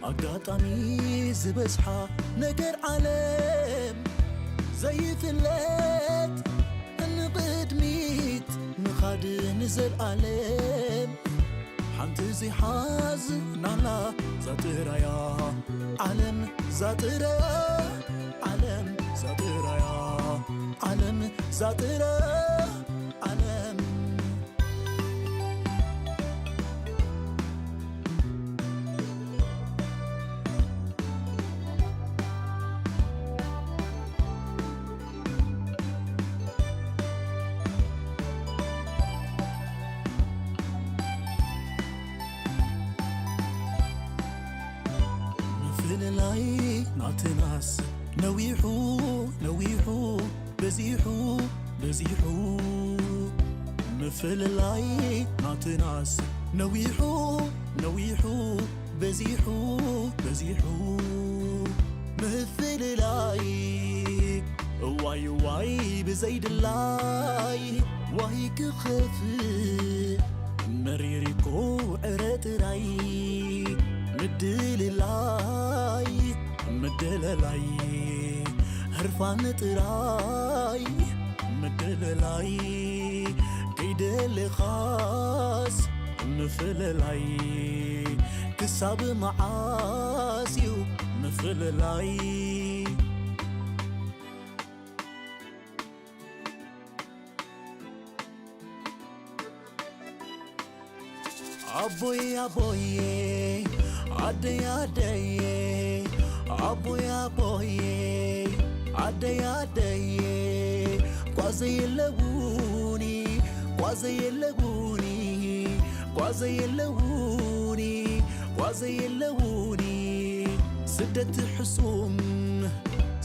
ኣጋጣሚ ዝበዝሓ ነገር ዓለም ዘይፍለጥ፣ ንቕድሚት ምኻድ ንዘልኣለም። ሓንቲ ዘይሓዝናላ ዛጥራያ ዓለም፣ ዛጥራያ ዓለም፣ ዛጥራያ ዓለም፣ ዛጥራያ ዓለም። ምፍልላይ ናትናስ ነዊሑ ነዊሑ በዚሑ በዚሑ፣ ምፍልላይ ናትናስ ነዊሑ ነዊሑ በዚሑ በዚሑ፣ ምፍልላይ ዋይ ዋይ ብዘይድላይ፣ ዋይ ክኸፍእ መሪር እኮ ዕረ ጥራይ፣ ምድልላይ ምድልላይ ህርፋን ጥራይ፣ ምድልላይ ከይደለኻስ ምፍልላይ፣ ክሳብ መዓስ እዩ ምፍልላይ? ኣቦይ ኣቦይ፣ ኣደይ ኣደይ፣ ኣቦይ ኣቦይ፣ ኣደይ ኣደይ፣ ጓዘይ የለውኒ፣ ጓዘይ የለውኒ፣ ጓዘይ የለውኒ፣ ጓዘይ የለውኒ። ስደት ሕሱም፣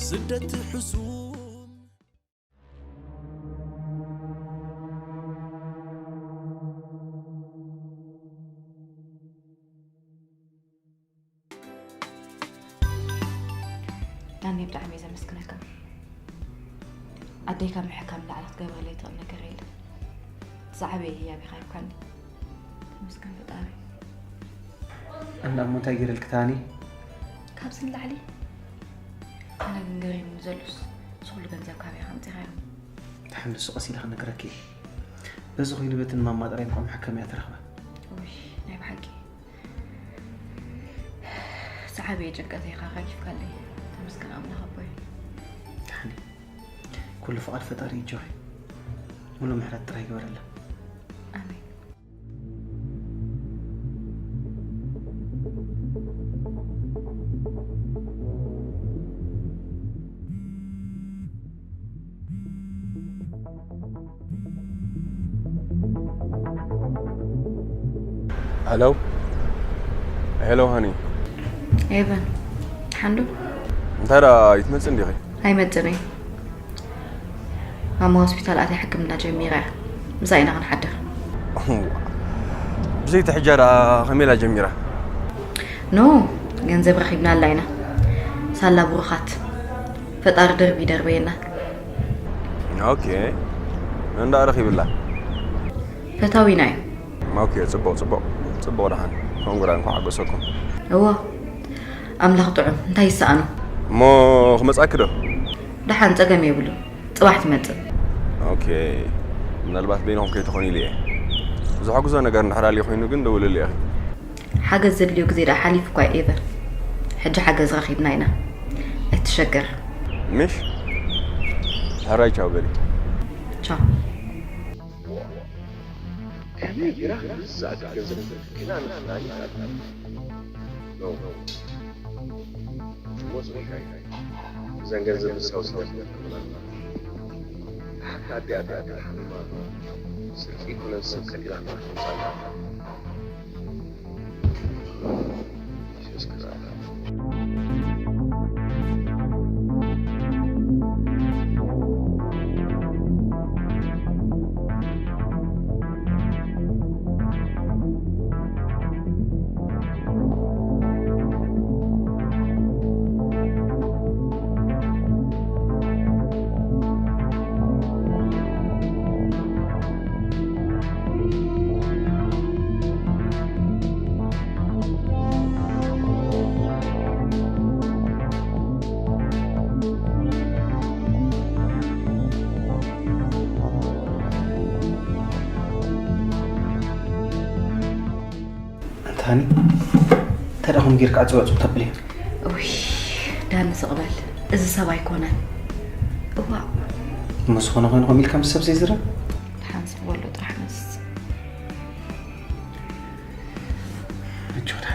ስደት ሕሱም። ዳኒ፣ ብጣዕሚ እየ ዘመስግነካ። ኣደይ ካብ ምሕካም ንላዕሊ ክትገብረለይ ትኽእል ነገር የለን። ዝዓበየ ህያብ ኢኻ ሂብካኒ። ተመስገን ፈጣሪ። እና እሞ እንታይ ገይረልኪ ታኒ? ካብዚ ንላዕሊ ኣነ ግን ገሪሙኒ ዘሎስ፣ እዚ ኩሉ ገንዘብ ካበይ ኢኻ ኣምፂኻዮ? ደሓን ንሱ ቀስ ኢለ ክነግረኪ። በዚ ኮይኑ በቲ ንማማ ጥራይ እንኳ መሐከምያ ትረኽባ። ውይ፣ ናይ ብሓቂ ዝዓበየ ጭንቀት ኢኻ ኣራጊፍካለይ። ተመስገን ኣምላኽ ኣቦይ። ደሓን እዩ። ኩሉ ፍቓድ ፈጣሪ ይጆኺ። ሙሉ ምሕረት ጥራይ ይግበረላ። ኣሜን። ሄሎ። ሄሎ ሃኒ። ኤቨን፣ ሓንዱ እንታይ ደኣ ኣይትመጽእ እንዲኺ? ኣይመጽእን እየ። ማማ ሆስፒታል ኣትያ ሕክምና ጀሚራ እያ። ምሳ ኢና ክንሓድር። ብዘይቲ ሕጃ ደኣ ከመይ ኢላ ጀሚራ? ኖ፣ ገንዘብ ረኺብናላ ኢና። ሳላ ብሩኻት። ፈጣሪ ደርቢ ይደርበየና። ኦኬ። እንዳ ረኺብላ? ፈታዊና እዩ። ኦኬ፣ ጽቡቕ፣ ጽቡቕ፣ ጽቡቕ። ደሓን ኮንግራ፣ እንኳዕ ሓጎሰኩም። እዎ፣ ኣምላኽ ጥዑም፣ እንታይ ይሰኣኖ? እሞ ክመጻኪ ዶ? ደሓን፣ ጸገም የብሉን። ጽባሕ ትመጽእ። ኦኬ፣ ምናልባት በይንኹም ከይትኾኑ ኢለ እየ። ዘሐጉዞ ነገር እንድሕር ኣልዩ ኮይኑ ግን ደውልሉ ኢኺ። ሓገዝ ዘድልዮ ግዜ ደኣ ሓሊፉ እኳ እዩ ኤቨን። ሕጂ ሓገዝ ረኺብና ኢና። ኣይትሸገር። ምሽ? ሕራይ ቻው በሊ። ቻው። ከመይ ጌራ ከምዚ ዝኣክል ገንዘብ ክልክላ ንኽእል ይኽእል? ኖ። ሞት ወይ ሻይ። እዘን ገንዘብ ንሳው ስለ ዝነጥብና። ሓታ ኣዲ ኣዲ ኣዲ ሓማ ስርቂ ይኩነን ሰብ ቀቲላ ክትመጽእ ኣላ። እንታይ ደኣ ከምኡ ጌርካ ዕጽው ዕጽው ተብልዮ? እውይ፣ ዳኒ ስቕ በል። እዚ ሰብ ኣይኮነን። እዋእ። እሞ ዝኾነ ኮይኑ ከምኡ ኢልካ ምስ ሰብ ዘይዝረብ? ደሓን ስቕ በሎ ጥራሕ መስ። ምቾት።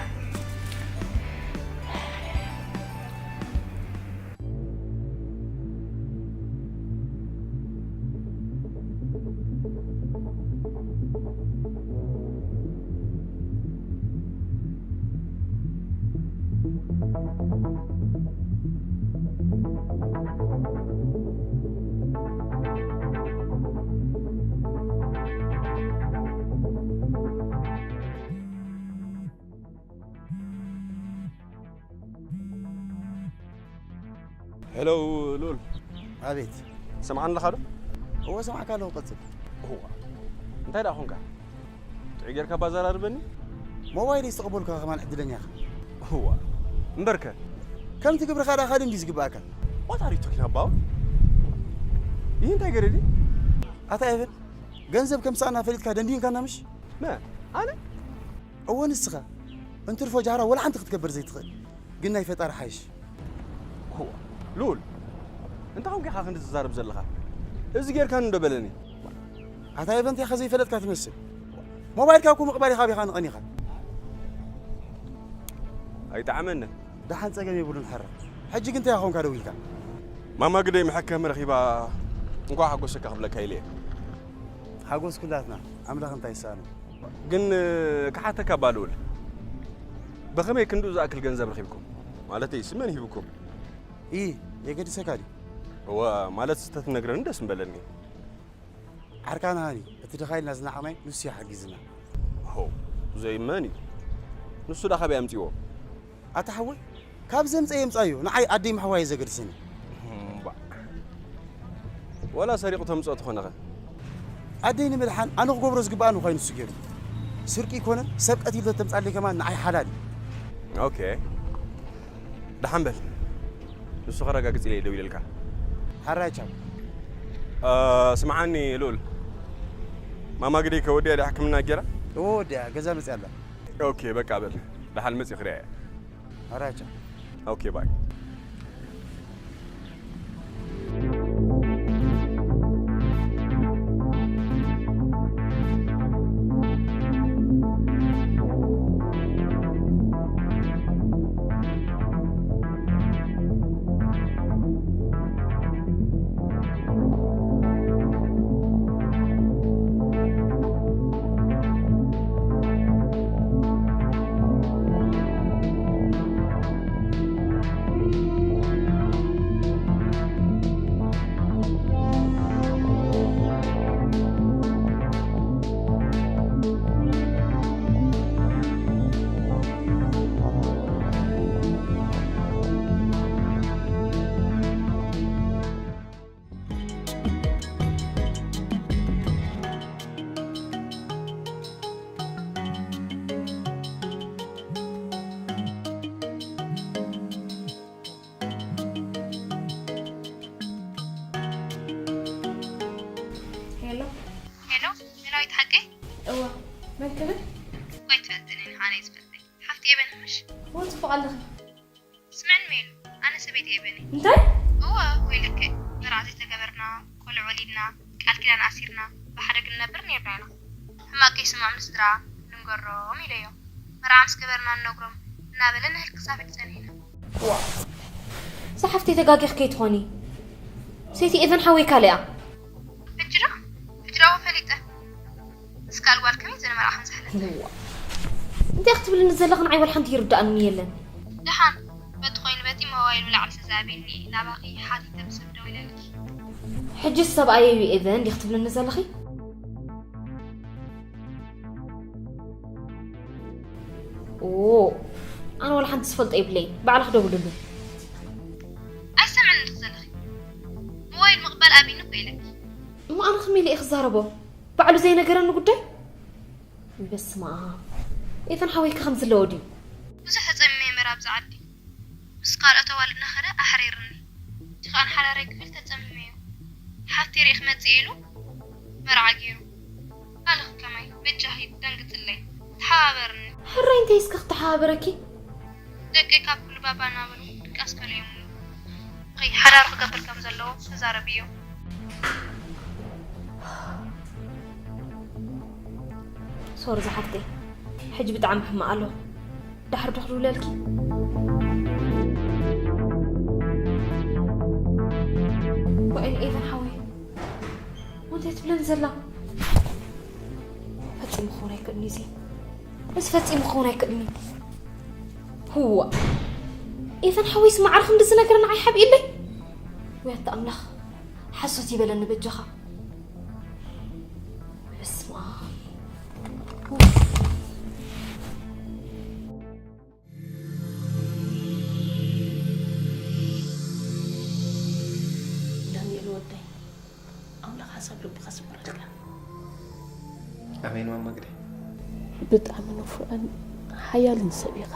ሄሎ ሉል። ኣቤት። ሰምዓኒ ኣለኻ ዶ? እወ፣ ሰማዕካ ኣለኹ፣ ቀጽል። እዋ። እንታይ ደኣ ኾንካ? ጥዑይ ጌርካ ባዛራርበኒ? ሞባይለይ ዝተቐበልኩኻ ከማን ዕድለኛ ኢኻ። እዋ። እምበርከ? ከምቲ ግብርኻ ደኣ ካድም ድዩ ዝግብኣካ? What are you talking about? ይህ እንታይ ገረዲ? ኣታ ኤቨን፣ ገንዘብ ከምሳና ፈሊጥካ ደንዲንካና ምሽ? መ? ኣነ? እወ፣ ንስኻ። እንትርፎ ጃህራ ወላ ሓንቲ ክትገብር ዘይትኽእል። ግን ናይ ፈጣሪ ሓይሽ። እዋ፣ ልኡል፣ እንታይ ኾንካ ኢኻ ክንዲ ትዛረብ ዘለኻ? እዚ ጌርካኒ እንዶ በለኒ። ኣታ ኤቨን፣ እንታይ ኢኻ ዘይፈለጥካ ትመስል? ሞባይልካ እኮ ምቕባል ኢኻ፣ ኣበይ ኢኻ ንቐኒኻ? ኣይጠዓመንን። ደሓን፣ ጸገም የብሉን፣ ሕራ። ሕጂ ግን እንታይ ኾንካ ደዊልካ? ማማ ግደይ መሐከሚ ረኺባ፣ እንኳዕ ሓጎሰካ ክብለካ ኢለ እየ። ሓጎስ ኩላትና፣ ኣምላኽ እንታይ ይሰኣኖ? ግን ክሓተካ እባ ልኡል፣ ብኸመይ ክንድኡ ዝኣክል ገንዘብ ረኺብኩም? ማለተይስ መን ሂብኩም? ኢ፣ የገድሰካ ድዩ? እወ፣ ማለትስ ተትነግረኒ ደስ ምበለኒ። ዓርካና ሃኒ፣ እቲ ድኻ ኢልና ዝነዓቕናዮ ንሱ እዩ ሓጊዝና። ሆ፣ ዘይ መን እዩ? ንሱ ደኣ ካበይ ኣምጺዎ? ኣታ ሓወይ፣ ካብ ዘምጸ የምጻዮ፣ ንዓይ ኣደይ ምሕዋይ እዩ ዘገድሰኒ። እምባ። ወላ ሰሪቑ ተምጽኦ ተኾነኸ? ኣደይ ንምድሓን ኣነ ክገብሮ ዝግብኣኒ ኮይኑ ንሱ ገይሩ። ስርቂ ይኮነ ሰብ ቀቲሉ ተተምጻለይ ከማን ንዓይ ሓላል እዩ። ኦኬ። ደሓን በል። ንሱ ከረጋግጽ ኢለ እየ ደው ኢለልካ። ሓራይ ቻው። እ፣ ስምዓኒ ልኡል። ማማ ግደይ ከወዲያ ድያ ሕክምና ጌራ? እወ ወዲያ፣ ገዛ መጽያ ኣላ። ኦኬ፣ በቃ በል። ደሓን መጽእ ክሪኣ እየ። ሓራይ ቻው። ኦኬ፣ ባይ። ሄሎ። ሄሎ፣ ሜላዊት ሓቀይ? እወ፣ መን ክብል? እኮ ኣይትፈልጥንን፣ ኣነ እየ ዝፈልጠይ። ሓፍቲ ኤበን ምሽ? እወ፣ ጽቡቕ ኣለኺ። ስምዕኒ ሜሉ፣ ኣነ ሰበይቲ ኤበን እየ። እንታይ? እወ፣ ወይለከ፣ መርዓ ዘይተገበርና፣ ቆልዑ ወሊድና፣ ቃል ኪዳን ኣሲርና፣ ብሓደ ክንነብር ኔርና ኢና። ሕማቕ ከይስምዖም ንስድራ ንንገሮም ኢለዮ። መርዓ ምስ ገበርና ንነግሮም እናበለ ንህልክ ሳፊት ጸኒሕና። ዋእ፣ እዛ ሓፍተይ ተጋጊኺ ከይትኾኒ። ሰይቲ ኤቨን ሓወይ ካልኣ። ሕጂ ዶ? ሕጂ ዶ ፈሊጠ? ምስ ካልእ ጓል ከመይ ዝበለ መርዓ ከም ዝሕለፈ። ዋእ። እንታይ ክትብልኒ ዘለኺ ንዓይ ዋላ ሓንቲ ይርድኣኒ የለን። ደሓን፣ በቲ ኮይኑ በቲ ሞባይል ብላዕሊ ተዛቢኒ ናባኺ ሓቲተ ብስም ደው ኢለልኪ። ሕጂ ሰብኣየይ እዩ ኤቨን ዲኺ ትብልኒ ዘለኺ? ኦ፣ ኣነ ዋላ ሓንቲ ዝፈልጦ የብለይን። ባዕልኺ ደውልሉ። ኣይሰምዕን እንዲኺ ዘለኺ። ሞባይል ምቕባል ኣቢኒ እኮ ኢለኪ። እሞ ኣነ ከመይ ኢለ እየ ክዛረቦ? ባዕሉ ዘይነገረኒ ጉዳይ? በስመ ኣብ። ኤቨን ሓወይከ ከምዚ ኣለዎ ድዩ? ብዙሕ ተጸሚመ እምበር ኣብዚ ዓዲ። ምስ ካልኦት ኣዋልድ እናኸደ ኣሕሪርኒ። እቲ ኸኣ ንሓዳረይ ክብል ተጸሚመዮ። ሓፍተይ ርኢ ክመጽእ ኢሉ መርዓ ገይሩ። ኣልኽ ከማይ በጃኺ ደንግጽለይ። ተሓባበርኒ። ሕራይ እንታይ እስከ ክተሓባበረኪ? ደቀይ ካብ ኩሉ ባባ እናበሉ ድቃስ ከልዮም። ኸይ ሓዳር ክገብር ከም ዘለዎ ተዛረብዮ። ሶሪ ዝሓፍተይ፣ ሕጂ ብጣዕሚ ሕማቕ ኣሎ። ዳሕር ዶ ክድውለልኪ? ወይን ኤቨን ሓወይ፣ እንታይ ትብለኒ ዘላ? ፈጺሙ ክኸውን ኣይክእልን እዩ እዚ። እዚ ፈጺሙ ክኸውን ኣይክእልን እዩ። ህዋ፣ ኤቨን ሓወይስ ማዕረ ክንዲ ዝነገረ ንዓይ ሓቢእለይ? ወይ ኣታ ኣምላኽ፣ ሓሶት ይበለኒ በጃኻ። በስመ ኣብ። ኡፍ። ዳንኤል ወደይ፣ ኣምላኽ ሓሳብ ልብኻ ስምረልካ። ኣሜን ማማ ግደ። ብጣዕሚ ንፉዕን ሓያልን ሰብ ኢኻ።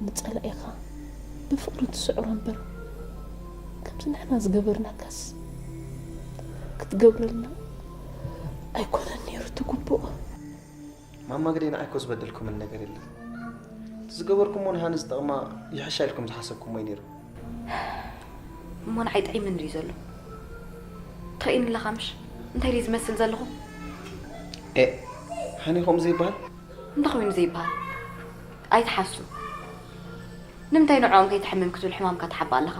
ንጸላኢኻ ብፍቕሪ ትስዕሮ እምበር፣ ከምዚ ንሕና ዝገበርናካስ ክትገብረልና ኣይኮነን ነይሩ እቲ ግቡእ። ማማ ግደይ፣ ንዓይ እኮ ዝበደልኩምን ነገር የለን። እቲ ዝገበርኩሞ ንሃኒ ዝጠቕማ ይሕሻ ኢልኩም ዝሓሰብኩሞ እዩ ነይሩ። እሞ ንዓይ ጥዒምኒ ድዩ ዘሎ? ትርእይኒ ኣለኻ ምሽ? እንታይ ድዩ ዝመስል ዘለኹ? ኤ፣ ሃኒ ከምኡ ዘይበሃል? እንታይ ኮይኑ ዘይበሃል? ኣይትሓሱ። ንምንታይ ንዕኦም ከይትሕምም ክትብል ሕማምካ ትሓብእ ኣለኻ?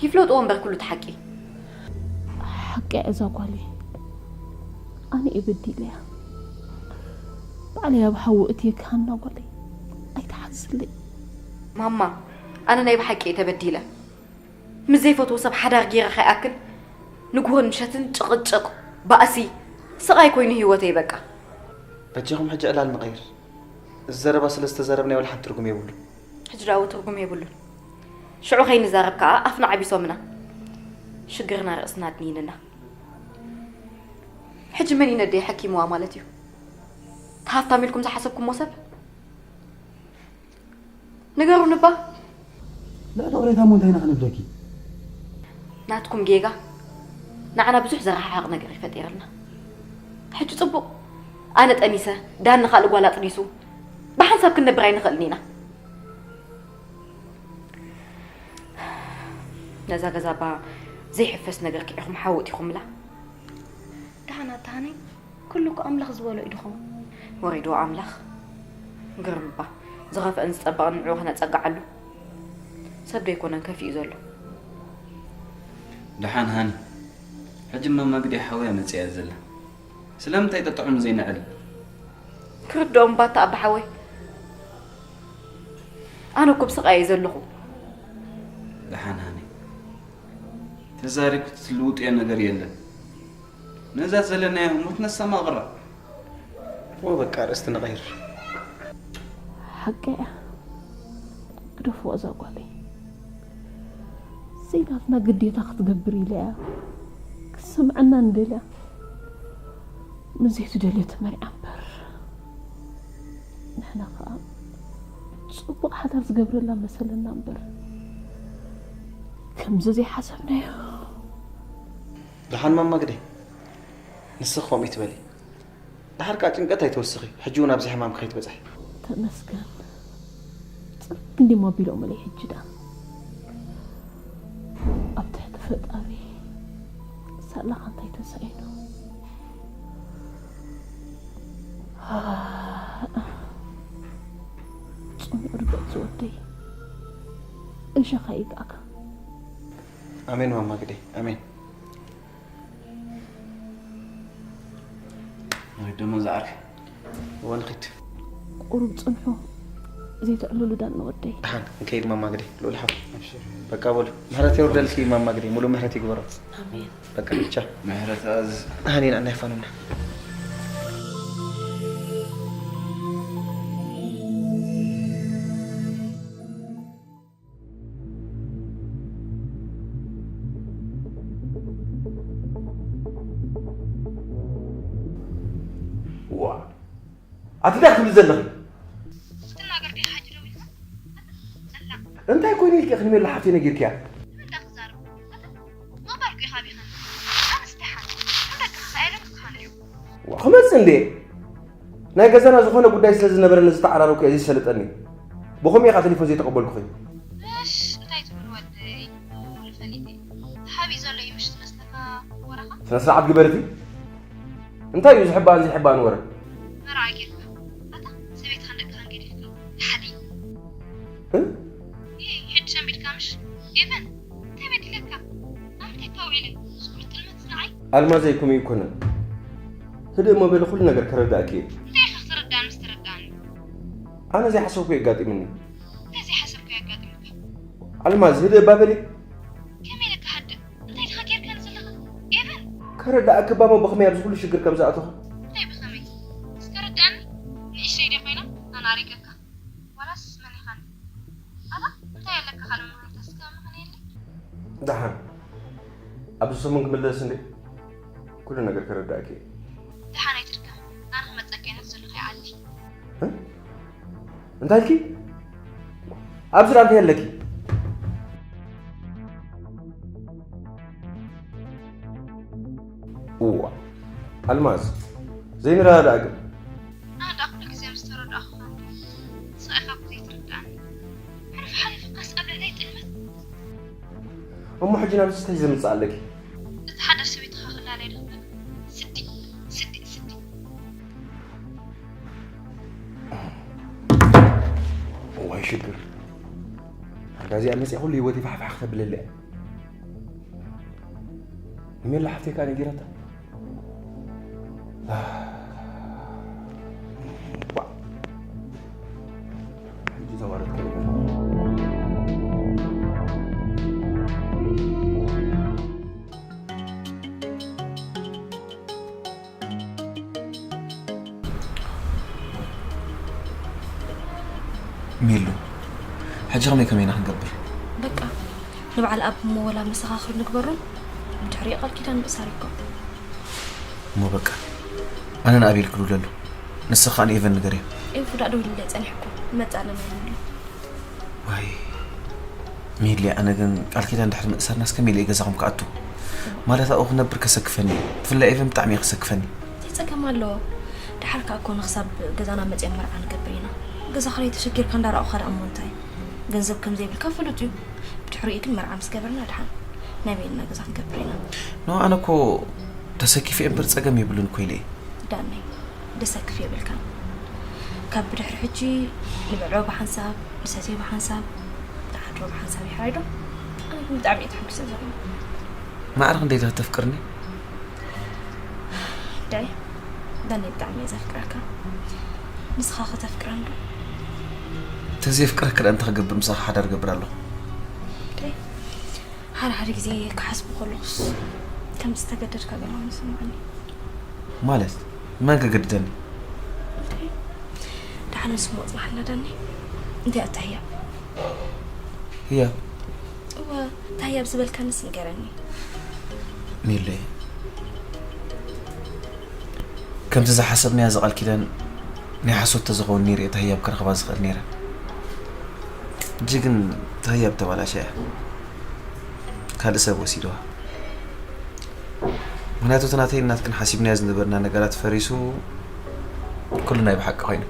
ይፍለጥዎ እምበር ኩሉ እቲ ሓቂ። ሓቂ እያ እዛ ጓለይ። ኣነ እየ በዲለያ። ባዕለይ ኣብ ሓዊ እትየ ክሃና ጓለይ። ኣይትሓዝለይ። ማማ፣ ኣነ ናይ ብሓቂ እየ ተበዲለ። ምስ ዘይፈትዎ ሰብ ሓዳር ገይረ ከይኣክል ንግሆን ምሸትን ጭቕጭቕ፣ ባእሲ፣ ስቓይ ኮይኑ ህይወተይ በቃ። በጃኹም ሕጂ ዕላል ንቐይር። እዚ ዘረባ ስለ ዝተዛረብናዮ ወላ ሓንቲ ትርጉም የብሉን። ሕጂ ደኣ ትርጉም የብሉን። ሽዑ ከይንዛረብ ከኣ ኣፍና ዓቢሶምና። ሽግርና ርእስና ኣድኒንና። ሕጂ መን እዩ ነደይ ሓኪምዋ ማለት እዩ? ተሃፍታም ኢልኩም ዝሓሰብኩሞ ሰብ? ንገሩኒ እባ። ልዕሊ ቅሬታ እሞ እንታይ ኢና ክንብለኪ? ናትኩም ጌጋ ንዓና ብዙሕ ዘረሓሕቕ ነገር እዩ ፈጢርልና። ሕጂ ጽቡቕ፣ ኣነ ጠኒሰ፣ ዳኒ ካልእ ጓል ኣጥኒሱ፣ ብሓንሳብ ክንነብር ኣይንኽእልን ኢና። ነዛ ገዛ እባ ዘይሕፈስ ነገር ክዒኹም ሓዊ ኣእቲኹምላ። ደሓን ኣታ ሃኒ፣ ኩሉ እኮ ኣምላኽ ዝበሎ እዩ ድኾን። ወሪድዎ ኣምላኽ። ግርም እባ፣ ዝኸፍአን ዝጸበቐን ንዕኡ ከነጸግዓሉ። ሰብ ዶ ኣይኮነን ከፊኡ ዘሎ? ደሓን ሃኒ፣ ሕጂ ማማ ግደይ ሓውያ መጺኣ ዘላ። ስለምንታይ ጠጥዑም ዘይንዕል? ክርድኦም እባ እታ ኣባ ሓወይ። ኣነ እኮ ብስቓይ እየ ዘለኹ። ደሓን ሃኒ፣ ተዛሪብኪ ትልውጥዮ ነገር የለን። ነዛ ዘለናዮ ህሞት ነስተማቕራ። ወ በቃ ርእስቲ ንቐይር። ሓቂ እያ። ግደፍዋ እዛ ጓለይ። ዘይናትና ግዴታ ክትገብር ኢላ እያ። ክትሰምዐና እንደልያ። ምስ ዘይትደልዮ ተመሪዓ እምበር። ንሕና ኸኣ ጽቡቕ ሓዳር ዝገብረላ መሰለና እምበር። ከምዚ ዘይሓሰብናዮ። ደሓን ማማ ግደይ፣ ንስኺ ከምኡ ይትበሊ። ደሓር ከኣ ጭንቀት ኣይትወስኺ፣ ሕጂ እውን ኣብዚ ሕማም ከይትበጽሒ። ተመስገን። ጽርግ እንዲሞ ኣቢሎምለይ ሕጂ ደኣ። ኣብ ትሕቲ ፈጣሪ ሳላኻ እንታይ ተሳኢኑ? ጽኑዕ ርግእ ዝወደይ። እሸኻ ይግኣካ። ኣሜን ማማ ግደይ፣ ኣሜን። ናይ ደሞ ዝዓርፍ። እወ ንኺድ። ቁሩብ ጽንሑ፣ ዘይትዕልሉ ዳኒ ወደይ። ደሓን፣ ንከይድ ማማ ግደይ፣ ልኡል ሓው። ኣብሽር። በቃ በሉ፣ ምሕረት የውርደልኪ ማማ ግደይ፣ ሙሉ ምሕረት ይግበሮ። ኣሜን። በቃ ብቻ። ምሕረት ኣዝ- ሃኒና እናይፋኑና። ዋ፣ ኣቲ እንታይ ክትብሊ ዘለኺ? ክትናገር ዲኻ ሕጂ ደው ኢልካ? ኣላ። እንታይ ኮይኑ ኢልኪ ክንሜላ ሓፍተይ ነጊርክያ? ንምንታይ ክዛረብ? ምቕባል እኮ ኢኻ ቢኻ። ኣነስ እንታይ ሓንቲ? ከም ደቅኻ ከኣ የለምኩኻን እዩ። ዋ፣ ክመጽእ እንዴ? ናይ ገዛና ዝኾነ ጉዳይ ስለ ዝነበረኒ ዝተዓራረኩ እየ ዘይሰለጠኒ። ብኸምኡ ኢኻ ቴሌፎን ዘይተቐበልኩኺ። እሽ፣ እንታይ ትብል ወደይ? ኩሉ ፈሊጠ። ተሓቢኡ ዘሎ እዩ ምሽ ትመስለካ ወረኻ? ስነ ስርዓት ግበርቲ። እንታይ እዩ ዝሕባእን ዘይሕባእን ወረ? መርዓ ጌርካ። ኣታ ሰበይትኻን ደቅኻን ገዲፍካ። ሓዲ። እ? ይሄ ሕድ ሸምቢልካ ምሽ? ኤቨን፣ እንታይ በዲለካ? ኣብ ምንታይ ተውዒለ? ዝኹሉ ጥልመት ዝነዓይ? ኣልማዘይ፣ ከምኡ ኣይኮነን። ህድእ እሞ በሊ፣ ኩሉ ነገር ከረዳእኪ እየ። እንታይ ኢኻ ክትርዳእኒ ምስ ተረዳእኒ? ኣነ ዘይሓሰብኩ የጋጢምኒ። እንታይ ዘይሓሰብኩ የጋጥመካ? ኣልማዝ፣ ህድእ እባ በሊ። ከመይ ኢለካ ሃድእ? እንታይ ኢኻ ጌርካኒ ዘለኻ? ኤቨን! ከረዳእኪ እባ እሞ ብኸመይ ኣብዚ ኩሉ ሽግር ከም ዝኣተኹ? እንታይ ብኸመይ? እስከ ርዳእኒ። ንእሽተይ ድየ ኮይና ኣነ ኣሪቀካ? ዋላስ መኒኻኒ? ኣታ እንታይ ኣለካ ካልእ ምኽንያት? እስከ ምኽንያት የለይ? ደሓን ኣብዚ ሰሙን ክምለስ እንዴ? ኩሉ ነገር ከረዳእኪ እየ። ደሓን ኣይትድከም። ኣነ ክመጸካ እየ ናብቲ ዘለኻዮ ዓዲ። እ? እንታይ ኢልኪ? ኣብዚ ደኣ እንታይ ኣለኪ? እዋ ኣልማዝ፣ ዘይንረዳዳእ ግን። ኣነ ደኣ ኩሉ ግዜ ምስ ተረዳእኹኻ እንድየ። ንስኻ ኢኻ እኮ ዘይትርድኣኒ። ሕሉፍ ሓሊፉካስ ኣብ ልዕለይ ጥልመት። እሞ ሕጂ ናብዚ እንታይ ዘምጽእ ኣለኪ? እታ ሓዳሽ ሰበይትኻ ክላለያ ዶ ክብለካ? ስዲ፣ ስዲ፣ ስዲ። እዋይ ሽግር። ኣንታ እዚኣ መጺኣ ኩሉ ህይወተይ ፋሕፋሕ ክተብለለይ እያ። ንሜላ ሓፍተይ ከኣ ነጊራታ። ዋእ። ሕጂ ተዋረድካ ይበል። ሚሉ፣ ሕጂ ከመይ ከመይ ኢና ክንገብር? በቃ፣ ንበዓል ኣብ እሞ ወላ መሰኻኽር ንግበሮም፣ ብድሕሪኡ ቃል ኪዳን ምእሳር ይከውን። እሞ በቃ፣ ኣነ ንኣቤል ክድውለሉ፣ ንስኻ ከኣ ንኤቨን ንገርዮ። ኤፉ ደኣ ደዊሉለይ ጸኒሑ እኮ፣ ይመጽእ ኣለና ኢሉኒ። ዋይ፣ ሚሊ፣ ኣነ ግን ቃል ኪዳን ድሕሪ ምእሳርናስ ከመይ ኢለ እየ ገዛኹም ክኣቱ? ማለት ኣብኡ ክነብር ከሰክፈኒ እዩ። ብፍላይ ኤቨን ብጣዕሚ እዩ ከሰክፈኒ። እንታይ ጸገም ኣለዎ? ደሓር ከኣ እኮ ንኽሳብ ገዛና መጺኦም መርዓ ንገብር ኢና። ገዛኻ ተሸጊርካ እንዳረኣኹኻ ደኣ እሞ እንታይ? ገንዘብ ከም ዘይብልካ ፍሉጥ እዩ። ብድሕሪኡ ግን መርዓ ምስ ገበርና ደሓን ናይ በይንና ገዛ ክንገብር ኢና። ኖ፣ ኣነ እኮ ተሰኪፈ እምበር ጸገም የብሉን እኮ ኢለ እየ። ዳነይ፣ ደሰክፍ የብልካን። ካብ ብድሕሪ ሕጂ ንበልዖ ብሓንሳብ፣ ንሰትዮ ብሓንሳብ፣ ንሓድሮ ብሓንሳብ እዩ፣ ሕራይ ዶ? ኣነ ግን ብጣዕሚ እየ ተሓጒሰ ዘለኹ። ማዕረ ክንደይ ኢኻ ተፍቅርኒ? ዳይ፣ ዳነይ ብጣዕሚ እየ ዘፍቅረካ። ንስኻ ኸ ተፍቅረኒ ዶ? ተዘየፍቅረኪ ደኣ እንታይ ክገብር ምሳኺ ሓዳር እገብር ኣለኹ? ዳይ፣ ሓደ ሓደ ግዜ ክሓስቦ ከለኹስ ከም ዝተገደድካ ገለ ኮይኑ ይስምዓኒ። ማለት? መን ከገድደኒ? እንታይ? ደሓን ንስሙ ኣጽናሓልና ዳኒ። እንታይ ኣታ ህያብ? ህያብ? እወ፣ እታ ህያብ ዝበልካንስ ንገረኒ። ሚለይ፣ ከምቲ ዝሓሰብናዮ እዚ ቃል ኪዳን ናይ ሓሶት ተዝኸውን ነይሩ እየ እታ ህያብ ክረኽባ ዝኽእል ነይረ። ሕጂ ግን እታ ህያብ ተባላሽያ እያ። ካልእ ሰብ ወሲድዋ። ምኽንያቱ እቲ ናተይን ናትክን ሓሲብናዮ ዝነበርና ነገራት ፈሪሱ ኩሉ ናይ ብሓቂ ኮይኑ።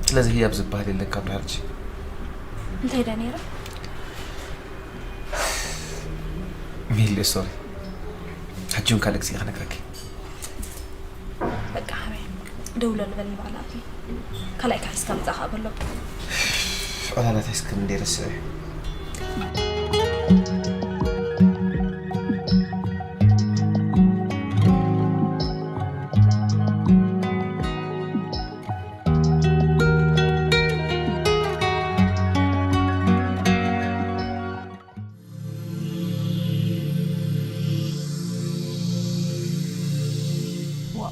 ስለዚ ህያብ ዝበሃል የለን ካብ ድሕሪ ሕጂ። እንታይ ደኣ ነይሩ? ሚሊ፣ ሶሪ። ሕጂ እውን ካልእ ግዜ ክነግረኪ። በቃ ሓወይ፣ ደውለሉ በል ንበዓል ኣቢ። ካልኣይ ክሕዝ ከምጻእ ከኣ በሎ። ዕላላት ኣይስክን እንዴ ረስዐ። ዋ፣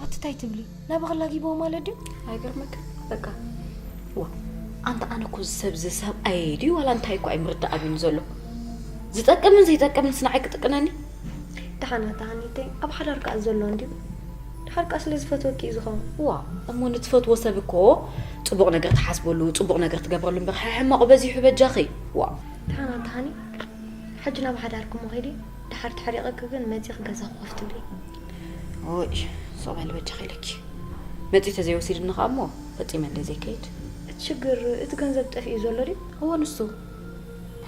ኣቲ ታይ ትብሊ? ናባኺ ኣላጊብዎ ማለት ድዩ? ኣይገርመካ? በቃ። ዋ፣ ኣንታ ኣነ እኮ እዚ ሰብ እዚ ሰብኣየይ ድዩ ዋላ እንታይ እኮ ኣይምርዳእ ኣብዩኒ ዘሎ። ዝጠቅምን ዘይጠቅምን ስናዓይ ክጥቅነኒ? ደሓን ኣታ ሃኒተይ፣ ኣብ ሓዳር ከኣ ዘሎ እንድዩ። ድሓር ከኣ ስለ ዝፈትወኪ እዩ ዝኸውን። ዋ፣ እሞ ንትፈትዎ ሰብ እኮ ጽቡቕ ነገር ትሓስበሉ፣ ጽቡቕ ነገር ትገብረሉ እምበር፣ ሕማቕ በዚሑ በጃኺ። ዋ። ደሓን ኣታ ሃኒ፣ ሕጂ ናብ ሓዳርኪ እሞ ኺዲ፣ ድሓር ተሕሪቐኪ ግን መጺኺ ገዛኹ ኮፍ ትብሊ። ኦይ፣ ስቕ በሊ በጃኺ ኢለኪ። መጺኡ ተዘይወሲድኒ ከኣ እሞ ፈጺመ እንደ ዘይከይድ። እቲ ሽግር እቲ ገንዘብ ጠፊኡ ዘሎ ድዩ? እወ፣ ንሱ።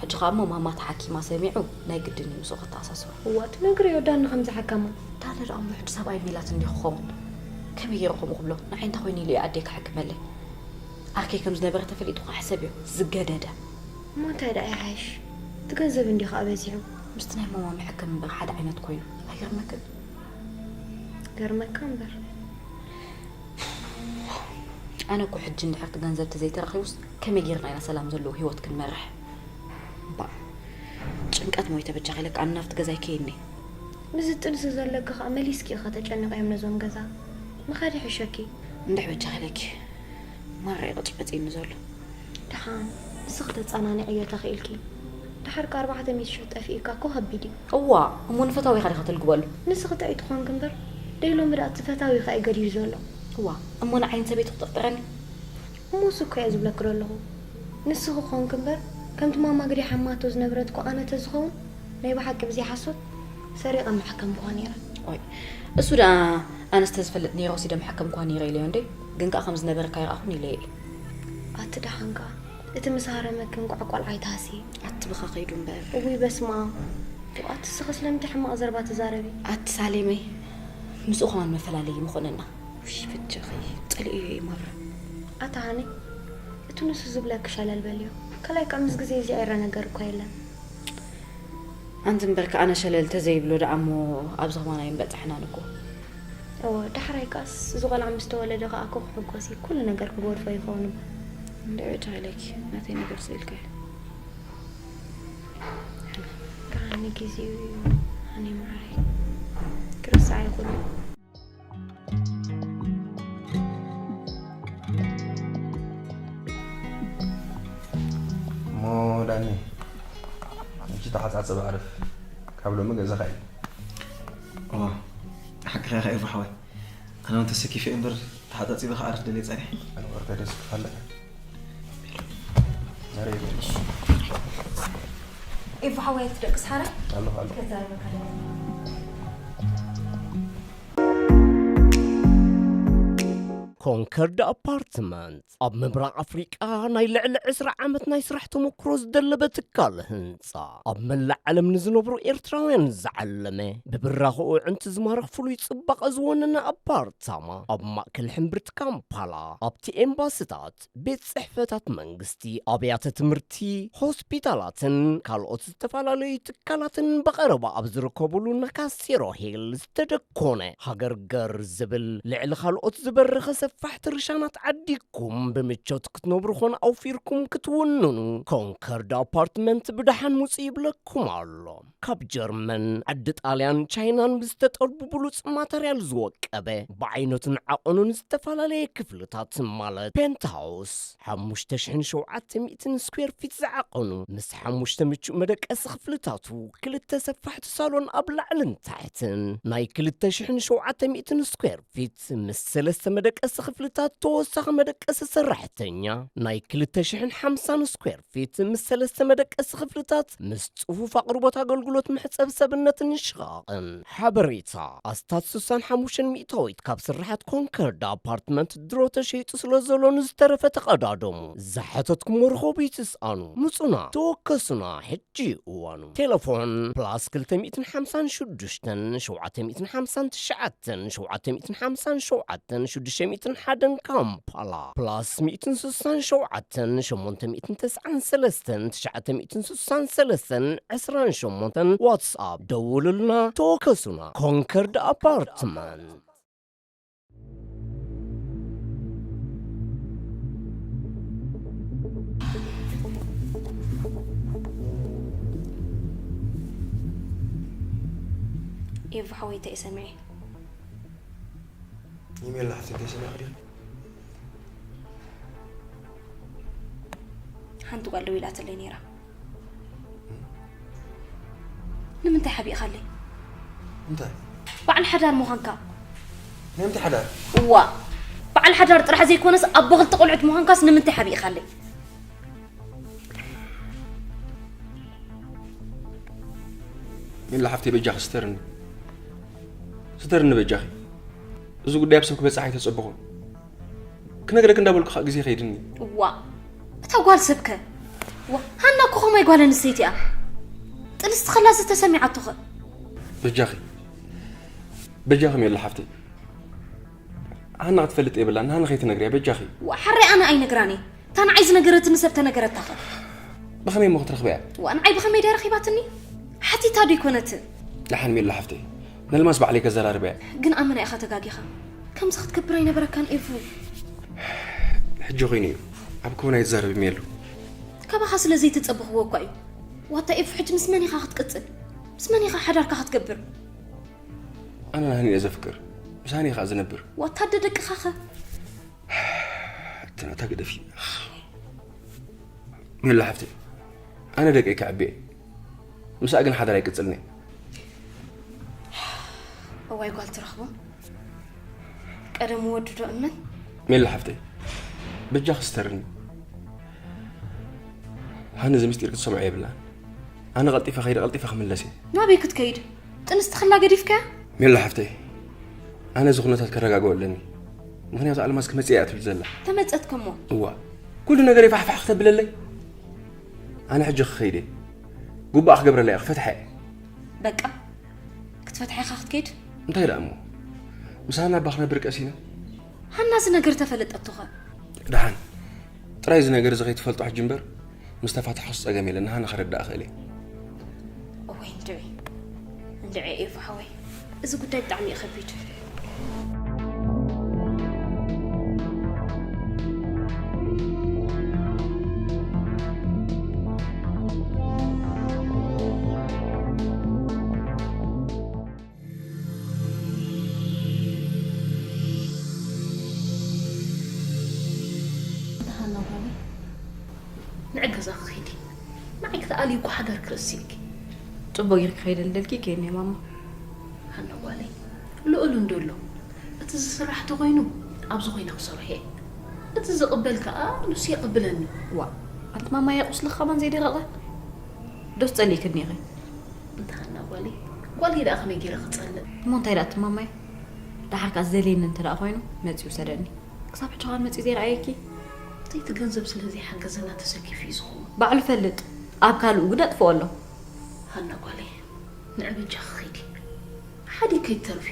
ሕጂ ከኣ እሞ ማማ ተሓኪማ ሰሚዑ ናይ ግድን እዩ ምስኡ ከተኣሳስሮ። እዋ፣ ትነግርዮ ዳኒ ከም ዝሓከማ። ዳኒ ደኣ እሞ ሕጂ ሰብኣይ ሚላት እንዲዩ ክኸውን። ከመይ ገይሩ ከምኡ ክብሎ? ንዓይ እንታይ ኮይኑ ኢሉ እዩ ኣደይ ክሕክመለይ? ዓርከይ ከም ዝነበረ ተፈሊጡ ከኣ ሕሰብዮ፣ ዝገደደ። እሞ እንታይ ደኣ ይሓይሽ? እቲ ገንዘብ እንዲዩ ከኣ በዚሑ። ምስቲ ናይ ማማ መሐከሚ እምበር ሓደ ዓይነት ኮይኑ። ኣይገርመክን? ገርመካ እምበር። ኣነ እኮ ሕጂ እንድሕር እቲ ገንዘብ ተዘይተረኺቡስ ከመይ ጌርና ኢና ሰላም ዘለዎ ህይወት ክንመርሕ? እባ ጭንቀት ሞይተ በጃኺ ኢለኪ ኣነ ናብቲ ገዛይ ከይኒ። ምስዚ ጥንሲ ዘለኪ ኸኣ መሊስኪ ኢኺ ተጨንቕዮም ነዞም ገዛ። ምኻድ ይሕሸኪ። እንድሕ በጃኺ ኢለኪ ማራ እዩ ቅጭ መጺእኒ ዘሎ። ደሓን ንስኺ ተጸናንዕዮ ተኽኢልኪ። ደሓር ከኣ ኣርባዕተ ሚእቲ ሽሕ ጠፊኡካ እኮ ከቢድ እዩ። እዋ፣ እሞ ንፈታዊኻ ዲኻ ተልግበሉ? ንስኺ ጥዕይቲ ኾንኪ እምበር፣ ደይ ሎሚ ደኣ እቲ ፈታዊኻ እዩ ገዲዱ ዘሎ። እዋ፣ እሞ ንዓይን ሰበይቱ ክጥርጥረኒ? እሞ እሱ እኮ እየ ዝብለኪ ዘለኹ። ንስኺ ኾንኪ እምበር፣ ከምቲ ማማ ግዲ ሓማቶ ዝነብረት እኮ ኣነ ተዝኸውን፣ ናይ ብሓቂ ብዘይ ሓሶት፣ ሰሪቐ መሓከምኩዋ ነይረ። ኦይ፣ እሱ ደኣ ኣነስ ተዝፈልጥ ነይረ ወሲደ መሓከምኩዋ ነይረ ኢለዮ እንዴ? ግን ከኣ ከም ዝነበርካ ይረኣኹን ኢለዮ እየ። ኣቲ ደሓን ከኣ፣ እቲ ምስ ሃረመኪ እንቋዕ ቆልዓ ኣይትሃስዪ። ኣቲ ብኻ ከይዱ እምበር። እውይ በስመ ኣብ። ኣቲ እስኺ ስለምንታይ ሕማቕ ዘረባ ትዛረቢ? ኣቲ ሳሌመይ፣ ምስኡ ከማን መፈላለዪ ምኾነና። ውይ በጃኺ፣ ጸሊኤዮ እየ ማራ። ኣታ ሃኒ፣ እቲ ንሱ ዝብለኪ ሸለል በልዮ። ካልኣይ ከኣ ምስ ግዜ ዝዕረ ነገር እኳ የለን። ኣንቲ እምበር ከኣ ኣነ ሸለል ተዘይብሎ ደኣ እሞ ኣብዚ ከማን ኣይምበጻሕናን እኮ። እወ፣ ዳሕራይ ከኣስ እዚ ቆልዓ ምስ ተወለደ ከኣ እኮ ክሕጎስ እዩ፣ ኩሉ ነገር ክገድፎ ይኸውን እሞ። እንድዒ በጃኺ ኢለኪ፣ ናተይ ነገር ስኢልካዮ። ከኣ ንግዜኡ እዩ፣ ሃኒ ማዓረይ። ክርሳዕ እዩ ኩሉ። እሞ ዳኒ፣ ሕጂ ተሓጻጸብ ኣዕርፍ። ካብ ሎሚ ገዛኻ እዩ። እዋ፣ ሓቅኻ ኢኻ ኤፉ ሓወይ። ኣነ እውን ተሰኪፈ እየ እምበር፣ ተሓጻጺበ ክዓርፍ ደልየ ጸኒሐ። ኣነ ወርተ ደስ ክፋለጥ። ነረ ይበልሽ። ኤፉ ሓወይ፣ ትደቅስ ሓራ? ኣለኹ፣ ኣለኹ። ከዛረበካ ደልየ። ኮንከርድ ኣፓርትመንት ኣብ ምብራቕ ኣፍሪቃ ናይ ልዕሊ ዕስራ ዓመት ናይ ስራሕ ተመክሮ ዝደለበ ትካል ህንጻ፣ ኣብ መላእ ዓለም ንዝነብሩ ኤርትራውያን ዝዓለመ፣ ብብራኸኡ ኣዕንቲ ዝማርኽ ፍሉይ ጽባቐ ዝወነነ ኣፓርታማ፣ ኣብ ማእከል ሕምብርቲ ካምፓላ፣ ኣብቲ ኤምባስታት፣ ቤት ጽሕፈታት መንግስቲ፣ ኣብያተ ትምህርቲ፣ ሆስፒታላትን ካልኦት ዝተፈላለዩ ትካላትን ብቐረባ ኣብ ዝርከብሉ ናካሴሮ ሂል ዝተደኮነ ሃገር ገር ዝብል ልዕሊ ካልኦት ዝበረኸ ሰፋሕቲ ርሻናት ዓዲግኩም ብምቾት ክትነብሩ ኾነ ኣውፊርኩም ክትውንኑ ኮንከርድ ኣፓርትመንት ብደሓን ምጹ ይብለኩም ኣሎ። ካብ ጀርመን፣ ዓዲ ጣልያን፣ ቻይናን ብዝተጠልቡ ብሉጽ ማተርያል ዝወቀበ ብዓይነቱን ዓቐኑን ዝተፈላለየ ክፍልታት ማለት ፔንትሃውስ፣ ሓሙሽተ ሽሕን ሸውዓተ ሚእትን ስኩዌር ፊት ዝዓቐኑ፣ ምስ ሓሙሽተ ምቹእ መደቀሲ ክፍልታቱ፣ ክልተ ሰፋሕቲ ሳሎን ኣብ ላዕልን ታሕትን፣ ናይ ክልተ ሽሕን ሸውዓተ ሚእትን ስኩዌር ፊት ምስ ሰለስተ መደቀሲ ክፍልታት፣ ተወሳኺ መደቀሲ ሰራሕተኛ፣ ናይ ክልተ ሽሕን ሓምሳን ስኩዌር ፊት ምስ ሰለስተ መደቀሲ ክፍልታት፣ ምስ ጽፉፍ ኣቕርቦት ኣገልግሎት መሕጸቢ ሰብነትን ሽቓቕን። ሓበሬታ፣ ኣስታት ስሳን ሓሙሽተን ሚእታዊት ካብ ስርሓት ኮንከርድ ኣፓርትመንት ድሮ ተሸይጡ ስለ ዘሎ ንዝተረፈ ተቐዳደሙ። ዝሓተትኩሞ ርኸቡ ይትስኣኑ። ምጹና፣ ተወከሱና፣ ሕጂ እዩ እዋኑ። ቴሌፎን ፕላስ ክልተ ሚእትን ሓምሳን ሽዱሽተን ሸውዓተ ሚእትን ሓምሳን ትሽዓተን ሸውዓተ ሚእትን ሓምሳን ሸውዓተን ሽዱሽተ ሚእትን ሓደን ካምፓላ፣ ፕላስ ሚእትን ስሳን ሸውዓተን ሸሞንተ ሚእትን ተስዓን ሰለስተን ትሽዓተ ሚእትን ስሳን ሰለስተን ዕስራን ሸሞንተን ዋትስኣፕ ደውሉልና፣ ተወከሱና። ኮንከርድ ኣፓርትመንት። ኤፉ ሓወይ፣ እንታይ እየ ሰሚዐ? ኢሜል ሓፍቲ እንታይ ሰሚዕኺ ዲኺ? ሓንቲ ጓል ደዊላትለይ ነይራ። ንምንታይ ሓቢእኻለይ? እንታይ? በዓል ሓዳር ምዃንካ። ናይ ምንታይ ሓዳር? እዋ፣ በዓል ሓዳር ጥራሕ ዘይኮነስ ኣቦ ክልተ ቆልዑት ምዃንካስ ንምንታይ ሓቢእኻለይ? ሜላ ሓፍተይ በጃኺ ስተርኒ። ስተርኒ በጃኺ። እዚ ጉዳይ ኣብ ሰብ ክበጽሕ ኣይተጸበኹን። ክነግረክ እንዳበልኩ ከዓ ግዜ ከይድኒ። ዋ፣ እታ ጓል ሰብከ? ዋ፣ ሃና እኮ ኸማይ ጓል ኣንስተይቲ እያ። ጥንስቲ ኸላ ዝተሰሚዓቶ ኸ? በጃኺ፣ በጃኺ ሜላ ሓፍተይ። ሃና ክትፈልጥ የብላን፣ ንሃና ከይትነግርያ በጃኺ። ዋ፣ ሓራይ ኣነ ኣይነግራን እየ። እታ ንዓይ ዝነገረትኒ ሰብ ተነገረታ ኸ? ብኸመይ እሞ ክትረኽበያ? ዋ፣ ንዓይ ብኸመይ ድያ ረኺባትኒ? ሓቲታ ዶ ኣይኮነትን? ደሓን ሜላ ሓፍተይ፣ ነልማስ ባዕለይ ከዘራርበያ። ግን ኣመና ኢኻ ተጋጊኻ። ከምዚ ክትገብር ኣይነበረካን ኤፉ። ሕጂ ኮይኑ እዩ። ኣብ ከውን ኣይትዛረቢ ሜሉ። ካባኻ ስለ ዘይተጸበኽዎ እኳ እዩ። ዋታ ኤፉ፣ ሕጂ ምስ መን ኢኻ ክትቅጽል? ምስ መን ኢኻ ሓዳርካ ክትገብር? ኣነ ንሃኒ እየ ዘፍቅር። ምስ ሃኒ እየ ከዓ ዝነብር። ዋታ ኣደ ደቅኻ ኸ? እቲ ናታ ግደፊ። ሜላ ሓፍተይ፣ ኣነ ደቀይ ከዕቢ እየ። ምስኣ ግን ሓዳር ኣይቅጽልን እየ። እዋይ ጓል ትረኽቦ። ቀደም ወዱ ዶ እመን? ሜላ ሓፍተይ፣ በጃኺ ስተርኒ። ሃኒ እዚ ምስጢር ክትሰምዖ የብላን። ኣነ ቀልጢፈ ከይደ ቀልጢፈ ክምለስ እየ። ናበይ ክትከይድ? ጥንስቲ ኸላ ገዲፍካያ? ሜላ ሓፍተይ፣ ኣነ እዚ ኩነታት ከረጋግኦ ኣለኒ። ምኽንያቱ ኣልማዝ ክመጽእ እያ ትብል ዘላ። ተመጸት ከሞ? እዋ፣ ኩሉ ነገር የፋሕፋሕ ክተብለለይ? ኣነ ሕጂ ክኸይድ እየ። ጉባኣ ክገብረላ እየ፣ ክፈትሓ እየ። በቃ፣ ክትፈትሓ ኢኻ ክትከይድ? እንታይ ደኣ እሞ? ምስ ሃና እባ ክነብር ቀሲነ። ሃና እዚ ነገር ተፈለጠቶ ኸ? ደሓን፣ ጥራይ እዚ ነገር እዚ ከይትፈልጦ ሕጂ እምበር፣ ምስ ተፋታሕኩስ ጸገም የለን፣ ንሃና ከረድኣ እኽእል እየ። እወይ እንድዒ፣ እንድዒ ኤፉ ሓወይ፣ እዚ ጉዳይ ብጣዕሚ እዩ ከቢድ። ደሓን ናባበይ ንዒ ገዛ ክኺዲ። ንዓይ ክትኣልዩ እኮ ሓዳር ክርስእኪ። ጽቡቕ ጌርኪ ከይደ ልደልኪ ከይነ ማማ። ሃና ጓለይ፣ ልኡል እንዶ ኣሎ። እቲ ዝስራሕ ተኾይኑ ኣብዚ ኮይነ ክሰርሖ እየ። እቲ ዝቕበል ከኣ ንሱ የቐብለኒ። ዋ፣ ኣንቲ ማማየ ቁስልኺ ከማን ዘይደረቐ? ዶስ ጸሊእኪ እኒኺ? እንተ ሃና ጓለይ፣ ጓለይ ደኣ ከመይ ገይረ ክጸልእ? እሞ እንታይ ደኣ እቲ ማማየ? ደሓር ከኣ ዝደልየኒ እንተ ደኣ ኮይኑ መጺኡ ውሰደኒ። ክሳብ ሕጂ ከማን መጺኡ ዘይረኣየኪ? እቲ ገንዘብ ስለ ዘይሓገዘና ተሰኪፉ እዩ ዝኸውን። ባዕሉ ይፈልጥ፣ ኣብ ካልኡ ግን ኣጥፍኦ ኣሎ። ሃና ጓለይ፣ ንዒ በጃኺ ኺዲ። ሓዲግ ከይትተርፊ።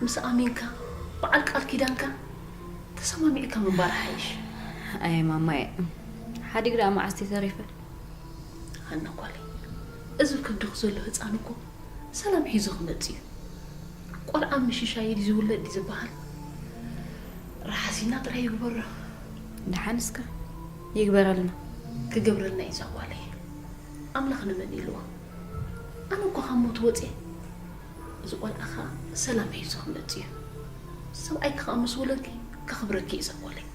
ምስ ኣሚንካ፣ በዓል ቃል ኪዳንካ ተሰማሚዕካ ምንባር ሓይሽ። ኣየ ማማየ፣ ሓዲግ ደኣ መዓስ ተሪፈ? ሃና ጓለይ፣ እዚ ኣብ ከብድኺ ዘሎ ህጻን እኮ ሰላም ሒዙ ክመጽእ እዩ። ቆልዓ ምሽሻይ ድዩ ዝውለድ ድዩ ዝበሃል? ርሓሲና ጥራይ ይግበሮ። ደሓን እስከ ይግበረልና። ክገብረልና እዩ እዛ ጓለይ። ኣምላኽ ንመን ኢልዎ? ኣነ እኮ ካብ ሞት ወጽየ። እዚ ቆልዓ ኸኣ ሰላም ሒዙ ክመጽእ እዩ። ሰብኣይኪ ኸኣ ምስ ወለድኪ ከኽብረኪ እዩ እዛ ጓለይ።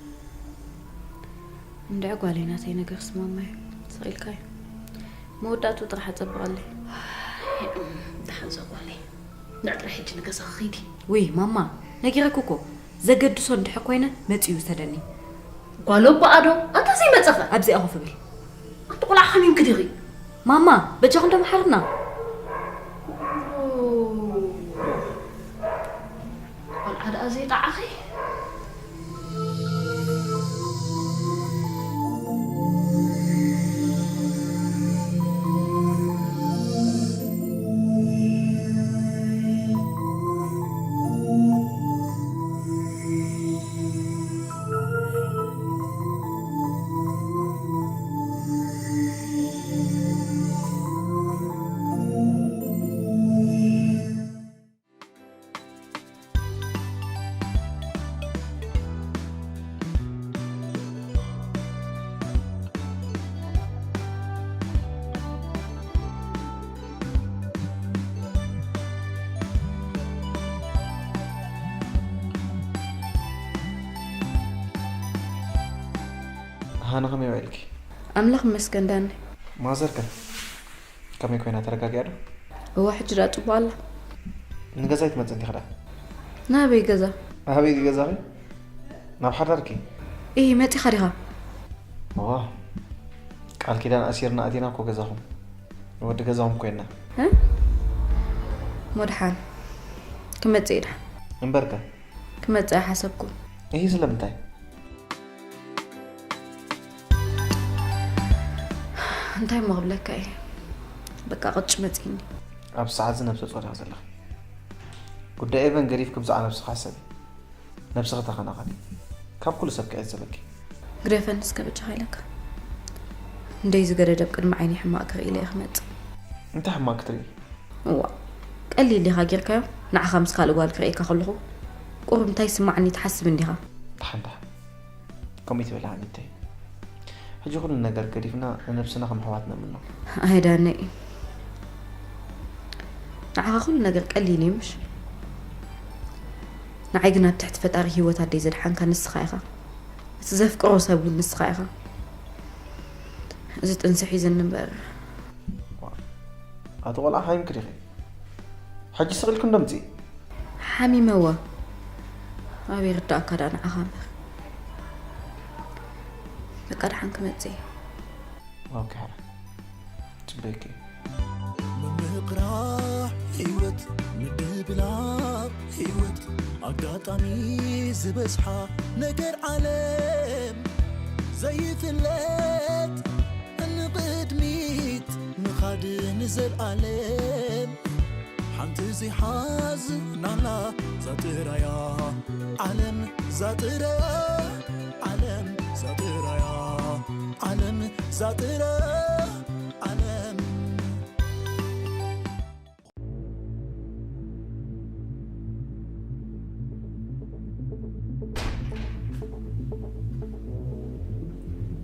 እንድዒ ጓለይ ናተይ ነገር ስማማዮ ስቕ ኢልካዮ። መወዳእትኡ ጥራሕ ኣጸብቐለይ። ደሓን እዛ ጓለይ። ንዕ ጥራሕ ሕጂ ንገዛኺ ኺዲ። ውይ ማማ፣ ነጊረኪ እኮ። ዘገድሶ እንድሕር ኮይነ መጺኡ ይውሰደኒ። ጓል ኣቦኣ ዶ? ኣንታ ዘይመጸኸ? ኣብዚኣ ኮፍ ብል። ኣንቲ ቆልዓ ሓሚምኪ ዲኺ? ማማ፣ በጃኹም ዶ መሓርና? ቆልዓ ደኣ ዘይጠዓኺ? ሃና ከመይ ውዒልኪ? ኣምላኽ ይመስገን ዳኒ። ማዘር ከ ከመይ ኮይና፣ ተረጋጊኣ ዶ? እዋ ሕጂ ደኣ ጽቡቕ ኣላ። ንገዛይ ትመጽእ እንዲኻ ደኣ? ናበይ ገዛ? ኣበይ ገዛኺ? ናብ ሓዳርኪ? ኢሂ መጺኻ ዲኻ? እዋ ቃል ኪዳን ኣሲርና ኣቲና እኮ ገዛኹም። ንወዲ ገዛኹም ኮይና። እ? እሞ ደሓን ክመጽእ እየ ደሓን። እምበርከ? ክመጽእ ኣይሓሰብኩን። ይህ ስለምንታይ? እንታይ እሞ ክብለካ እየ? በቃ ቅጭ መፂኒ። ኣብ ሰዓት እዚ ነብሰ ጾር ኢኻ ዘለኺ። ጉዳይ ኤቨን ገዲፍኪ ብዛዕባ ነብስኻ ሓሰቢ። ነብስኺ ተኸናኸኒ። ካብ ኩሉ ሰብ ክዕዘበኪ። ግደፈኒ እስከ በጃኻ ኢለካ። እንደይ ዝገደደ ኣብ ቅድሚ ዓይኒ ሕማቕ ክርኢ ኢለ እየ ክመጽእ። እንታይ ሕማቕ ክትርኢ? እዋ ቀሊል ዲኻ ጌርካዮ? ንዓኻ ምስ ካልእ ጓል ክርእየካ ከለኹ ቁሩብ እንታይ ይስማዓኒ ትሓስብ እንዲኻ? ደሓን ደሓን ከምኡ ይትበላ ሃኒተይ። ሕጂ ኩሉ ነገር ገዲፍና ንነብስና ከም ኣሕዋት ነምኖ። ኣይ ዳነይ፣ ንዓኻ ኩሉ ነገር ቀሊል እዩ ምሽ? ንዓይ ግን ኣብ ትሕቲ ፈጣሪ ህይወት ኣደይ ዘድሓንካ ንስኻ ኢኻ። እቲ ዘፍቅሮ ሰብ እውን ንስኻ ኢኻ። እዚ ጥንሲ ሒዝኒ እምበር። ኣቲ ቆልዓ ሓሚምኪ ዲኺ? ሕጂ ስቕ ኢልኪ እንዶ ምፂ። ሓሚመወ ኣበይ ርዳእካ ደኣ ንዓኻ እምበር። በቃ ደሓን ክመፅእ እየ። ኦኬ ሓራ ፅበኪ። ምምቕራሕ ህይወት ምድብላቕ ህይወት ኣጋጣሚ ዝበዝሓ ነገር ዓለም ዘይፍለጥ ንቕድሚት ምኻድ ንዘልኣለም ሓንቲ ዘይሓዝናላ ዛጥራያ ዓለም ዛጥራያ ዓለም ዛጥራያ ዓለም ዛጥራያ ዓለም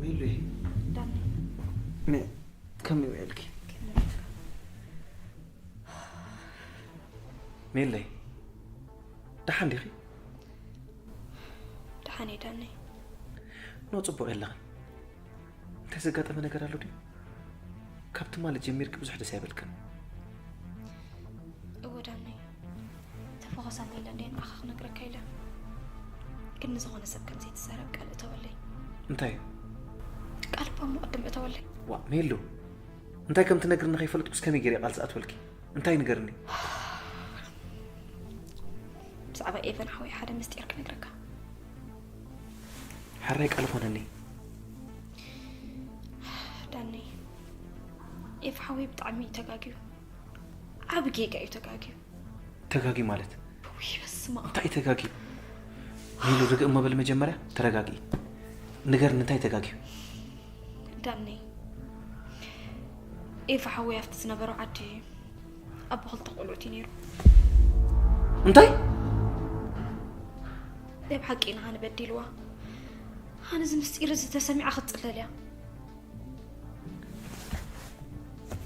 ሜሉይ ከመይ ውዒልኪ? ሜለይ ደሓን ዲኺ? ደሓን እየ ዳነይ። ኖ ጽቡቕ የለኽን። እንታይ ዘጋጠመ ነገር ኣሎ ድዩ? ካብ ትማሊ ጀሚርኪ ብዙሕ ደስ ኣይበልክን። እወ ዳነይ፣ ተፈኾሳኒ ኢለ እንድየ ንዓኻ ክነግረካ ኢለ። ግን ንዝኾነ ሰብ ከም ዘይትዛረብ ቃል እተወለይ። እንታይ እዩ? ቃል እባ እሞ ቅድም እተወለይ። ዋእ ሜሉ፣ እንታይ ከም ትነግርኒ ከይፈለጥኩስ ከመይ ገይረ እየ ቃል ዝኣትወልኪ? እንታይ ንገርኒ። ብዛዕባ ኤቨን ሓወይ ሓደ ምስጢር ክነግረካ። ሕራይ ቃል ኾነኒ። ዳኒ፣ ኤፍ ሓወይ ብጣዕሚ እዩ ተጋግዩ። ዓቢ ጌጋ እዩ ተጋግዩ። ተጋግዩ ማለት? ውይ በስመ ኣብ። እንታይ እዩ ተጋግዩ? ሜሉ ርግእ እሞ በሊ መጀመርያ ተረጋግኢ። ንገርኒ እንታይ እዩ ተጋግዩ? ዳኒ፣ ኤፍ ሓወይ ኣብቲ ዝነበሮ ዓዲ ኣቦ ክልተ ቆልዑት እዩ ነይሩ። እንታይ? ናይ ብሓቂ ንሃኒ በዲልዋ። ሃኒ እዚ ምስጢር እዚ ተሰሚዓ ክትጽለል እያ።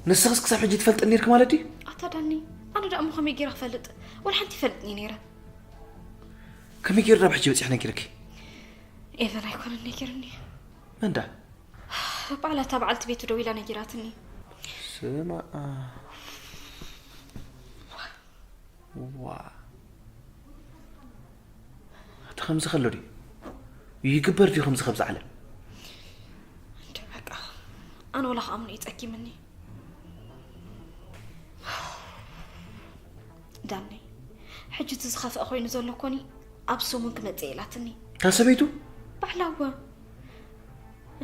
ንስኽስ ክሳብ ሕጂ ትፈልጥ ነርክ ማለት ድዩ? ኣታ ዳኒ፣ ኣነ ደኣ እሞ ከመይ ገይረ ክፈልጥ? ወላ ሓንቲ ይፈልጥኒ ነይረ። ከመይ ገይሩ ናብ ሕጂ በፂሕ ነጊርኪ? ኤቨን ኣይኮነን ነጊርኒ። መንዳ? ባዕላ እታ በዓልቲ ቤቱ ደዊላ ነጊራትኒ። ስማ ዋ እቲ ከምዚ ከሎ ድዩ ይግበር ድዩ ከምዚ ከብዚ ዓለም? እንደ በቃ ኣነ ወላ ክኣምኖ ይጸኪምኒ። ዳኒ፣ ሕጂ እቲ ዝኸፍአ ኮይኑ ዘሎ ኮኒ ኣብ ሰሙን ክመጽእ ኢላትኒ። እታ ሰበይቱ? ባዕላ እወ።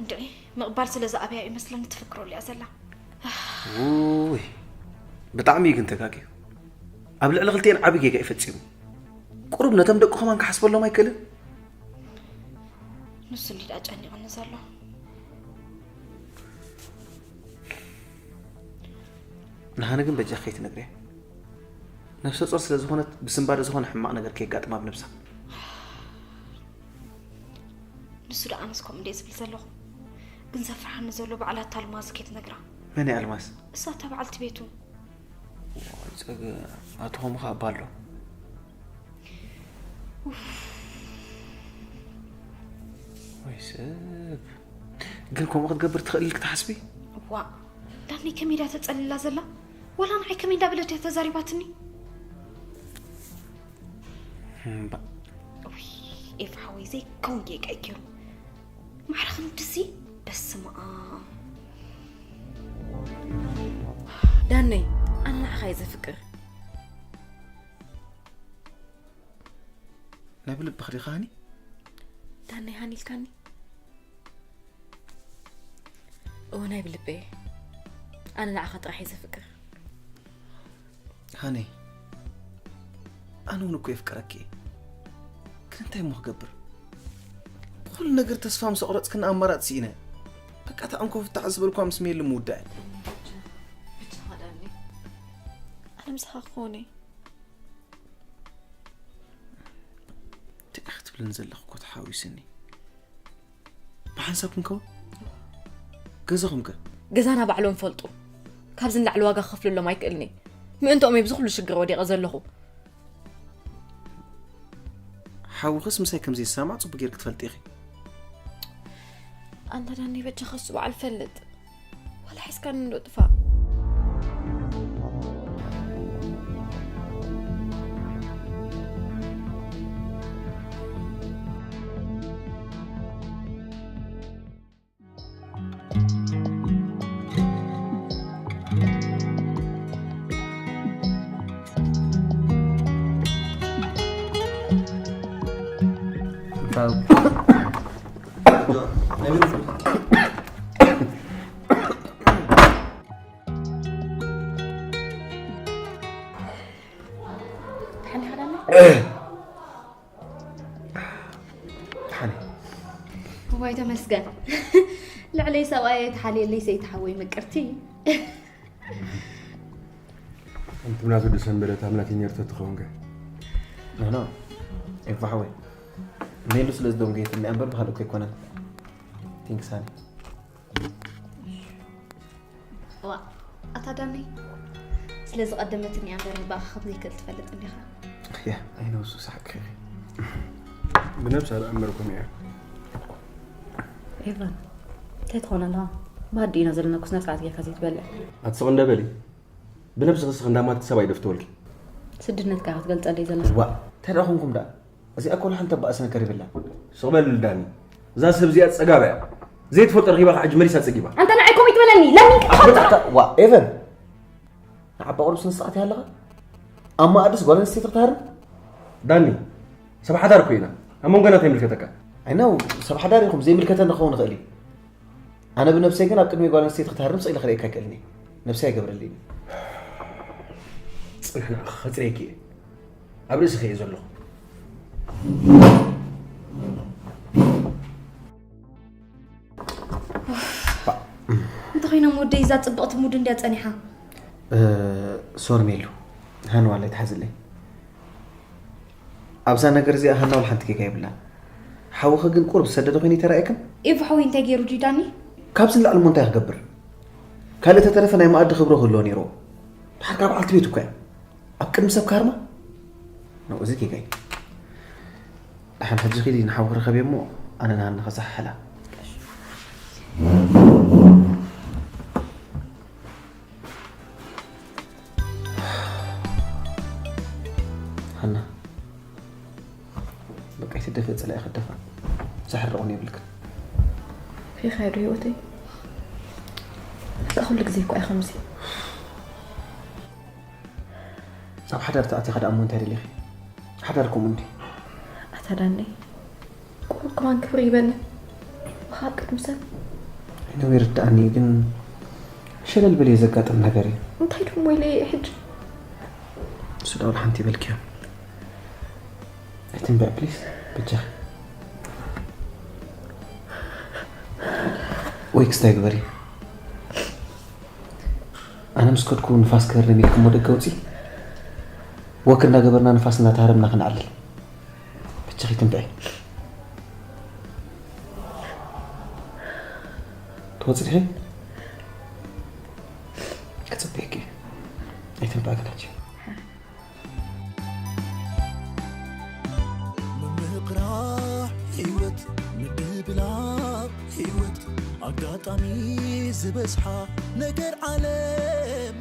እንድዒ ምቕባል ስለ ዝኣብያ እዩ መስለኒ ትፍክረሉ እያ ዘላ። ውይ ብጣዕሚ እዩ ግን ተጋግዩ። ኣብ ልዕሊ ክልቲኤን ዓቢ ጌጋ እዩ ፈጺሙ። ቁሩብ ነቶም ደቁ ከማን ክሓስበሎም ኣይክእልን? ንሱ እንዲዳ ጨኒቕኒ ዘሎ። ንሃኒ ግን በጃ ከይትነግርያ። ነፍሰ ጾር ስለ ዝኾነት ብስንባደ ዝኾነ ሕማቕ ነገር ከየጋጥማ ኣብ ነብሳ። ንሱ ደኣ ኣነስ ከምኡ እንደ ዝብል ዘለኹ ግን ዘፍርሓኒ ዘሎ ባዕላ እታ ኣልማዝ ከይትነግራ። መን እያ ኣልማዝ? እሳ እታ በዓልቲ ቤቱ። ዋይ ጸገም ኣትኹም ኸኣ ባሎ። ወይ ሰብ ግን ከምኡ ክትገብር ትኽእል ኢልክ ትሓስቢ? ዋእ ዳኒ ከመይ ድያ ተጸሊላ ዘላ? ወላ ንዓይ ከመይ እንዳበለት እያ ተዛሪባትኒ? እምባ እውይ ኤፍ ሓወይ ዘይከውን ጌጋ እዩ ገይሩ። ማዕረ ክንድዚ በስመ ኣብ። ዳነይ ኣነ ንዓኻ እየ ዘፍቅር። ናይ ብልብኺ ዲኻ ሃኒ? ዳነይ ሃኒ ኢልካኒ? እወ ናይ ብልበየ። ኣነ ንዓኻ ጥራሕ እየ ዘፍቅር። ሃኒ፣ ኣነ እውን እኮ የፍቅረኪ እየ። ግን እንታይ እሞ ክገብር? ብኹሉ ነገር ተስፋ ምስ ኣቑረፅክኒ ኣማራፂ ስኢነ። በቃ እታ እንኮ ፍታሕ ዝበልኳ ምስ ሜሉ ምውዳእ እየ። ብቻኻ ዳኒ። ኣነ ምሳኻ ክኸውን እየ። እንታይ ክትብልን ዘለኹ እኮ ተሓዊስኒ። ብሓንሳብ ክንከውን? ገዛኹም ከ? ገዛና ባዕሎም ፈልጡ። ካብዚ ንላዕሊ ዋጋ ክኸፍለሎም ኣይክእልን እየ። ምእንትኦም እየ ብዚ ኩሉ ሽግር ወዲቐ ዘለኹ። ሓውኽስ ምሳይ ከም ዘይሰማማዕ ጽቡቕ ጌርክ ትፈልጢ ኢኺ። ኣንታ ዳኒ በጃኻ እሱ በዓል ፈልጥ። ዋላ ሒዝካኒ እንዶ ጥፋእ። ሓኒ ሓዳና? ሓኒ። እዋይ ተመስገን። ልዕለይ ሰብኣይ ኣይትሓልየለይ ሰይቲ ሓወይ ምቅርቲ። ኣንቲ ምናቱ ደሰንበለት ኣምላክ ይንየርቶ ትኸውን ከ? ኖ፣ ኖ። ኤፋ ሓወይ። ሜሉ ስለ ዝደንጎየትኒ እምበር ብኻልእ እኮ ኣይኮነን። ቲንክስ ሃኒ። ዋ፣ ኣታ ዳኒ፣ ስለ ዝቐደመትኒ እያ እምበር ንባኻ ከም ዘይክእል ትፈልጥ እንዲኻ። ያ፣ ኣይነውሱ ሳሕቂ። ብነብሳ ደኣ እምበርኩም እያ። ኤቫን፣ እንታይ ትኾን ኣለኻ? ማዲ ኢና ዘለና፣ ኩስና ስርዓት ጌርካ ዘይትበልዕ። ኣትስቕ እንደ በሊ። ብነብስኺ ስኺ እንዳማትኪ ሰብ ኣይደፍተወልኪ። ስድነትካ ክትገልጸለይ ዘለኻ። ዋ፣ እንታይ ደኣ ኾንኩም ደኣ? እዚኣ እኮ ወላ ሓንቲ ኣባእስ ነገር የብላን። ስቕ በል ዳኒ። እዛ ሰብ እዚኣ ጸጋብ እያ። ዘይትፈልጦ ረኺባ ከዓ ሕጂ መሊሳ ጸጊባ። ኣንታ ንዓይ ከምኡ ኣይትበለኒ። ለሚንካ ኣታ፣ ዋ፣ ኤቨን። ንዓባ ቁሩብ ስነ ስርዓት ይሃልኻ። ኣብ መኣድስ ጓል ኣንስተይቲ ክትሃርም? ዳኒ፣ ሰብ ሓዳር እኮ ኢና። ኣብ መንጎና እንታይ ይምልከተካ? ኣይ ነው፣ ሰብ ሓዳር ኢኹም፣ ዘይምልከተኒ ክኸውን ይኽእል እዩ። ኣነ ብነብሰይ ግን ኣብ ቅድሚ ጓል ኣንስተይቲ ክትሃርም ስቕ ኢለ ክርእየካ ኣይክእልን እየ። ነብሰይ ኣይገብረለይን። ጽንሕ ንዓኺ ከጽርየኪ እየ። ኣብ ርእስኺ እየ ዘለኹ። እንተኾይኖም ወደይ እዛ ጽብቕቲ ሙድ እንድያ ጸኒሓ። እ፣ ሶሪ ሜሉ፣ ሃንዋለይ ትሓዝለይ። ኣብዛ ነገር እዚኣ ሃና ወላ ሓንቲ ጌጋ የብላን። ሓውኺ ግን ቁሩብ ዝሰደደ ኮይኑ ይተራእየክን? ኤፉ ሓወይ እንታይ ገይሩ ድዩ ዳኒ? ካብዚ ንላዕሊ እሞ እንታይ ክገብር? ካልእ ተተረፈ ናይ መኣዲ ክብሮ ክህልዎ ነይርዎ። ድሓር ከኣ በዓልቲ ቤት እኮ እያ። ኣብ ቅድሚ ሰብ ካርማ? ነው፣ እዚ ጌጋ እዩ። ደሓን ሕጂ ኺዲ ንሓውኺ ርኸብዮ እሞ ኣነ ንሃና ከዘሓሕላ። ሃና፣ በቃ ኣይትደፍእ፣ ጸላኢ ከደፋ። ዘሕርቕ እውን የብልክን። ከይካየዱ ህይወተይ። በቃ ኩሉ ግዜ እኮ እያ ከምዚ። ኣብ ሓዳር ተኣቲኻ ደኣ እሞ እንታይ ደሊኺ? ሓዳር ከምኡ እንድዩ። ኣታ ዳነይ፣ ቁሩብ ከማን ክብሪ ይበኒ። ወሃብ ቅድሚ ሰብ። ኣይነው ይርድኣኒ፣ ግን ሸለል በልዮ፣ ዘጋጥም ነገር እዩ። እንታይ ደሞ ኢለ እየ ሕጂ? እሱ ደኣ ወላ ሓንቲ ይበልክዮ። ኣይትንብዕ ፕሊስ፣ በጃኺ። ወይ ክስታይ ግበሪ። ኣነ ምስ ከድኩ ንፋስ ክህርም ኢልክሞ ደገ ኣውጺ። ወክ እንዳገበርና ንፋስ እንዳተሃረምና ክንዓልል። በጃኺ ትንብዒ። ትወጺ ዲኺ? ክጽበየኪ። ኣይትንብዒ ግን ሕጂ። ምምቕራሕ ህይወት፣ ምድብላቕ ህይወት፣ ኣጋጣሚ ዝበዝሓ ነገር ዓለም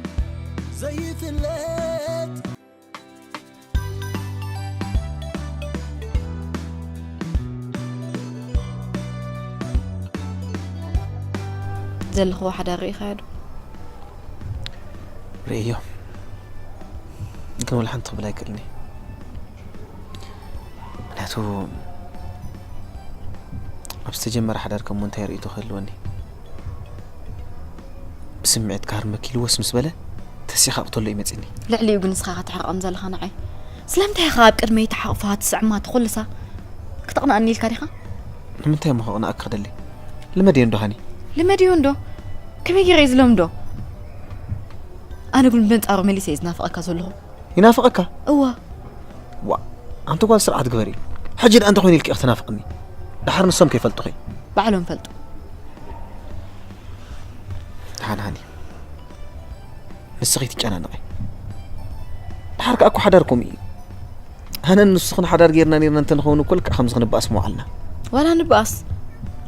ዘይፍለጥ። ዘለኽዎ ሓዳር ርኢኻዮ ዶ? ርእዮ። ግን ወላ ሓንቲ ክብል ኣይክእልን እየ። ምኽንያቱ ዝተጀመረ ሓዳር ከሞ እንታይ ርእይቶ ክህልወኒ? ብስምዒት ክሃርመኪ ልወስ ምስ በለ፣ ተሲኻ ቅተሎ እዩ መጺኒ። ልዕሊኡ ግን ንስኻ ኢኻ ትሕርቐም ዘለኻ ንዓይ። ስለምንታይ ኢኻ ኣብ ቅድመይ ተሓቑፋ ትስዕማ ትኹልሳ? ክተቕንኣኒ ኢልካ ዲኻ? ንምንታይ እሞ ከቕንኣኪ ክደሊ? ልመድዮ እንዶ ሃኒ። ልመድዮ እንዶ? ከመይ ገይረ እየ ዝለምዶ? ኣነ ግን በንጻሩ መሊሰ እየ ዝናፍቐካ ዘለኹ። ይናፍቐካ? እዋ። ዋ፣ ኣንቲ ጓል ስርዓት ግበሪ። ሕጂ ደኣ እንተኾይኑ ኢልኪ ኢኺ ትናፍቕኒ። ደሓር ንሶም ከይፈልጡኺ። ባዕሎም ፈልጡ። ደሓን ሃኒ። ንስኺ ትጨናነቒ። ደሓር ከኣ እኮ ሓዳር ከምኡ እዩ። ኣነን ንስኽን ሓዳር ጌርና ኔርና እንተንኸውን እኮ ልክዕ ከምዚ ክንበኣስ ምወዓልና። ዋላ ንበኣስ።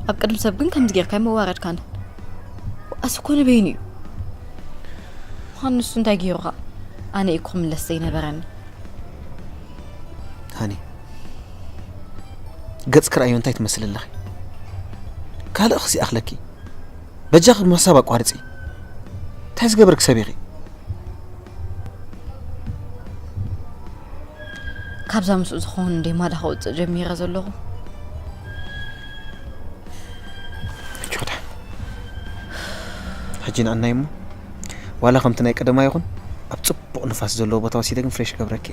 ኣብ ቅድሚ ሰብ ግን ከምዚ ጌርካ ኣይመዋረድካን። በኣስ እኮ ንበይኑ እዩ። ምዃኑ ንሱ እንታይ ገይሩኻ? ኣነ እየ ክምለስ ዘይነበረኒ። ሃኒ፣ ገጽኪ ርኣዮ እንታይ ትመስሊ ኣለኺ? ካልእ ክሲ ኣኽለኪ። በጃኺ ምሕሳብ ኣቋርጺ። እንታይ ዝገበርኪ ሰብ ኢኺ? ካብዛ ምስኡ ዝኸውን እንደ ማዳ ከውፅእ ጀሚረ ዘለኹ። ጆዳ፣ ሕጂ ንኣናይ እሞ ዋላ ከምቲ ናይ ቀደማ ይኹን ኣብ ጽቡቕ ንፋስ ዘለዎ ቦታ ወሲደ ግን ፍሬሽ ገብረኪ።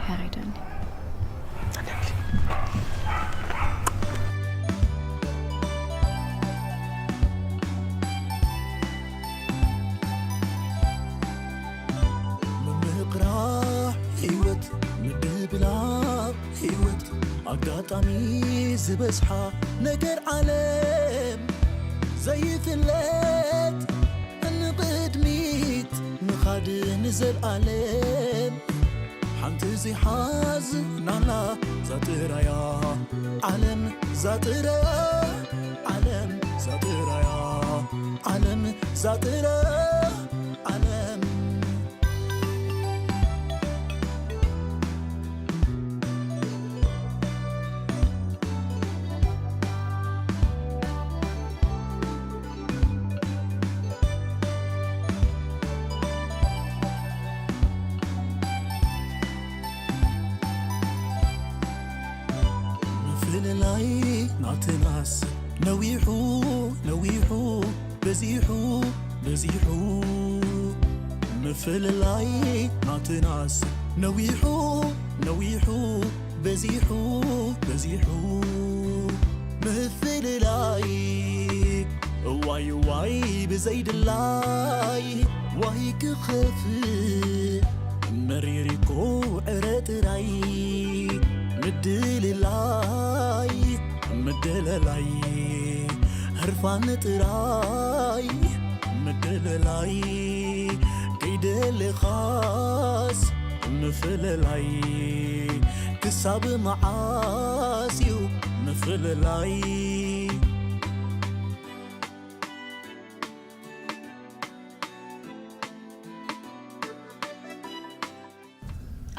ሕረደኒ። ምምቕራሕ ህይወት ምድብላቕ ህይወት ኣጋጣሚ ዝበዝሓ ነገር ዓለም ዘይፍለጥ ንቕድሚት ምኻድ ንዘልኣለም ሓንቲ ዘይሓዝናላ ዛጥራያ ዓለም ዛጥራያ ዓለም ዛጥራያ ዓለም ዛጥራያ ዓለም ምፍልላይ ናትናስ ነዊሑ ነዊሑ በዚሑ በዚሑ ምፍልላይ ናትናስ ነዊሑ ነዊሑ በዚሑ በዚሑ ምፍልላይ እዋይ እዋይ ብዘይድላይ ዋይ ክኸፍእ መሪር እኮ ዕረ ጥራይ ምድልላይ ምድልላይ ህርፋን ጥራይ ምድልላይ ከይደለኻስ ምፍልላይ ክሳብ መዓስ እዩ ምፍልላይ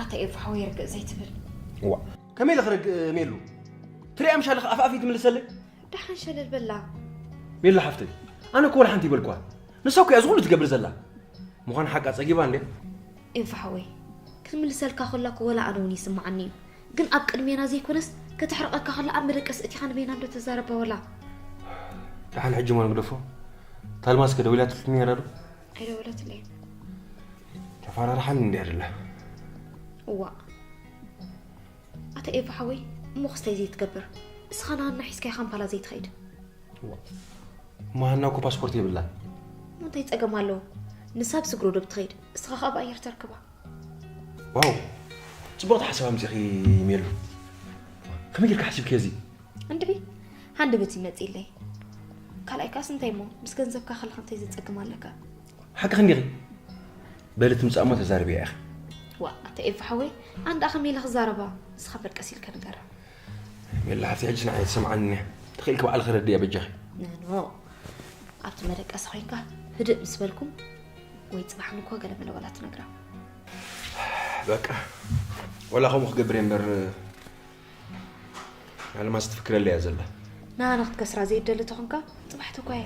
ኣታ ኤፉ ሓወይ ርግእ ዘይትብል ዋ ከመይ ኢለ ክረግእ ሜሉ ትሪኣ ምሻ ኣለኻ ኣፍኣፍ ትምልሰለይ ደሓን ሸለል በላ ሜሉ ሓፍተይ ኣነ እኮ ወላ ሓንቲ ይበልኳ ንሳ እኮ እያ ዝኹሉ ትገብር ዘላ ምዃን ሓቃ ጸጊባ እንዴ ኤፉ ሓወይ ክትምልሰልካ ከላ እኮ ወላ ኣነ እውን ይስምዓኒ እዩ ግን ኣብ ቅድሜና ዘይኮነስ ከተሕርቐካ ከላ ኣብ መደቀስ እቲኻ ንበይና እንዶ ተዛረባ ወላ ደሓን ሕጂ ሞ ንግደፎ ታልማስ ከደዊላትልኒ ነራ ዶ ኣይደወለትለይን ተፈራርሓኒ እንድያ ደላ እዋ ኣታ ኤፋ ሓወይ እሞ ክስታይ ዘይትገብር እስኻ ንሃና ሒዝካይ ካምፓላ ዘይትኸይድ እሞ ሃና እኮ ፓስፖርት የብላን እሞ እንታይ ጸገም ኣለዎ ንሳ ብስግሮ ዶ ብትኸይድ እስኻ ከኣ ብኣየር ተርክባ ዋው ጽቡቕቲ ሓሳብ ኣምጺኺ ሜሉ ከመይ ጌርካ ሓሲብኪ እዚ እንድዒ ሃንደበት ይመጽእለይ ካልኣይ ከኣስ እንታይ እሞ ምስ ገንዘብካ ከለኻ እንታይ ዘጸግም ኣለካ ሓቂ ክንዲኺ በሊ ትምጻእ እሞ ተዛርብያ ኢኺ ዋ ኣታ ኤፋ ሓወይ ኣንዳ ከመይ ኢለ ክዛረባ ንስኻ በርቀስ ኢልካ ንገራ ሜላ ሓፍቲ ሕጂ ንዓይ ትሰምዓኒ እኒያ ተኽኢልኪ ባዕልኺ ረድእያ በጃኺ ኖ ኣብቲ መደቀሲ ኮይንካ ህድእ ምስ በልኩም ወይ ፅባሕ ንኮ ገለ መለ ወላ ትነግራ በቃ ወላ ከምኡ ክገብር እየ እምበር ኣልማዝ ትፍክረለይ እያ ዘላ ንኣና ክትከስራ ዘይደሊ ተኾንካ ፅባሕ ተኳየ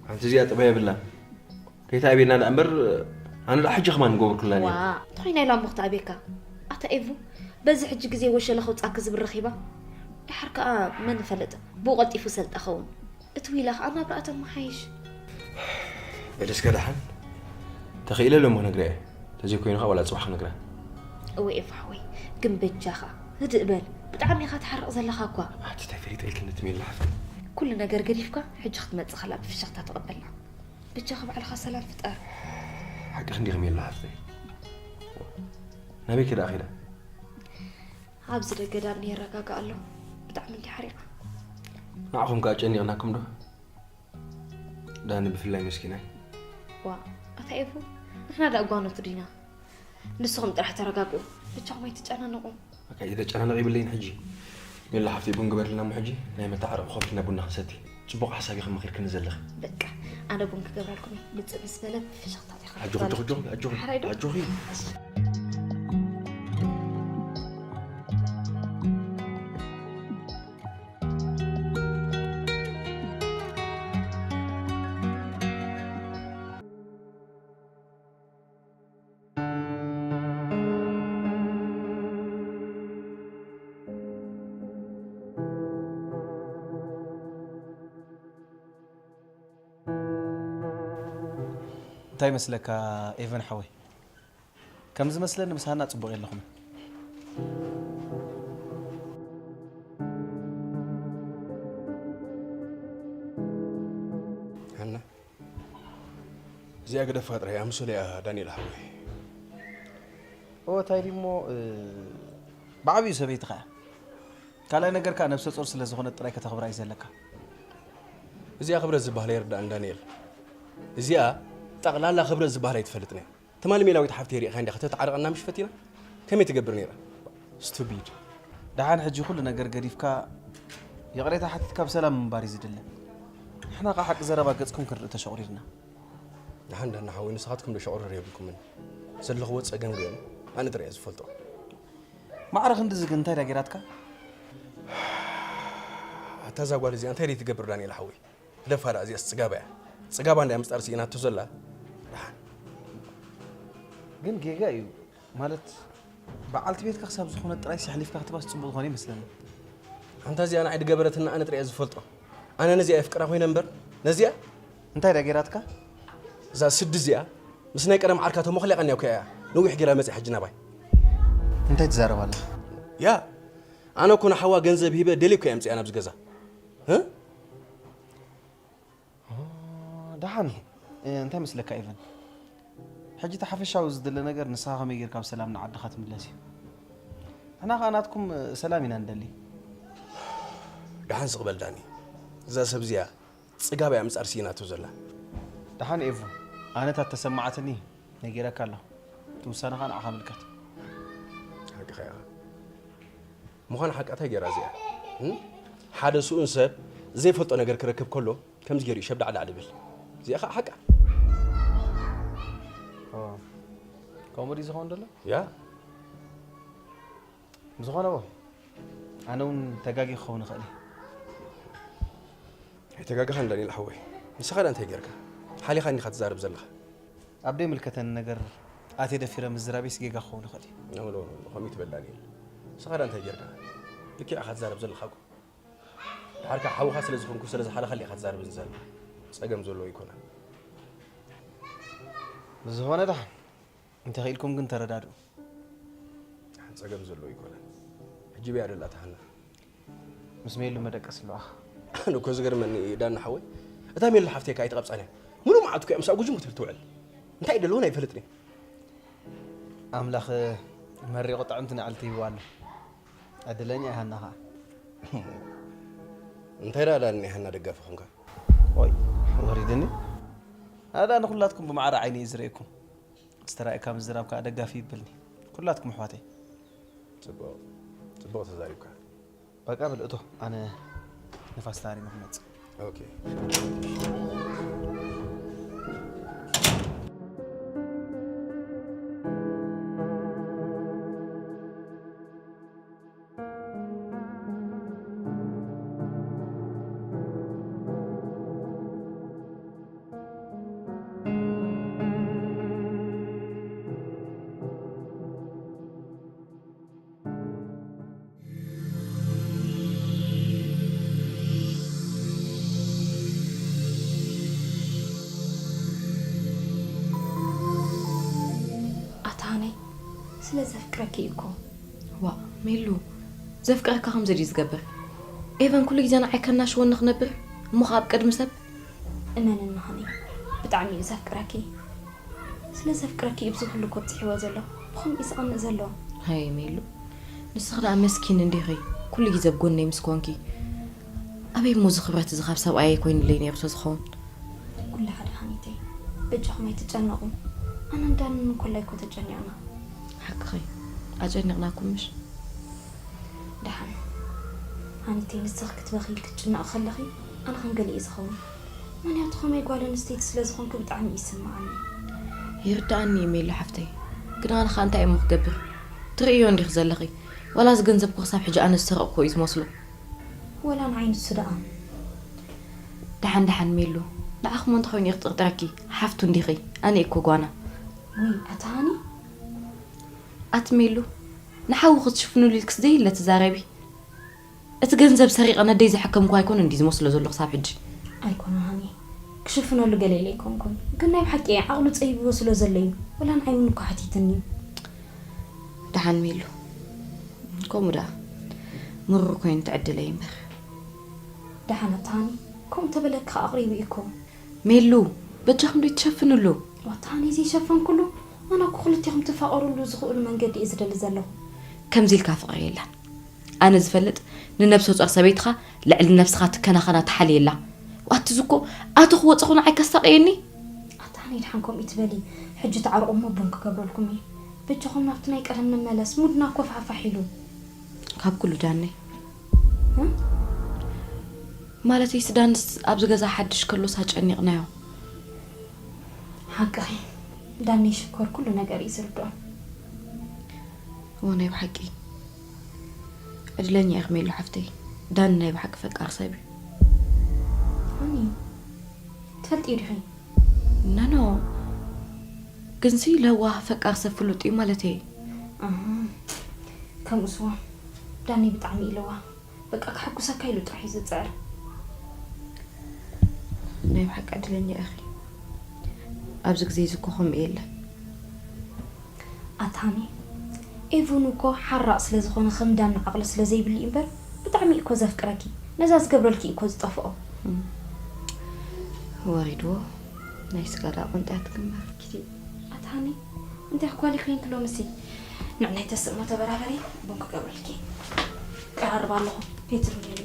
ሓንቲ እዚኣ ጥበ የብላን ከይተኣቤና ደኣ እምበር ኣነ ደኣ ሕጂ ከማን ንገብርኩላ ዋ ነይሩ እንተኾይና ኢላ እሞ ክትኣቤካ ኣታ ኤቡ በዚ ሕጂ ግዜ ወሸለ ከውጻኪ ዝብል ረኺባ። ድሓር ከኣ መን ፈለጠ፣ ብኡ ቀልጢፉ ሰልጠ ኸውን። እቲ ዊላ ከኣ ናብራኣ ተመሓይሽ። በል እስከ ደሓን ተኽኢለ ሎሞ ነግራ እየ። ተዘይኮይኑ ከኣ ዋላ ጽባሕ ክነግራ። እወ ኤፋ ሓወይ፣ ግን በጃኻ ህድእ በል። ብጣዕሚ ኢኻ ትሓርቕ ዘለኻ እኳ። ኣቲ እንታይ ፈሊጠ ኢልኪ ነቲ ሜላ ሓፍቲ? ኩሉ ነገር ገዲፍካ ሕጂ ክትመጽእ ከላ ብፍሽኽታ ተቐበልና። በጃኻ ባዕልኻ ሰላም ፍጠር። ሓቂ ክንዲ ከመይ ኣላ ሓፍተይ? ናበይ ከይዳ ኣኺዳ? ኣብዚ ደገ ዳኒ የረጋግኣ ኣሎ። ብጣዕሚ እንዲ ሓሪቓ። ንዓኹም ከኣ ጨኒቕናኩም ዶ? ዳኒ ብፍላይ መስኪናይ። ዋ፣ ኣታ ኤፉ፣ ንሕና ደኣ ጓኖቱ ዲና? ንስኹም ጥራሕ ተረጋግኡ። ብቻኹም ኣይትጨናነቑ። ኣካ እየ ተጨናነቕ ይብለይን ሕጂ። ሜላ ሓፍተይ ቡን ግበርልና እሞ ሕጂ ናይ መተዓረቒ ኮፍ ኢልና ቡና ክንሰቲ። ጽቡቕ ሓሳብ ኢኺ መኺርክኒ ዘለኺ። በቃ ኣነ ቡን ክገብረልኩም እየ። ምጽእ ምስ በለ ብፍሽኽታ ዲኻ ኣጆኺ ኣጆኺ ኣጆኺ ኣጆኺ ሓራይ ዶ? ኣጆኺ። እንታይ ይመስለካ ኤቨን ሓወይ? ከም ዝመስለኒ ምስ ሃና ጽቡቕ የለኹምን። ሃና እዚኣ ግደፋ ጥራይ ኣምሶለያ ዳንኤል ሓወይ። እወ ታይ ድሞ ብዓብዩ ሰበይትኻ እያ። ካልኣይ ነገር ከዓ ነብሰ ጾር ስለ ዝኾነት ጥራይ ከተኽብራ እዩ ዘለካ። እዚኣ ክብረት ዝበሃል ኣይርዳእን ዳንኤል። እዚኣ ጠቕላላ ክብረት ዝበሃል ኣይትፈልጥን እያ። ትማሊ ሜላዊት ሓፍተይ ሪኢኻ እንዲኻ ተተዓርቐና ምሽ ፈቲና ከመይ ትገብር ነይራ? ስቱፒድ። ደሓን ሕጂ ኩሉ ነገር ገዲፍካ ይቕሬታ ሓቲትካ ብሰላም ምንባር እዩ ዝድለ። ንሕና ከዓ ሓቂ ዘረባ ገጽኩም ክንርኢ ተሸቑሪርና። ደሓን ዳና ሓወይ ንስኻትኩም ዶ ሸቑርር የብልኩምን? ዘለኽዎ ጸገም ግን ኣነ ጥራይ እየ ዝፈልጦ። ማዕረ ክንድዚ ግን እንታይ ድያ ገይራትካ? ኣታ እዛ ጓል እዚኣ እንታይ ደይ ትገብር ዳንኤል ሓወይ? ግደፋ ደኣ እዚኣስ ጽጋባ እያ። ጽጋባ እንድያ ምጽኣር ስኢናቶ ዘላ። ደሓን። ግን ጌጋ እዩ ማለት በዓልቲ ቤትካ ክሳብ ዝኾነ ጥራይ ሲሕሊፍካ ክትባስ ጽቡቕ ዝኾነ ይመስለኒ። ኣንታ እዚኣ ንዓይ ድገበረትና ኣነ ጥራይ እየ ዝፈልጦ። ኣነ ነዚኣ የፍቅራ ኮይነ እምበር ነዚኣ እንታይ ድያ ገይራትካ? እዛ ስዲ እዚኣ ምስ ናይ ቀደም ዓርካ ተሞኽሊያ ቀንያ እኮ እያ ነዊሕ ጌራ መጽያ ሕጂ ናባይ። እንታይ ትዛረብ ኣለኻ? ያ ኣነ እኮ ንሓዋ ገንዘብ ሂበ ደልየ እኮ እየ ኣምጽያ ናብዚ ገዛ። እ? ደሓን እንታይ መስለካ ኤቨን? ሕጂ እቲ ሓፈሻዊ ዝድለ ነገር ንስኻ ከመይ ጌርካ ብሰላም ንዓድኻ ትምለስ እዩ። ንሕና ኸኣ ናትኩም ሰላም ኢና ንደሊ። ደሓን ስቕ በል ዳኒ። እዛ ሰብ እዚኣ ጽጋብ እያ ምጻር ስኢናቶ ዘላ። ደሓን ኤቭ፣ ኣነ እታ ተሰማዓትኒ ነጊረካ ኣለኹ። እቲ ውሳነ ኸኣ ንዓኻ ምልከት። ሓቅኻ ኢኻ። ምዃን ሓቃ እንታይ ገይራ እዚኣ? እም? ሓደ ስኡን ሰብ ዘይፈልጦ ነገር ክረክብ ከሎ ከምዚ ገይሩ እዩ ሸብዳዕዳዕ ድብል። እዚኣ ኸዓ ሓቃ። ኦ፣ ከምኡ ድዩ ዝኸውን ዘሎ? ያ። ብዝኾነ፣ ኣነ እውን ተጋጊ ክኸውን ይኽእል እየ። ኣይተጋገኻን ዳንኤል ሓወይ። ንስኻ ዳ እንታይ ጌርካ? ሓሊኻኒ ኢኻ ትዛረብ ዘለኻ። ኣብ ደይምልከተኒ ነገር ኣትየ ደፊረ ምዝራበይስ ጌጋ ክኸውን ይኽእል እዩ። No, no, no, ከምኡ ኣይትበል ዳንኤል። ንስኻ ዳ እንታይ ጌርካ? ልክዕ ኢኻ ትዛረብ ዘለኻ እኮ። ድሓር ከኣ ሓውኻ ስለ ዝኾንኩ ስለ ዝሓለኻለይ ኢኻ ትዛረበኒ ዘለኻ። ጸገም ዘለዎ ኣይኮነን። ብዝኾነ ደሓን እንተኽኢልኩም ግን ተረዳድኡ። ጸገም ዘለዎ ኣይኮነን። ሕጂ በይ ኣደላ ተሃና። ምስ ሜሉ መደቀስ ኣለዋኻ። ኣነ እኮ ዝገርመኒ ዳና ሓወይ፣ እታ ሜሉ ሓፍተይ ከኣ ኣይትቐብጻን እያ። ሙሉእ መዓልቲ እኮ እያ ምስኣ ጉጅም ክትብል ትውዕል። እንታይ ደለውን ኣይፈልጥን እየ። ኣምላኽ መሪቑ ጥዕምቲ ንዕልቲ ሂብዋ ኣሎ። ዕድለኛ እያ ሃና ኸኣ። እንታይ ደኣ ዳኒ ናይ ሃና ደጋፊ ኾንካ? ኦይ ወሪድኒ። ኣነ ደኣ ንኹላትኩም ብማዕረ ዓይኒ እየ ዝርእየኩም። ዝተራእካ ምዝራብ ከኣ ደጋፊ ይብልኒ። ኩላትኩም ኣሕዋተይ። ጽቡቕ ጽቡቕ ተዛሪብካ። በቃ በል እቶ ኣነ ንፋስ ተሃሪመ ክመጽእ። ኦኬ። ስለ ዘፍቅረኪ እዩ እኮ። ዋእ ሜሉ፣ ዘፍቅረካ ከምዚ ድዩ ዝገብር? ኤቨን ኩሉ ግዜ ንዓይ ከናሽወኒ ክነብር፣ እሞ ኸኣ ኣብ ቅድሚ ሰብ? እመነኒ ሃኒ፣ ብጣዕሚ እዩ ዘፍቅረኪ። ስለ ዘፍቅረኪ እዩ እዚ ኩሉ ከብጽሕዎ ዘሎ፣ ብኸምኡ እዩ ዝቐንእ ዘሎ። ሃይ ሜሉ፣ ንስኺ ደኣ መስኪን እንዲኺ፣ ኩሉ ግዜ ኣብ ጎነይ ምስ ኮንኪ። ኣበይ እሞ እዚ ክብረት እዚ ካብ ሰብኣየይ ኮይኑለይ ነይሩ ተዝኸውን? ኩሉ ሓደ ሃኒተይ፣ በጃኹም ኣይትጨነቑ። ኣነን ዳንን እንኮላይ እኮ ተጨኒቕና። ሓቅኺ፣ ኣጨኒቕናኩም ምሽ? ደሓን ሃኒተይ፣ ንስኺ ክትበኺ ክትጭነቒ ከለኺ ኣነ ከም ገለ እየ ዝኸውን። ምኽንያቱ ከመይ ጓል ኣንስተይቲ ስለ ዝኾንኩ ብጣዕሚ እዩ ዝስምዓኒ። ይርድኣኒ እዩ ሜሉ ሓፍተይ፣ ግን ኣነ ኸኣ እንታይ እሞ ክገብር? ትርእዮ እንዲኺ ዘለኺ፣ ዋላ እዚ ገንዘብ እኮ ክሳብ ሕጂ ኣነ ዝሰረቕኩ እዩ ዝመስሎ። ወላ ንዓይ ንሱ ደኣ። ደሓን ደሓን ሜሉ፣ ንዓኺ እሞ እንተኾይኑ እዩ ክጥርጥረኪ፣ ሓፍቱ እንዲኺ፣ ኣነ እኮ ጓና። ውይ ኣታ ሃኒ። ኣቲ ሜሉ፣ ንሓዊ ክትሽፍንሉ ኢልክስ ዘየለ ትዛረቢ። እቲ ገንዘብ ሰሪቐ ነደይ ዘሐከምኩ ኣይኮነን ድዩ ዝመስሎ ዘሎ ክሳብ ሕጂ? ኣይኮነን ሃኒ፣ ክሽፍነሉ ገለ ኢለ ኣይኮንኩን፣ ግን ናይ ብሓቂ ዓቕሉ ጸቢብዎ ስለ ዘሎ እዩ። ወላ ንዓይ እውን እኮ ሓቲትኒ እዩ። ደሓን ሜሉ፣ ከምኡ ደኣ ምሩር ኮይኑ ትዕድለይ እምበር። ደሓን ኣታ ሃኒ፣ ከምኡ ተበለኪ ከኣ ኣቕሪቡ እዩ እኮ። ሜሉ፣ በጃኹም ዶ ትሸፍንሉ? ዋታ ሃኒ ዘይሸፈንኩሉ? ኣነ እኮ ክልቴኹም ትፋቐሩሉ ዝኽእሉ መንገዲ እየ ዝደሊ ዘለኹ። ከምዚ ኢልካ ፍቕሪ የላን። ኣነ ዝፈልጥ ንነብሰ ጾር ሰበይትኻ ልዕሊ ነብስኻ ትከናኸና ትሓልየላ። ዋቲ ዝኮ ኣቲ ክወጽኹ ንዓይ ከሳቀየኒ? ኣታ ሃኒ ደሓን ከምኡ ይትበሊ። ሕጂ ተዓርቑ እሞ ቡን ክገብረልኩም እየ። በጃኹም ናብቲ ናይ ቀደም ንመለስ፣ ሙድና እኮ ፋሕፋሕ ኢሉ። ካብ ኩሉ ዳነይ። እ? ማለተይስ ዳንስ ኣብዚ ገዛ ሓድሽ ከሎስ ኣጨኒቕናዮ። ሓቅኺ፣ ዳነይ ሽኮር ኩሉ ነገር እዩ ዝርድኦ። እዎ ናይ ብሓቂ። ዕድለኛ ኢኺ ሜሉ ሓፍተይ። ዳኒ ናይ ብሓቂ ፈቃር ሰብ እዩ። ሃኒ፣ ትፈልጥዮ ዲኺ? ኖ፣ ኖ። ግንሲ ለዋህ ፈቃር ሰብ ፍሉጥ እዩ ማለተይ። ኣሃ፣ ከምኡስ እዎ። ዳኒ ብጣዕሚ እዩ ለዋህ። በቃ ክሕጉሰካ ኢሉ ጥራሕ እዩ ዝጽዕር። ናይ ብሓቂ ዕድለኛ ኢኺ። ኣብዚ ግዜ እዚ እኮ ከምኡ የለን። ኣታ ሃኒ፣ ኤቨን እኮ ሓራቕ ስለ ዝኾነ ከም ዳኒ ዓቕሊ ስለ ዘይብሉ እዩ እምበር ብጣዕሚ እዩ እኮ ዘፍቅረኪ። ነዛ ዝገብረልኪ እዩ እኮ ዝጠፍኦ። እም። ወሪድዎ። ናይ ስጋ ደኣ ቆንጣ እያ ትግበር። ኪዲ፣ ኣታ ሃኒ፣ እንታይ ኳሊ ኮይንኪ ሎምሲ? ንዕናይ ተስእሞ ተበራበሪ፣ ቡን ክገብረልኪ። ቀራርባ ኣለኹ። ፔትሩ ደሊ።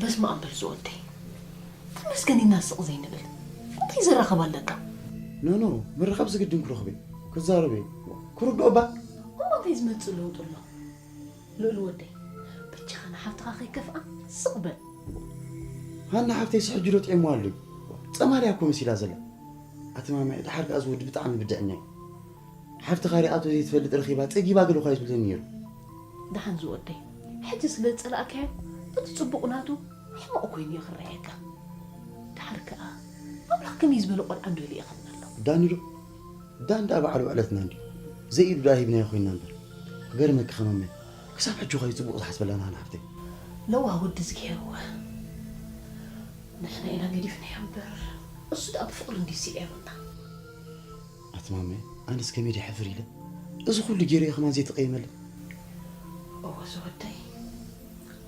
በስመ ኣብ በል ዝወደይ። ተመስገን ኢና ስቕ ዘይንብል። እንታይ ዘራኽብ ኣለካ? ኖ፣ ኖ፣ ምርኻብ ዝግድን ክረኽብ እዩ። ክዛረብ እዩ። ክርድኦ እባ። እሞ እንታይ ዝመጽእ ለውጢ ኣሎ? ልኡል ወደይ፣ በጃኻ ንሓፍትኻ ከይከፍኣ ስቕ በል። ሃና ሓፍተይ ስሕጂ ዶ ጥዒምዋ ኣሎ እዩ? ጸማልያ እኮ መሲላ ዘላ። ኣቲ ማማይ፣ ደሓር ከኣ እዚ ወዲ ብጣዕሚ ብድዐኛ እዩ። ሓፍትኻ ሪኣቶ ዘይትፈልጥ ረኺባ ጸጊባ ገለ እኳ እዩ ዝብለኒ ነይሩ። ደሓን ዝወደይ፣ ሕጂ ስለ ዝጸላእካዮ፣ እቲ ጽቡቕ ናቱ ሕማቕ ኮይኑ እዩ ክረኣየካ። ደሓር ከኣ፣ ኣምላኽ ከመይ ዝበለ ቆልዓ እንዶ ይልእኸልና ኣሎ። ዳኒ ዶ? ዳን ደኣ በዓል ውዕለትና እንድዩ። ዘይኢዱ ደኣ ሂብናዮ ኮይንና እምበር። ክገርመኪ ከማመ፣ ክሳብ ሕጂ እኳ እዩ ጽቡቕ ዝሓስበላ ንሃና ሓፍተይ። ለዋህ ወዲ እዝግሄር እወ። ንሕና ኢና ገዲፍናዮ እምበር፣ እሱ ደኣ ብፍቕሪ እንድዩ ስዒሩና። ኣቲ ማመ፣ ኣነስ ከመይ ድየ ሕፍር ኢለ። እዚ ኩሉ ገይሩ እየ ከማን ዘይተቐየመለይ። እወ ዝወደይ፣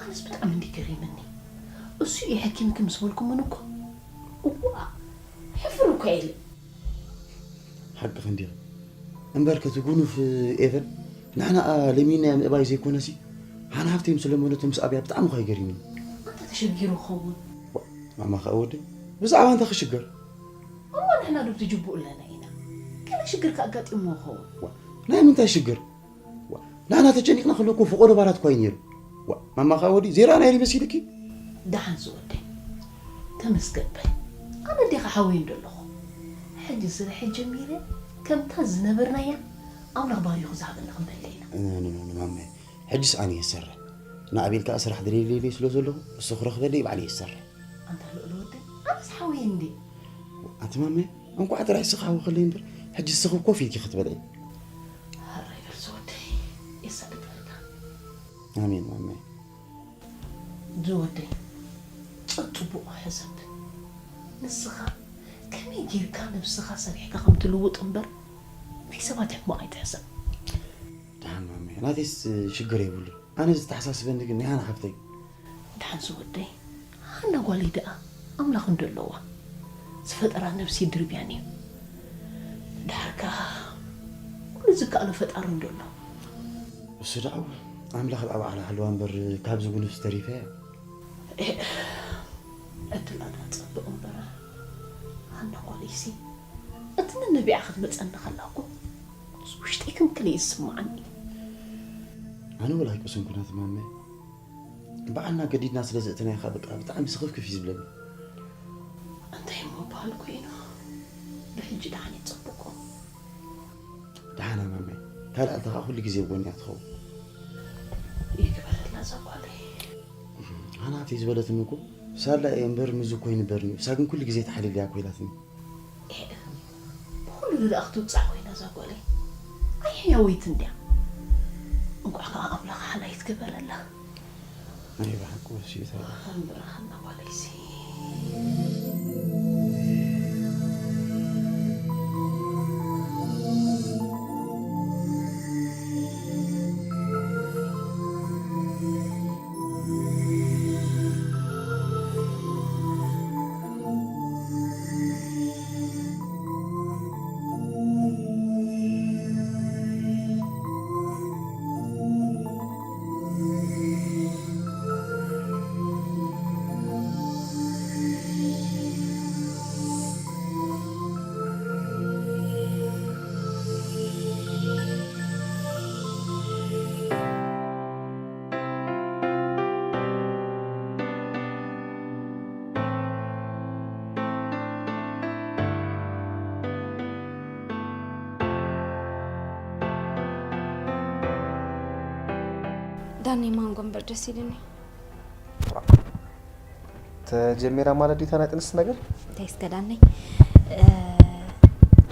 ኣነስ ብጣዕሚ እንድዩ ገሪምኒ። እሱ እዩ ሓኪምኪ ምስ በልኩምኒ እኮ፣ እዋእ፣ ሕፍር እኮ ኢለ። ሓቅኺ እንዲኺ። እምበርከ እቲ ጉኑፍ ኤቨን ንሕና ለሚንናዮ ምእባይ ዘይኮነሲ፣ ሓና ሃፍተይ ምስ ለመነቶ ምስ ኣብያ ብጣዕሚ እኳ እዩ ገሪምኒ። ኣንታ ሽግር ይኸውን። ማማ ከኣ ወደይ ብዛዕባ እንታይ ክሽገር? እሞ ንሕና ዶ ብትጅቡእ ኣለና ኢና? ገለ ሽግር ከኣጋጢምዎ ይኸውን። ናይ ምንታይ ሽግር? ናና ተጨኒቕና ከለኩ ፈቆዶ ባራት ኳይ ነይሩ። ማማ ከኣ ወደይ ዘይረኣናዮ ዶ ይመስልኪ? ደሓን ዝወደይ ተመስገን በል። ኣነ እንዲኻ ሓወይ እንዶ ኣለኹ። ሕጂ ስርሐይ ጀሚረ ከምታ ዝነበርናያ ኣምላኽ ባሪኹ ዝሃበና ክንበለ ኢና። ማመ ሕጅስ ኣነ እየ ዝሰርሕ። ንኣቤል ከኣ ስራሕ ደልየለይ ስለ ዘለኹ እሱ ክረኽበለይ ባዕለይ እየ ዝሰርሕ። ኣንታ ልኡል ወደይ ኣነስ ሓወይ እንዲ። ኣቲ ማመ እንኳዕ ጥራሕ ስኻ ሓዊ ከለይ እምበር ሕጂ ስኺ ኮፍ ኢልኪ ክትበልዒ። ሃራይ በል ዝወደይ የሳድገካ። ኣሜን ማመ። ዝወደይ ጽቡቕ ሕሰብ። ንስኻ ከመይ ጌርካ ነብስኻ ሰሪሕካ ከም ትልውጥ እምበር ናይ ሰባት ሕማቕ ኣይትሕሰብ። ደሓን ማመ ናተይስ ሽግር የብሉን። ኣነ ዝተሓሳስበኒ ግን ናይ ሃና ሓፍተይ። ደሓን ዝወደይ ሃና ጓለይ ደኣ ኣምላኽ እንዶ ኣለዋ። ዝፈጠራ ነብሲ ድርብያን እዩ። ድሓር ከኣ ኩሉ ዝከኣሎ ፈጣሪ እንዶ ኣሎ። እሱ ደኣ ኣምላኽ ደኣ ባዕላ ሃለዋ እምበር ካብዚ ጉኑፍስ ተሪፈ እያ። ዕድላ ደኣ ጸብቕ እምበር ሃና ጓለይሲ እቲ ነነቢዓ ክትመጸኒ ከላ እኮ ውሽጠይ ከም ክልእ እዩ ዝስምዓኒ። ኣነ ወላ ኣይቀሰንኩን ኣቲ ማመ። ባዕልና ገዲድና ስለ ዘእተናዮ ኸኣ በቃ ብጣዕሚ ስኽፍክፍ እዩ ዝብለኒ። እንታይ እሞ በሃልኩ ኢኖ ብሕጂ ደሓን ይጸብቆ። ደሓና ማመይ፣ ካልኣልታ ኸኣ ኩሉ ግዜ ኣብ ጎኒ እያ ትኸውን። ይግበረላ እዛ ጓለይ። ሃናተይ ዝበለትኒ እኮ ሳላ እየ እምበር ምዚ እኮ ኣይንበርን እዩ። እሳ ግን ኩሉ ግዜ ተሓልል እያ እኮ ኢላትኒ። ብኹሉ ንደኣ ክትውጻዕ ኮይና እዛ ጓለይ። ኣይ ሕያወይቲ እንድያ። እንቋዕ ከኣ ኣምላኽ ሓላይት ገበረላ። ናይ ብሓቂ ወሲታ እምበረኸና ጓለይሲ። ዳኒ ማንጎ እምበር ደስ ኢልኒ። ተጀሚራ ማለት ዲታ ናይ ጥንስ ነገር? እንታይ እስከ ዳነይ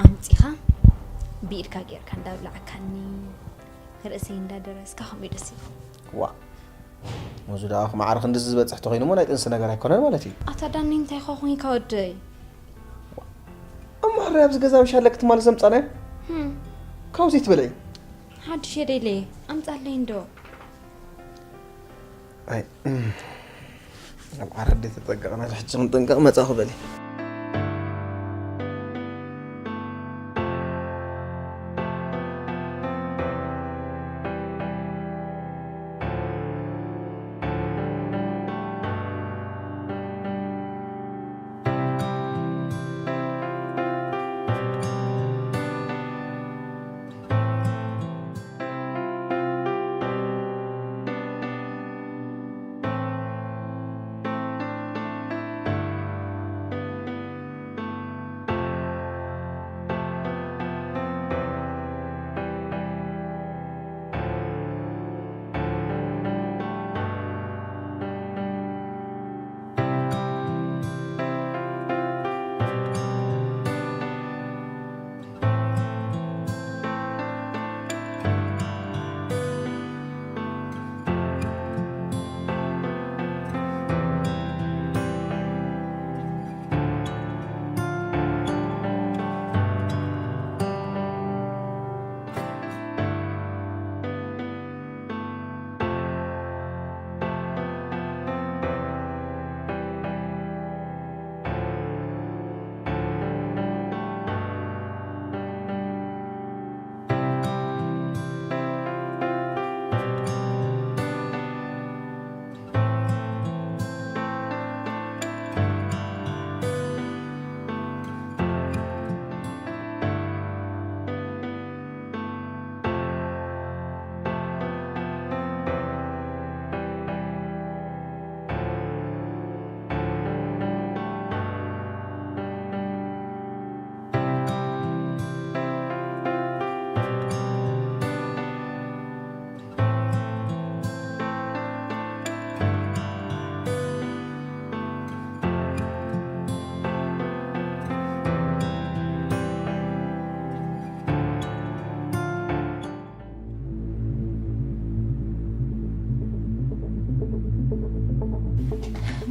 ኣምፂኻ ብኢድካ ጌርካ እንዳብላዕካኒ ርእሰይ እንዳደረስካ ከምኡ ደስ ኢሉ። ዋ ሙዙ ደኣ ማዕረ ክንድዚ ዝበፅሕ ተኮይኑ እሞ ናይ ጥንሲ ነገር ኣይኮነን ማለት እዩ። ኣታ ዳኒ እንታይ ኳ ኮንካ ወደይ? እሞ ሕራይ ኣብዚ ገዛ ምሻለ ክትማል ዘምፃናዮ ካብዚ ትበለይ። ሓድሽ የደይለየ ኣምፃለይ እንዶ። ኣይ ኣብ ዓረዲ ተጠንቀቕና ሕጂ ክንጥንቀቕ መፃኹ በሊ።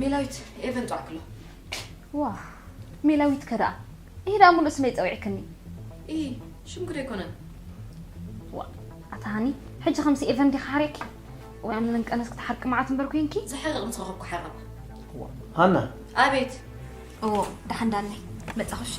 ሜላዊት፣ ኤቨን ጸዋዕክሎ። ዋ ሜላዊት ከ ደኣ? ይሄ ደኣ ሙሉእ ስመይ ጸዊዕክኒ። ኢ ሽም ጉድ ኣይኮነን። ዋ ኣታ ሃኒ፣ ሕጂ ከምሲ ኤቨን ዲኻ ሓሪቕኪ? ወይ ኣነ መንቀነስ ክትሓርቂ መዓት እምበር ኮንኪ? ዝሕርቕ ምስ ረኸብኩ ሓረቕ። ሃና ኣቤት። እዎ ደሓን ዳነይ መጻኹ እሺ።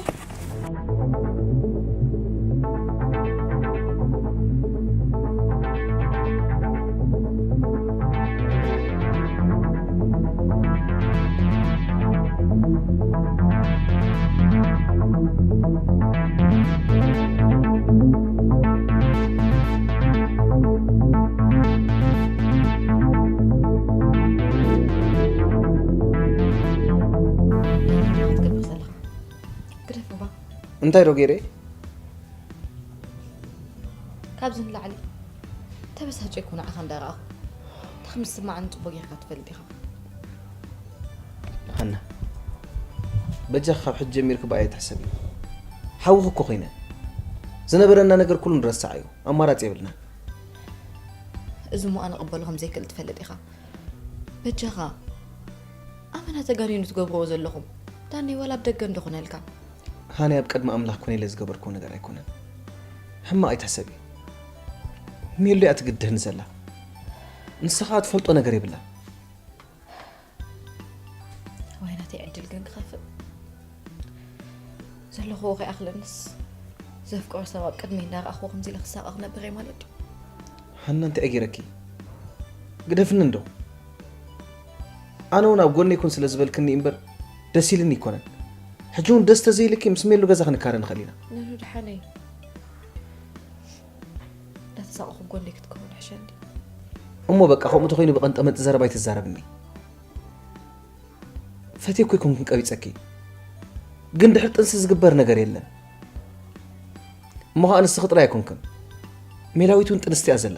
ትገብር ዘለኻ ግደፍ እባ። እንታይ ዶ ገይረ? ካብዚ ንላዕሊ ተበሳጨ ይኮ ንዓኻ እንዳረኣኹ። እንታይ ከም ዝስማዓኒ ጽቡቕ ጌርካ ትፈልጥ ኢኻ። ሃና በጃኻ ካብ ሕጂ ጀሚርክ ብኣየ ትሕሰቢ። ሓውኺ እኮ ኮይነ። ዝነበረና ነገር ኩሉ ንረስዓዮ። ኣማራጺ የብልና። እዚ እሞ ኣነ ቅበሎ ከም ዘይክእል ትፈልጥ ኢኻ። በጃኻ ኣመና ተጋኒኑ ትገብርዎ ዘለኹም። ዳኒ ዋላ ኣብ ደገ እንዶ ኩነልካ። ሃኒ ኣብ ቅድሚ ኣምላኽ ኮነ ኢለ ዝገበርክዎ ነገር ኣይኮነን። ሕማቕ ኣይትሕሰቢ። ሜሉ እያ ትግድህኒ ዘላ። ንስኻ ትፈልጦ ነገር የብላ። ዋይ ናተይ ዕድል ግን ክኸፍእ ዘለኹዎ ከይኣኽለንስ ዘፍቅሮ ሰብ ኣብ ቅድሚ እንዳረኣኽዎ ከምዚ ኢለ ክሳቐ ክነብር እየ ማለት ድዩ? ሃና እንታይ ገይረኪ? ግደፍኒ እንዶ። ኣነ እውን ኣብ ጎነይ ኩን ስለ ዝበልክኒ እምበር ደስ ኢልኒ ኣይኮነን። ሕጂ እውን ደስ ተዘይልኪ ምስ ሜሉ ገዛ ክንካረ ንኽእል ኢና። ንሉ ደሓነይ እንዳተሳቐኹ ጎነይ ክትከውን ሕሸ እንዲ። እሞ በቃ ከምኡ ተኾይኑ ብቐንጠመንጢ ዘረባ ኣይትዛረብኒ። ፈትየኩ ኣይኮንኩን ቀቢፀኪ፣ ግን ድሕሪ ጥንሲ ዝግበር ነገር የለን። እሞ ኸዓ ንስኺ ጥራይ ኣይኮንክን፣ ሜላዊት እውን ጥንስቲ እያ ዘላ።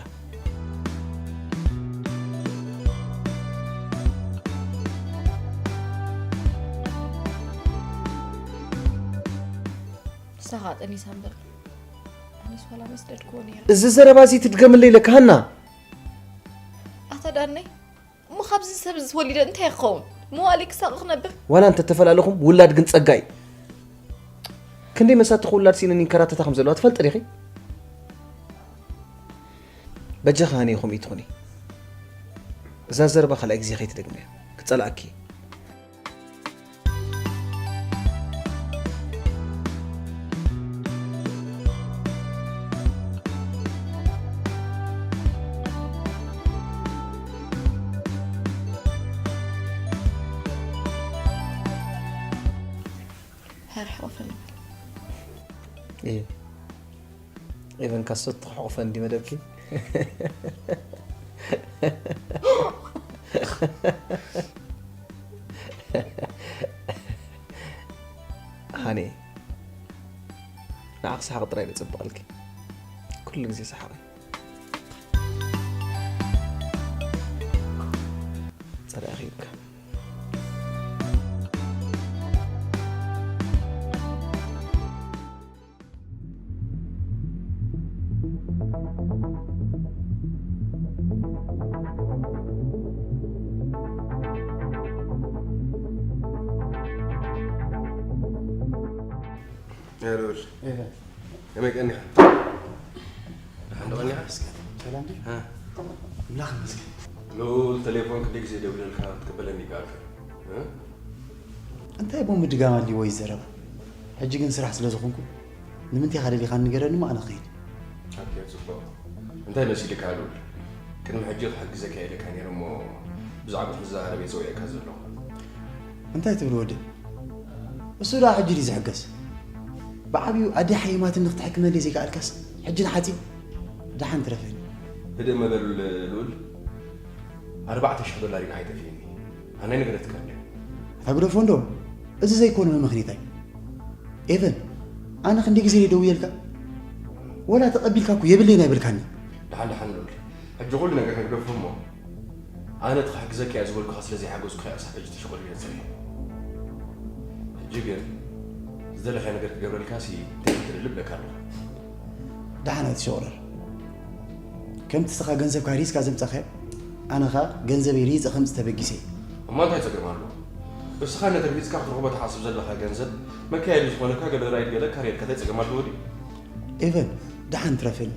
ንሳ ኸዓ ጠኒሳ እምበር ኣነስ ዋላ መስደድክዎ ነይረ። እዚ ዘረባ እዚ ትድገምለይ ኢለኪ ሃና። ኣታ ዳነይ እሞ ካብዚ ሰብ እዚ ተወሊደ እንታይ ክኸውን? መዋእለይ ክሳቐ ክነብር? ዋላ እንተተፈላለኹም ውላድ ግን ጸጋ እዩ። ክንደይ መሳትኺ ውላድ ስኢነን ይንከራተታ ከም ዘለዋ ትፈልጢ ዲኺ? በጃኺ ሃኒ ከምኡ ኣይትኹኒ። እዛ ዘረባ ካልኣይ ግዜ ከይትደግምያ። ክጸልኣኪ እየ። ሕርሕቑፍኒ። እየ። ኤቨን ካሶ ተሕቑፈ እንዲ መደብኪ። ሃኒ፣ ንዓኺ ሰሓቕ ጥራይ እዩ ዘጽብቐልኪ። ኩሉ ግዜ ሰሓቒ። ጸላኢኺ ይብካ። ሄሮድ፣ ከመይ ቀኒኻ? ደሓን ዶ ቀኒኻ? ሰላም ድዩ? ሃ? ኣምላኽ ይመስገን። ልኡል፣ ቴሌፎን ክንደይ ግዜ ደዊለልካ ክትቅበለኒ ይከኣልካ? እ? እንታይ እሞ ምድጋም ኣልዎ እዩ ዘረባ? ሕጂ ግን ስራሕ ስለ ዝኾንኩ፣ ንምንታይ ኢኻ ደሊኻኒ ንገረኒ እሞ ኣነ ክኸይድ። ኦኬ፣ ጽቡቕ። እንታይ መሲልካ ልኡል? ቅድሚ ሕጂ ክሕግዘካ ኢለካ ነይረ እሞ ብዛዕባ ክዛረብ እየ ጸዊዐካ ዘለኹ። እንታይ ትብል ወደይ? እሱ ደኣ ሕጂ ድዩ ዝሕገዝ? ብዓብዩ ኣደይ ሓይማትኒ ክትሕክመለይ ዘይከኣልካስ ሕጂ ንሓጺን? ደሓን ትረፈኒ። ህድእ እሞ በል ልኡል። ኣርባዕተ ሽሕ ዶላር እዩ ንዓይ ጠፊእኒ። ኣነ ኣይነገረትካን ድየ? ኣታ ግደፎ እንዶ፣ እዚ ዘይኮነ መመኽኔታይ። ኤቨን፣ ኣነ ክንደይ ግዜ ደዊለልካ? ወላ ተቐቢልካ እኮ የብለይን ኣይበልካኒ። ደሓን ደሓን ልኡል፣ ሕጂ ኩሉ ነገር ንግደፎ እሞ፣ ኣነ እቲ ክሕግዘካ እየ ዝበልኩኻ ስለ ዘይሓገዝኩኻ እየ ክሳብ ሕጂ ተሸቑሊለ ዝጸኒሐ። ሕጂ ግን ዝደለኻዮ ነገር ክገብረልካሲ እንታይ ክትደሊ እብለካ ኣለኹ። ደሓን ኣይትሸቑረር። ከምቲ ንስኻ ገንዘብካ ሪኢስካ ዘምጻኻዮ፣ ኣነ ኸኣ ገንዘበይ ሪኢጸ ከምጽእ ተበጊሰ እየ። እሞ እንታይ ጸገም ኣለዎ? እስኻ ነቲ ርሂጽካ ክትረኽቦ ትሓስብ ዘለኻ ገንዘብ መካየዲ ዝኾነካ ገለ ራይድ ገለ ካርየርካ እንታይ ጸገም ኣለዎ ድዩ? ኤቨን፣ ደሓን ትረፈኒ።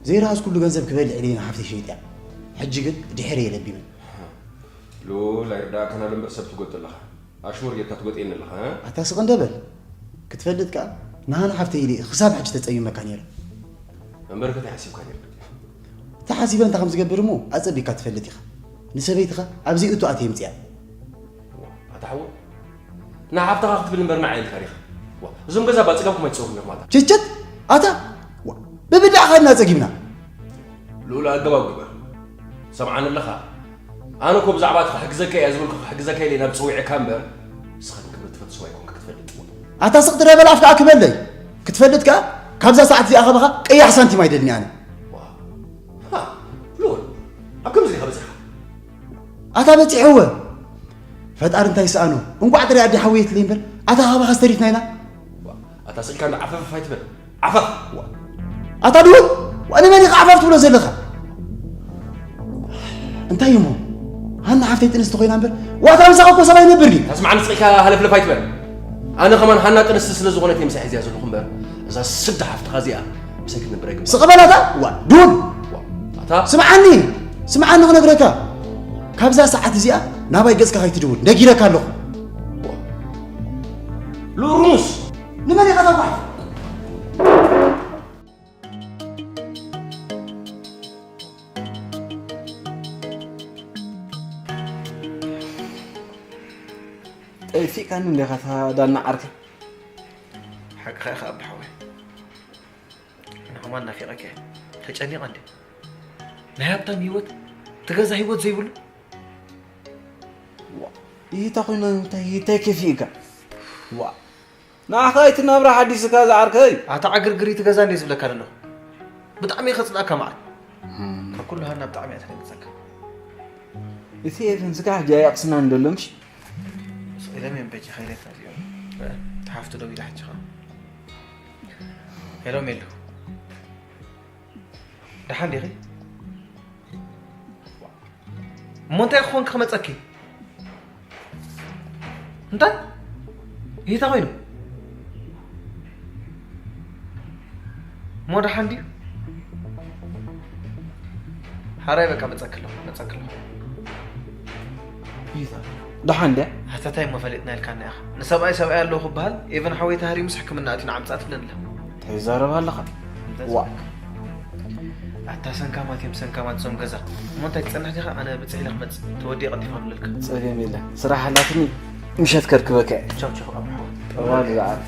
ዘይረኣስኩሉ ገንዘብ ክበልዕ ኢለ ኢና ሓፍተይ ሸይጥያ። ሕጂ ግን ድሕር እየ ለቢመ። ሉል ኣይርዳእካን ኣሎ እምበር ሰብ ትጎጥ ኣለኻ። ኣሽሙር ጌርካ ትጎጥየኒ ኣለኻ፣ እ? ኣታ ስቕ እንደ በል። ክትፈልጥ ከኣ ንሃና ሓፍተይ ኢለ ክሳብ ሕጂ ተጸሚመካ ነይረ። እምበር ከ እንታይ ሓሲብካ ነይርካ? ተሓሲበ እንታይ ከም ዝገብር እሞ ኣጸቢቕካ ትፈልጥ ኢኻ። ንሰበይትኻ ኣብ ዘይእቱ ኣትየ የምጽኣ። ኣታ ሓወ፣ ንሓፍትኻ ክትብል እምበር ንዓይ ኢልካ ዲኻ? ዋ፣ እዞም ገዛ ባጽጋብኩም ኣይትጸውሩን ኢኹም ኣታ። ቸቸት! ኣታ! ዋ፣ ብብላዕኻ እና ጸጊብና። ልኡል ኣገባብ ግበር። ሰምዓኒ ኣለኻ? ኣነ እኮ ብዛዕባ እቲ ክሕግዘካ እየ ዝበልኩ ክሕግዘካ ኢለ ናብ ጸዊዐካ እምበር፣ ንስኻ ግን ክብረት ትፈቱ ሰብ ኣይኮንካ ክትፈልጥ። ኣታ ስቕ ትረበል ኣፍካ ክበለይ። ክትፈልጥ ከኣ ካብዛ ሰዓት እዚኣ ካባኻ ቀያሕ ሳንቲም ኣይደልን ኣነ። ዋ። ሃ፣ ልኡል፣ ኣብ ከምዚ ዲኻ በጺሕካ? ኣታ በጺሐወ። ፈጣሪ እንታይ ይስኣኖ? እንቋዕ ጥራይ ኣዲ ሓወየትለይ እምበር፣ ኣታ ካባኻ ዝተሪፍና ኢና። ዋ፣ ኣታ ስኢልካ እንዶ ዓፈፍ ኣይትበል። ዓፈፍ! ዋ። ኣታ ድውን? ዋ፣ ንመን ኢኻ ዓፈፍ ትብሎ ዘለኻ? እንታይ እሞ? ሃና ሓፍተይ ጥንስቲ ኮይና እምበር፣ ዋትራ ምሳኻ እኮ ሰብ ኣይነብር ድዩ? ኣታ ስምዓኒ፣ ስቕ ኢልካ ሃለፍለፍ ኣይትበል። ኣነ ከማን ሃና ጥንስቲ ስለ ዝኾነት እየ ምሳይ ሒዝያ ዘለኹ እምበር፣ እዛ ስዳ ሓፍትኻ እዚኣ ምሳይ ክትነብር ኣይግባእ። ስቕ በል ኣታ! ዋ፣ ድውን! ዋ፣ ኣታ ስምዓኒ! ስምዓኒ ክነግረካ። ካብዛ ሰዓት እዚኣ ናባይ ገጽካ ከይትድውል ነጊረካ ኣለኹ። ዋ። ሉሩሙስ! ንመን ኢኻ ተጓሕ? ጠፊእካኒ እንዲኻ እታ ዳና ዓርከይ። ሓቅኻ ኢኻ ኣቢ ሓወይ። ንኸማን ናፊቐካ እየ። ተጨኒቐ እንዴ? ናይ ሃብታም ህይወት፣ ትገዛ ህይወት ዘይብሉ? ዋ፣ ይታ ኮይና እንታይ፣ እንታይ ከፊእካ? ዋ፣ ንዓኻ ኣይትናብራ ሓዲስካ ዝዓርከይ። ኣታ ዕግርግር ይትገዛ እንዴ ዝብለካ ዘለኹ? ብጣዕሚ እየ ከጽልኣካ መዓት። እም። ካብ ኩሉ ሃና ብጣዕሚ እያ ተደንግጸካ። እቲ ኤቨን ዝጋ ሕጂ ኣየቕስናን ደሎ ምሽ? ስቕ ኢሎም እዮም በጃኻ ኢለካ እዚኦም። ተሓፍቱ ደው ኢላ ሕጂ ኸኣ። ሄሎ ሜሉ። ደሓን ዲኺ? እሞ እንታይ ክኾን ክመጸኪ? እንታይ? ይታ ኮይኑ? እሞ ደሓን ድዩ? ሓራይ በቃ መጸክሎ፣ መጸክሎ። ይታ። ደሓን ድያ? ኣታ ታይ እሞ ፈሊጥና ኢልካና ኢኻ። ንሰብኣይ ሰብኣይ ኣለዎ ክበሃል፣ ኤቨን ሓወይ ተሃሪሙስ ሕክምና ኣትዩ ንዓምጻ ትብለኒ ኣላ። እንታይ ይዛረብ ኣለኻ? እንታይ ዋ። ዝበልካ? ኣታ ሰንካማት እዮም ሰንካማት እዞም ገዛ። እሞ እንታይ ትጸንሕ ዲኻ? ኣነ ብጽሕ ኢለ ክመጽእ። ተወዲኤ ቀልጢፈ ክብለልካ። ጸገም የለን። ስራሕ ኣላትኒ ምሸት ከርክበካ እየ። ቻው ቻው ኣቡ ሓወይ። ጠዋል ዝዓር።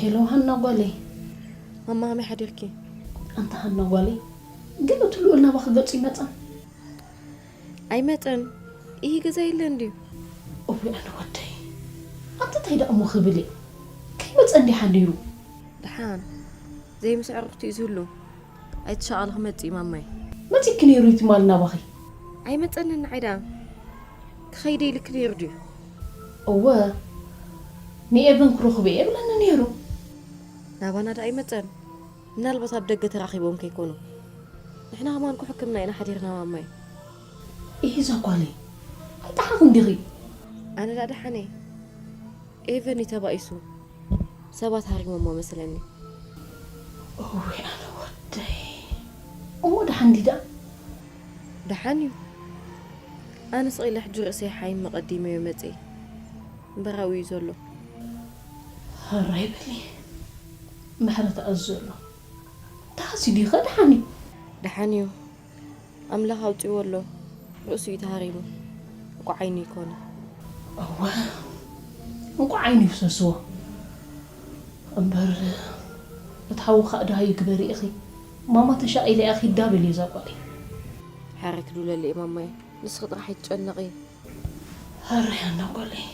ሄሎ ሃና ጓለይ። ማማ ከመይ ሓዲርኪ? ኣንታ ሃና ጓለይ፣ ግን እቲ ልኡል ናባኺ ገጹ ይመጽእ? ኣይመጸን። ኢሂ ገዛ የለን ድዩ? እውይ ኣነ ወደይ፣ ኣንታ እንታይ ደኣ እሞ ክብል እየ? ከይመጸ እንዲሓ ነይሩ። ደሓን ዘይምስ ኣዕሩኽቲ እዩ ዝህሉ። ኣይትሻቐሊ ክመጽእ እዩ ማማይ። መጺእኪ ነይሩ እዩ ትማሊ ናባኺ? ኣይመጸንን ንዓይ ደኣ። ክኸይደ ኢልኪ ነይሩ ድዩ? እወ፣ ንኤቨን ክረኽቦ እየ ይብለኒ ነይሩ። ናባና ደኣ ኣይመጸን። ምናልባት ኣብ ደገ ተራኺቦም ከይኮኑ። ንሕና ከማን እኮ ሕክምና ኢና ሓዲርና ማማይ። ኢሂ እዛ ጓለይ፣ ኣይጠሓኽን ዲኺ? ኣነ ደኣ ደሓን እየ። ኤቨን እዩ ተባኢሱ። ሰባት ሃሪሞሞ መስለኒ። እውይ ኣነ ወደይ። እሞ ደሓን ድዩ ደኣ? ደሓን እዩ። ኣነ ስቕ ኢለ ሕጂ ርእሰይ ሓይሚ ቀዲመዮ መጽየ። እምበር ኣብኡ እዩ ዘሎ። ሕራይ በሊ። ምሕረት ኣዝዘሉ። ተሃስዩ ድዩ ኸ ደሓን እዩ? ደሓን እዩ። ኣምላኽ ኣውጺእዎ ኣሎ። ርእሱ እዩ ተሃሪሙ። እንቋዕ ዓይኑ ይኮነ። እወ፣ እንቋዕ ዓይኑ ይፍሰስዎ። እምበር እቲ ሓዊ ከዓ ድሃዩ ግበሪ ኢኺ። ማማ ተሻቒለ እያ ኺዳ በልዮ እዛ ጓለይ። ሓረይ ክድውለለይ እየ ማማየ። ንስኺ ጥራሕ ኣይትጨነቒ። ሓረይ ኣና ጓለይ።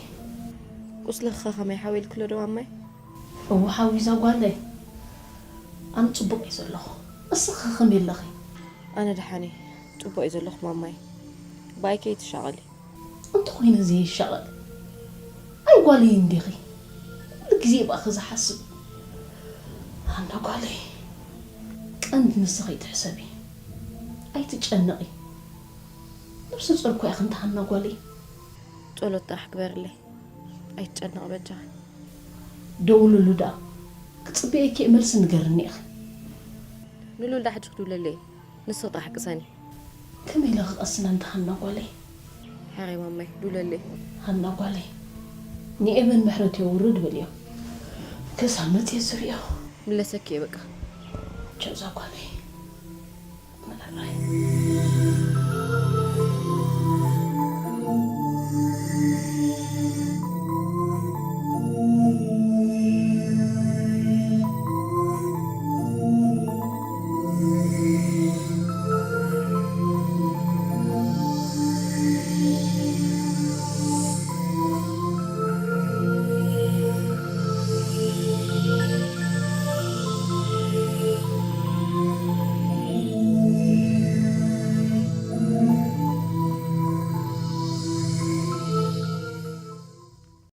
ቁስልኺ ኸ ከመይ ሓዊልክሎ ዶ ማማየ? እወ ሓዊ እዛ ጓለይ። ኣነ ጽቡቕ እየ ዘለኹ። እስኺ ኸ ከመይ ኣለኺ? ኣነ ደሓን እየ። ጽቡቕ እየ ዘለኹ ማማየ። ብኣይ ከይትሻቐሊ። እንተኾይነ ዘይሻቐል ኣይ ጓለይ እንዲኺ። ኩሉ ግዜ ብኣኺ ዝሓስብ። ሃና ጓለይ፣ ቀንዲ ንስኺ ኣይትሕሰቢ። ኣይትጨነቒ። ነብሰ ጾር እኮ ኢኺ እንተ ሃና ጓለይ። ጸሎት ጥራሕ ግበርለይ። ኣይትጨነቒ በጃኺ። ደውልሉ ደኣ። ክጽበየኪ እየ፣ መልሲ ንገርኒ ኢኺ። ንሉል ደኣ ሕጂ ክድውለለይ እየ። ንስኺ ጥራሕ ቅሰኒ። ከመይ ኢለ ክቐስና እንተ ሃና ጓለይ? ሓረይ ማማይ፣ ዱለለይ። ሃና ጓለይ፣ ንኤቨን ምሕረት የውርድ በልዮ። ክሳብ መጽየ ዝርእዮ። ምለሰኪ እየ በቃ። ቻው እዛ ጓለይ። መራራይ።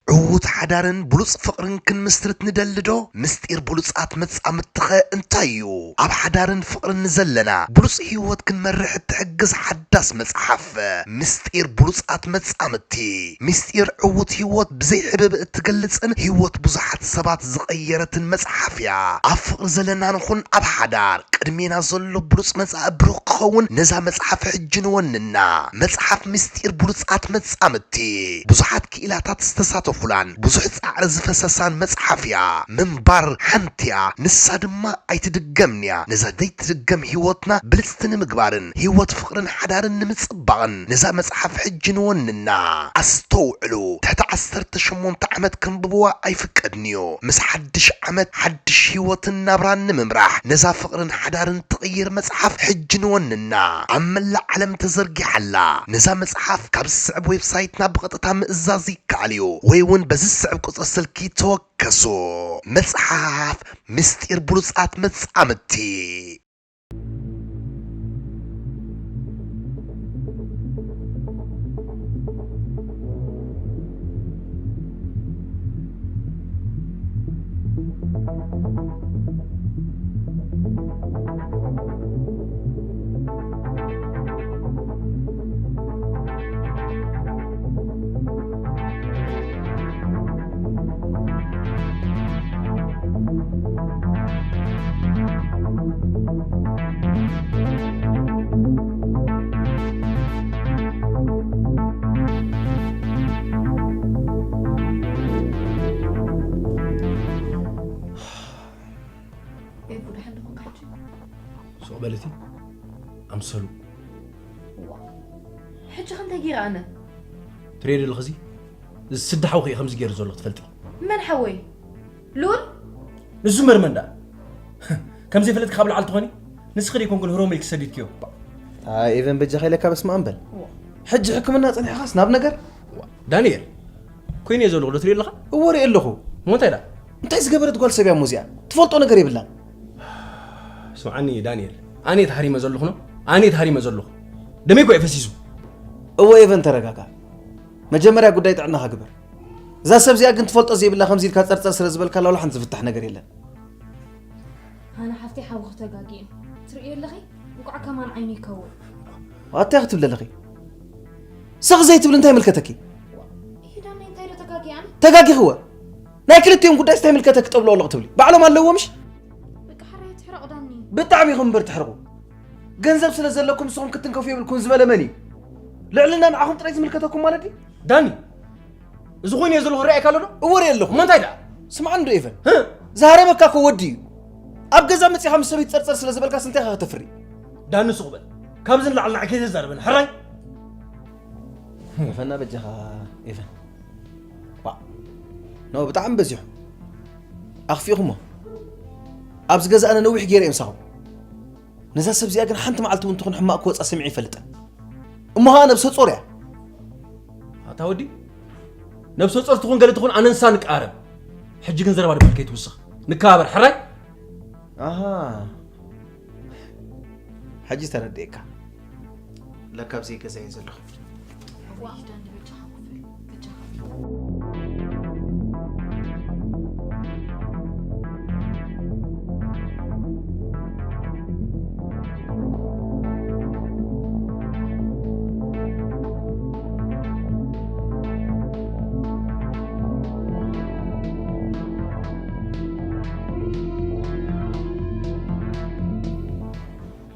ዕዉት ሓዳርን ብሉጽ ፍቕርን ክንምስርት ንደሊ ዶ? ምስጢር ብሉጻት መጻምድትኸ እንታይ እዩ? ኣብ ሓዳርን ፍቕርን ንዘለና ብሉጽ ህይወት ክንመርሕ እትሕግዝ ሓዳስ መጽሓፍ፣ ምስጢር ብሉጻት መጻምድቲ። ምስጢር ዕዉት ህይወት ብዘይ ዕብብ እትገልጽን ህይወት ብዙሓት ሰባት ዝቐየረትን መጽሓፍ እያ። ኣብ ፍቕሪ ዘለና ንኹን ኣብ ሓዳር፣ ቅድሜና ዘሎ ብሉጽ መጻኢ ብሩኽ ክኸውን ነዛ መጽሓፍ ሕጂ ንወንና። መጽሓፍ ምስጢር ብሉጻት መጻምድቲ። ብዙሓት ክኢላታት ዝተሳተፉላን ብዙሕ ጻዕሪ ዝፈሰሳን መጽሓፍ እያ። ምንባር ሓንቲ እያ፣ ንሳ ድማ ኣይትድገምን እያ። ነዛ ዘይትድገም ህይወትና ብልጽቲ ንምግባርን ህይወት ፍቕርን ሓዳርን ንምጽባቕን ነዛ መጽሓፍ ሕጂ ንወንና። ኣስተውዕሉ፣ ትሕቲ ዓሰርተ ሸሞንተ ዓመት ከንብብዋ ኣይፍቀድን'ዩ። ምስ ሓድሽ ዓመት ሓድሽ ህይወትን ናብራን ንምምራሕ ነዛ ፍቕርን ሓዳርን ትቕይር መጽሓፍ ሕጂ ንወንና። ኣብ መላእ ዓለም ተዘርጊሓ ኣላ። ነዛ መጽሓፍ ካብ ዝስዕብ ዌብሳይትና ብቐጥታ ምእዛዝ ይከኣል እዩ፣ ወይ እውን በዚ ዝስዕብ ቁጽሪ ስልኪ ተወከሱ። መጽሓፍ ምስጢር ብሉጻት መጻምድቲ። ኤፉ፣ ደሓን ዲኹም ሕጂ? ሱቕ በል እቲ ኣምሰሉ። ዋ፣ ሕጂ ከ እንታይ ገይረ ኣነ? ትርእዮ ዶ ኣለኺ እዚ? እዚ ስዲ ሓውኺ እዩ ከምዚ ገይሩ ዘሎ ክትፈልጢ። መን ሓወይ? ልኡል? ንሱ መርመን ደኣ። ከም ዘይፈለጥኪ ካብ ላዕሊ ትኾኒ? ንስኺ ዶ ኣይኮንኩን ህሮም ኢልኪ ሰዲድክዮ? ኣይ ኤቨን በጃኻ ኢለካ በስመ ኣብ በል። ዋ። ሕጂ ሕክምና ጸኒሕኻስ ናብ ነገር? ዋ፣ ዳንኤል፣ ኮይነ እየ ዘለኹ ዶ ትርኢ ኣለኻ? እወ ርኢ ኣለኹ። እሞ እንታይ ደኣ? እንታይ ዝገበረት ጓል ሰብ እያ እሞ እዚኣ? ትፈልጦ ነገር የብላን። ስምዓኒ ዳንኤል፣ ኣነ እየ ተሃሪመ ዘለኹ ነው? ኣነ እየ ተሃሪመ ዘለኹ። ደመይ እኮ እዩ ፈሲሱ። እወ ኤቨን ተረጋጋ። መጀመርያ ጉዳይ ጥዕናኻ ግበር። እዛ ሰብ እዚኣ ግን ትፈልጦ ዘይብላ ከምዚ ኢልካ ጸርጸር ስለ ዝበልካላ ዋላ ሓንቲ ዝፍታሕ ነገር የለን። ሃና ሓፍተይ ሓውኺ ተጋጊኡ። ትርእዮ ኣለኺ? እንቋዕ ከማን ዓይኑ ይከውን። ኣታ ክትብል ኣለኺ? ስቕ ዘይትብል እንታይ ይምልከተኪ? ይሄ ዳናይ እንታይ ዶ ተጋጊ ኣነ? ተጋጊኽወ። ናይ ክልቲኦም ጉዳይስ እንታይ ይምልከተኪ ጠብሎ ኣለኹ ትብሊ? ባዕሎም ኣለዎ ምሽ? በቃ ሓራይ ትሕረቕ ዳኒ። ብጣዕሚ ኢኹም እምበር ትሕርቑ። ገንዘብ ስለ ዘለኩም ንስኹም ክትንከፉ የብልኩም ዝበለ መን እዩ? ልዕልና ንዓኹም ጥራይ ዝምልከተኩም ማለት ድዩ? ዳኒ፣ እዚ ኮይኑ እየ ዘለኹ ርኣይካ ኣሎ ዶ? እወ ርኤ ኣለኹ። እሞ እንታይ ደኣ? ስምዓኒ ዶ ኤቨን? ህ? ዝሃረመካ እኮ ወዲ እዩ። ኣብ ገዛ መጺኻ ምስ ሰበይቲ ጸርጸር ስለ ዝበልካስ እንታይ ኢኻ ከተፍሪ? ዳኒ ሱቕ በል። ካብዚ ንላዕሊ ንዓይ ከይተዛርበኒ ሕራይ። ግደፈና በጃኻ ኤቨን። ዋ። ኖ ብጣዕሚ በዚሑ። ኣኽፊእኹሞ። ኣብዚ ገዛ ኣነ ነዊሕ ገይረ እየ ምሳኹም። ነዛ ሰብ እዚኣ ግን ሓንቲ መዓልቲ እውን ትኹን ሕማቕ ክወጻ ሰሚዐ ይፈልጥን። እሞ ኸኣ ነብሰ ጾር እያ። ኣታ ወዲ፣ ነብሰ ጾር ትኹን ገለ ትኹን ኣነ ንሳ ንቀራረብ። ሕጂ ግን ዘረባ ድባል ከይትውስኽ። ንከባበር፣ ሕራይ? ኣሃ። ሕጂ ተረዲኤካ። ለካ ኣብ ዘይገዛይ እየ ዘለኹ።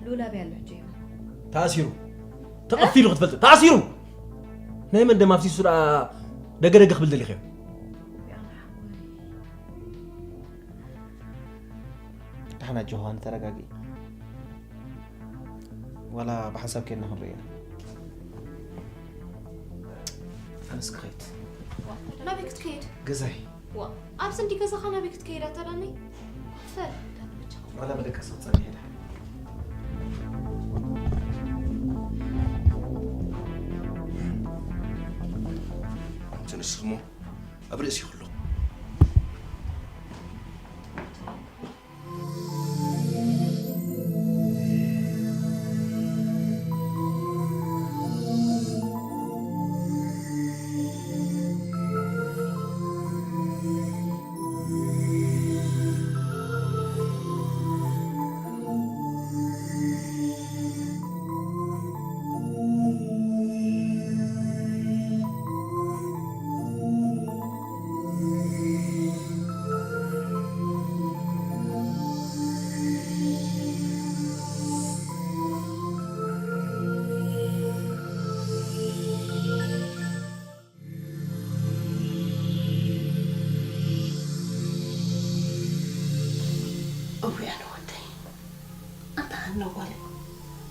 ሉላ ኣበይ ኣሎ ሕጂ? ተኣሲሩ። ተቐቲሉ ክትፈልጥ። ተኣሲሩ! ናይ መን ደም ኣፍሲሱ ደኣ ደገ ደገ ክብል ደሊኽዮ? ደሓን ኣጆኻ፣ ንተረጋግኢ። ዋላ ብሓንሳብ ኬድና ክንርእዮ ኢና። ኣነስ ክኸይድ። ናበይ ክትከይድ? ገዛይ። ዋ፣ ኣብዚ እንዲ ገዛኻ ናበይ ክትከይድ ኣታ ዳነይ? ኮፍ በል። ዋላ መደቀሲ ክጸንሕ እየ ደሓን። ኣንቲ ንስኺ እሞ ኣብ ርእሲ ይኹሎ። እውይ ኣነ ወደይ፣ ኣንታ ሃና ጓለይ፣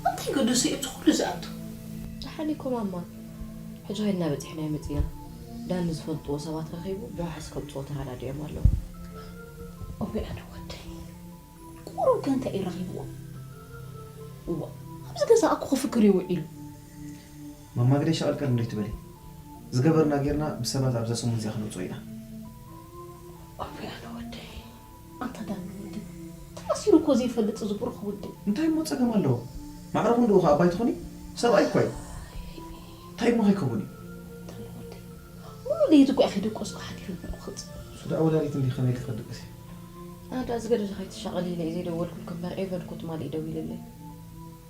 እንታይ ገደሱ እዩ እዚ ኩሉ ዝኣቱ? ደሓን እኮ ማማ፣ ሕጂ ኮይንና በጺሕና መጺና። ዳኒ ዝፈልጥዎ ሰባት ረኺቡ ብዋሕስ ከምጽዎ ተረዳዲኦም ኣለዉ። እውይ ኣነ ወደይ፣ ቁሩብ ከ እንታይ እዩ ረኺብዎ? እዋ፣ ኣብዚ ገዛ እኮ ክፍክር እዩ ውዒሉ። ማማ ግደይ ሸቐልቀል እንዶ ይትበሊ። ዝገበርና ጌርና ብሰባት ኣብዛ ሰሙን እዚኣ ክንውፅኦ ኢና። ኣቦይ ኣነ ወደይ፣ ኣንታ ዳኒ ወዲ፣ ተኣሲሩ እኮ ዘይፈልጥ እዚ ብሩኽ ወዲ። እንታይ እሞ ጸገም ኣለዎ? ማዕረ ክንድኡ ከኣ ኣባይ ትኾኒ? ሰብኣይ እኮ እዩ። እንታይ እሞ ከይከውን እዩ? ዳኒ ወዲ፣ ሙሉ ለይቲ እኮ እየ ከይደቀስኩ ሓዲረ ንዑ ክጽ። እሱ ደኣ ወላዲት እንዲ ከመይ ኢልካ ክትድቅሲ? ኣነ ደኣ ዝገደደ ከይትሻቐሊ ኢለ እየ ዘይደወልኩልኪ እምበር፣ ኤቨን እኮ ትማሊ እዩ ደዊሉለይ።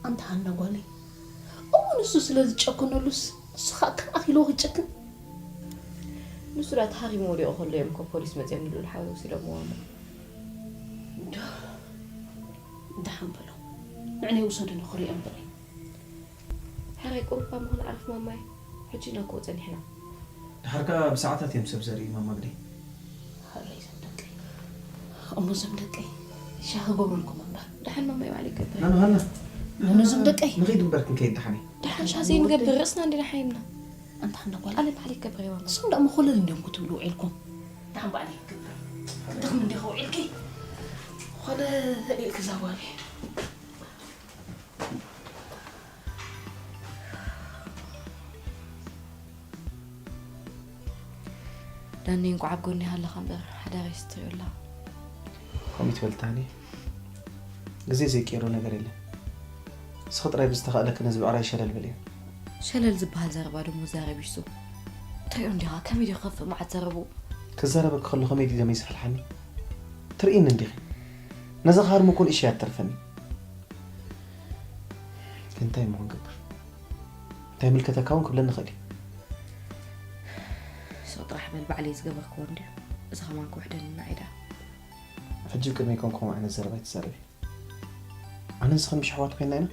ኣንታ ሃና ጓለይ፣ እሞ ንሱ ስለ ዝጨከነሉስ፣ ንሱ ኸኣ ከም ኣኺልዎ ክጨክን? ንሱ ደኣ ተሃሪሙ ወዲቑ ከሎ እዮም እኮ ፖሊስ መጺኦም ንልኡል ሓወይ ወሲዶምዎ እሞ። እንዶ፣ ደሓን በሎ። ንዕነይ ውሰዱኒ ክሪኦ እምበር። ሕራይ ቁሩብ እኳ ምኹን ዓርፍ ማማይ፣ ሕጂ ኢና እኮ ጸኒሕና። ደሓር ከኣ ብሰዓታት እዮም ሰብ ዘርኢ ማማ ግደይ። ሕራይ እዞም ደቀይ። እሞ እዞም ደቀይ፣ ሻሂ ክገብረልኩም እምበር። ደሓን ማማይ ባዕለይ ይገብር። ናኑ ሃና። ናኑ እዞም ደቀይ። ንኸይድ እምበር ክንከይድ ደሓን እዩ። ደሓን ሻሂ ዘይንገብር ርእስና እንዲና ሓይምና። ኣንታ ሃና ጓል። ኣነ ባዕለይ ይገብር እየ ማማይ። እሶም ደኣ መኾለል እንዲዮም ክትብሉ ውዒልኩም። ደሓን ባዕለይ ይገብር። ክትደኽሚ እንዲኻ ውዒልኪ። ኾለል ኢልኪ እዛ ጓለይ። ዳኒ እንቋዕ ኣብ ጎኒ ሃለኻ እምበር ሓዳረይስ ትሪኦ ኣለኻ። ከምኡ ትበል ታኒ። ግዜ ዘይቀይሮ ነገር የለን። ንስኺ ጥራይ ብዝተኻእለኪ ነዚ ብዕራይ ሸለል በልዮ። ሸለል ዝበሃል ዘረባ ድሞ ዛረብ ይሱ። ትሪኦ እንዲኻ ከመይ ድዩ ክኸፍእ መዓት ዘረብኡ። ክዛረበኪ ከሎ ከመይ ድዩ ደመይ ዝፈልሓኒ? ትርእይኒ እንዲኺ። ነዛ ክሃርሞ እኮ ንእሽተይ እያ ትተርፈኒ። ግን እንታይ እሞ ክንገብር? እንታይ ይምልከተካ እውን ክብለኒ ይኽእል እዩ። ስቕ ጥራሕ በል፣ ባዕለይ ዝገበርክዎ እንድዩ። እዚ ከማን ክውሕደልና እዩ ደኣ። ሕጂ ቅድመይ ኮንኩም ዓይነት ዘረባ ኣይትዛረቢ። ኣነ ንስኽን ምሽ ኣሕዋት ኮይንና ኢና?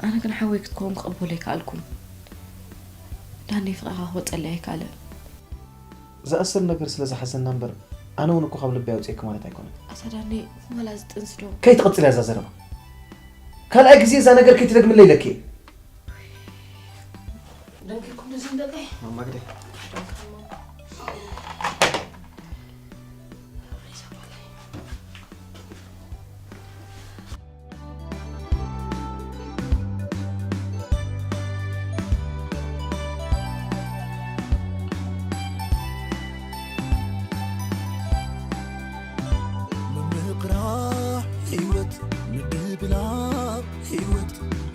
ኣነ ግን ሓወይ ክትከውን ክቕበሎ ኣይከኣልኩን። ዳነይ ፍቕርኻ ክወጸለይ ኣይከኣለን። ዝኣሰር ነገር ስለ ዝሓዘና እምበር፣ ኣነ እውን እኮ ካብ ልበይ ኣውፅኤኪ ማለት ኣይኮነን። ኣታ ዳነይ፣ ዋላ እዚ ጥንሲ ዶ? ከይትቕጽልያ እዛ ዘረባ። ካልኣይ ግዜ እዛ ነገር ከይትደግምለይ ኢለኪ እየ። ደንጊርኩም ንዝም ደቀይ? ማማ ግደይ። ደንጊርኩም። ሬሳ ጓለይ።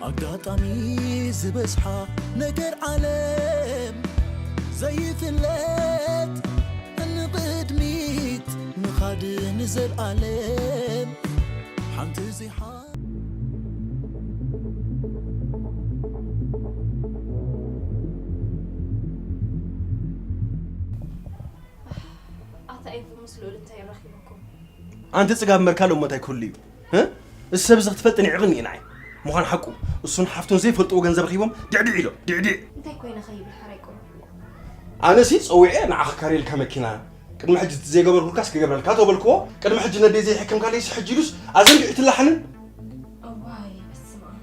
ኣጋጣሚ ዝበዝሓ ነገር ዓለም ዘይፍለጥ፣ ንቕድሚት ምኻድ ንዘልኣለም ሓንቲ ዚሓ ኣታ ኤፉ ምስ ልኡል እንታይ ረኺብኩም? ኣንቲ ጽጋብ መርካል እሞ እንታይ ክህሉ እዩ? እ? እዚ ሰብ እዚ ክትፈልጥን ይዕቕን እዩ ንዓይ። ምዃን ሓቁ፣ እሱን ሓፍቱን ዘይፈልጥዎ ገንዘብ ረኺቦም ድዕድዕ ኢሎም፣ ድዕድዕ። እንታይ ኮይነ ኸይብል ሓራይ ቁሩብ? ኣነሲ ጸዊዐ ንዓኻ ካርየልካ መኪና፣ ቅድሚ ሕጂ ዘይገበርኩልካስ ክገብረልካ ተበልክዎ፣ ቅድሚ ሕጂ ነደይ ዘይሕክምካለይስ ሕጂ ኢሉስ ኣዘንጊዑ ትላሓንን? እዋይ፣ በስመ ኣብ።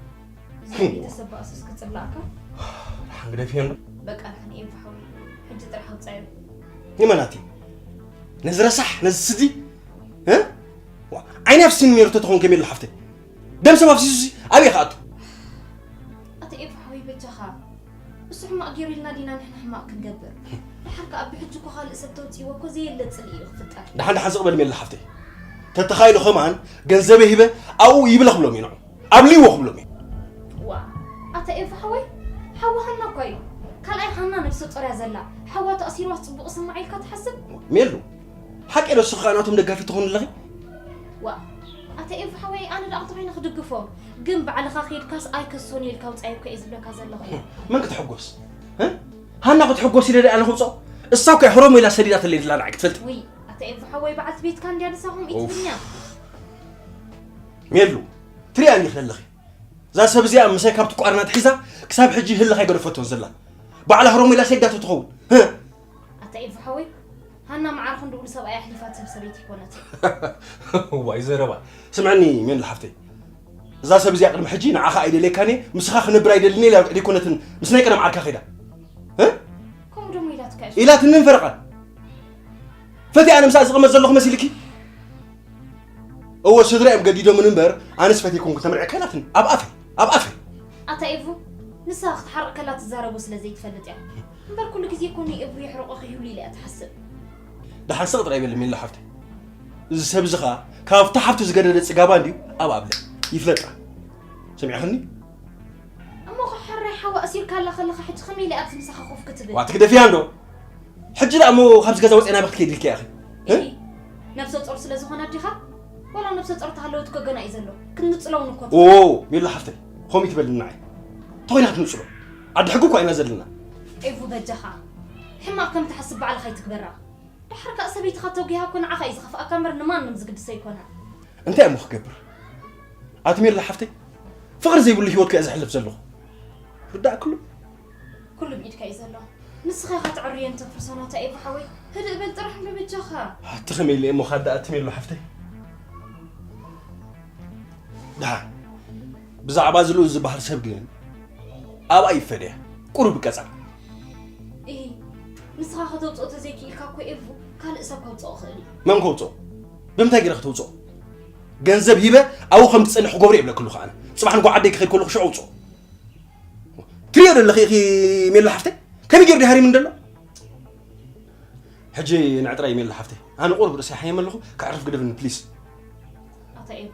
እዚ ቤተሰብ ባእሱስ ክጽላእካ? ሓንግደፍ እዮም። በቃ ንሕን ኤፉ ሓወይ፣ ሕጂ ጥራሕ ኣውጻዮ። ይመናቲ፣ ነዚ ረሳሕ፣ ነዚ ስዲ፣ እ? ዋ፣ ዓይኒ ኣፍሲኒ ነይሩ ተተኾን ከመይ ኢሉ ሓፍተይ? ደም ሰብ ኣፍሲሱሲ ኣበይ ክኣቱ? ኣቲ ኤፉ ሓወይ በጃኻ። እሱ ሕማቕ ገይሩ ኢልና ዲና ንሕና ሕማቕ ክንገብር? ደሓር ከኣ ብሕጂ እኮ ካልእ ሰብ ተውጽእዎ እኮ ዘየለ ጽልኢ እዩ ክፍጠር። ደሓን ደሓን ስቕ በል ሜላ ሓፍተይ። ተተኻኢሉ ከማን ገንዘበይ ሂበ ኣብኡ ይብለ ክብሎም እዩ ንዑ። ኣብልይዎ ክብሎም እዩ። ዋ፣ ኣታ ኤፉ ሓወይ፣ ሓዊ ሃና እኮ እዩ። ካልኣይ ሃና ነብሰ ጾር እያ ዘላ። ሓዋ ተኣሲርዋስ ጽቡቕ ስማዕ ኢልካ ትሓስብ? ሜሉ፣ ሓቂ ዶ ንስኺ ከኣ ናቶም ደጋፊት ትኾኒ ኣለኺ? ዋ፣ ኣታ ኤፉ ሓወይ፣ ኣነ ደኣ እንተኾይነ ክድግፎም፣ ግን ባዕልኻ ኬድካስ ኣይከሶን ኢልካ ውጻእ እኮ እየ ዝብለካ ዘለኹ። መን ክትሕጎስ? እ? ሃና ክትሕጎስ ኢለ ደኣ ኣነ ክውጽኦ? እሳ እኮ እያ ህሮም ኢላ ሰዲዳትለይ ዘላ ንዓይ ክትፈልጢ። ውይ፣ ኣታ ኤፉ ሓወይ፣ በዓልቲ ቤትካ እንድያ ንሳ ከምኡ ኡፍ። ኢትብልኛ። ሜሉ፣ ትሪኣ እንዲኺ ዘለኺ። እዛ ሰብ እዚኣ ምሳይ ካብ ትቋርና ትሒዛ ክሳብ ሕጂ ህልኽ ኣይገደፈቶን ዘላ። ባዕላ ህሮም ኢላ ሰዲዳቶ ትኸውን። ህ! ኣታ ኤፉ ሓወይ፣ ሃና መዓር ክንዲ ኡሉ ሰብኣይ ኣሕሊፋ ትህብ ሰበይቲ ኣይኮነትን። ዋይ ዘረባ። ስምዕኒ ሜሉ ሓፍተይ። እዛ ሰብ እዚኣ ቅድሚ ሕጂ ንዓኻ ኣይደልየካን እየ፣ ምስኻ ክነብር ኣይደልን እየ ኢላ ኣይኮነትን ምስ ናይ ቀደም ዓርካ ከይዳ። እ? ከምኡ ደሞ ኢላትካ እያ። ኢላትኒ ፈረቓ። ፈትየ ኣነ ምስኣ ዝቕመጥ ዘለኹ መሲልኪ? እወ ስድራ እዮም ገዲዶምን እምበር ኣነስ ፈትየኩም ክተምርዐካ ኢላትኒ። ኣብ ኣፈይ፣ ኣብ ኣፈይ። ኣታ ኤፉ፣ ንሳ ክትሓርቕ ከላ ትዛረቦ ስለ ዘይትፈልጥ እያ። እምበር ኩሉ ግዜ እኮ ንኤፉ የሕርቖ ከይህሉ ኢለ እያ ትሓስብ። ደሓን ስቕ ጥራይ በሊ ሜላ ሓፍተይ። እዚ ሰብ እዚ ኸኣ ካብታ ሓፍቱ ዝገደደ ጽጋባ እንድዩ ኣብ ኣብለ ይፍለጣ። ሰሚዕኽኒ? እሞ ኸ ሕራይ ሓዋ ኣሲርካላ ከለኻ ሕጂ ከመይ ኢለ ኣብዚ ምሳኻ ኮፍ ክትብል? ዋ ትግደፍያ እንዶ። ሕጂ ደኣ እሞ ካብዚ ገዛ ወጺኣ ናበይ ክትከይዲ ኢልኪ ኢኺ? እ? ኢሂ፣ ነብሰ ጾር ስለ ዝኾነት ዲኻ? ዋላ ነብሰ ጾር ተሃለወት እኮ ገና እዩ ዘሎ። ክንጽሎ እውን እኮ ኦ፣ ሜላ ሓፍተይ፣ ኸምኡ ትበልኒ ንዓይ። ተኾይና ክንጽሎ። ዓዲ ሕጊ እኮ ኢና ዘለና። ኤፉ በጃኻ። ሕማቕ ከም ትሓስብ ባዕልኻ ኣይትግበራ። ደሓር ከኣ ሰበይትኻ ተጒሃ እኮ ንዓኻ እዩ ዝኸፍኣካ እምበር ንማንም ዝግድስ ኣይኮነን። እንታይ እሞ ክገብር? ኣቲ ሜላ ሓፍተይ፣ ፍቕሪ ዘይብሉ ህይወት ከኣ ዘሕልፍ ዘለኹ። ርዳእ ክሉ። ኩሉ ብኢድካ እዩ ዘሎ። ንስኻ ኢኻ ተዕርዮ እንተ ፐርሶናታ ኤፉ ሓወይ። ህድእ በል ጥራሕ እምቢ በጃኻ። ኣቲ ከመይ ኢለ እሞ ካዳ ኣቲ ሜሉ ሓፍተይ? ደሓን ብዛዕባ እዚ ልኡል ዝበሃል ሰብ ግን ኣብኣ ይፈደያ። ቁሩብ ቀጻ። ኢሂ፣ ንስኻ ከተውጽኦ ተዘይክኢልካ እኮ ኤፉ ካልእ ሰብ ከውጽኦ ይኽእል እዩ። መን ከውጽኦ? ብምንታይ ገይረ ከተውጽኦ? ገንዘብ ሂበ ኣብኡ ከም ትጸንሕ ክገብሮ የብለክሉ ከኣ። ጽባሕ ንግሆ ዓደይ ክኸይድ ከለኹ ሽዑ ኣውጽኦ። ትሪኦ ዶ ኣለኺ ኢኺ ሜላ ሓፍተይ? ከመይ ገይሩ ድዩ ሃሪሙኒ ዘሎ? ሕጂ ንዕጥራይ ሜላ ሓፍተይ። ኣነ ቁሩብ ርእሰይ ሓየመ ኣለኹ፣ ከዕርፍ ግደፍኒ ፕሊስ። ኣታ ኤፉ፣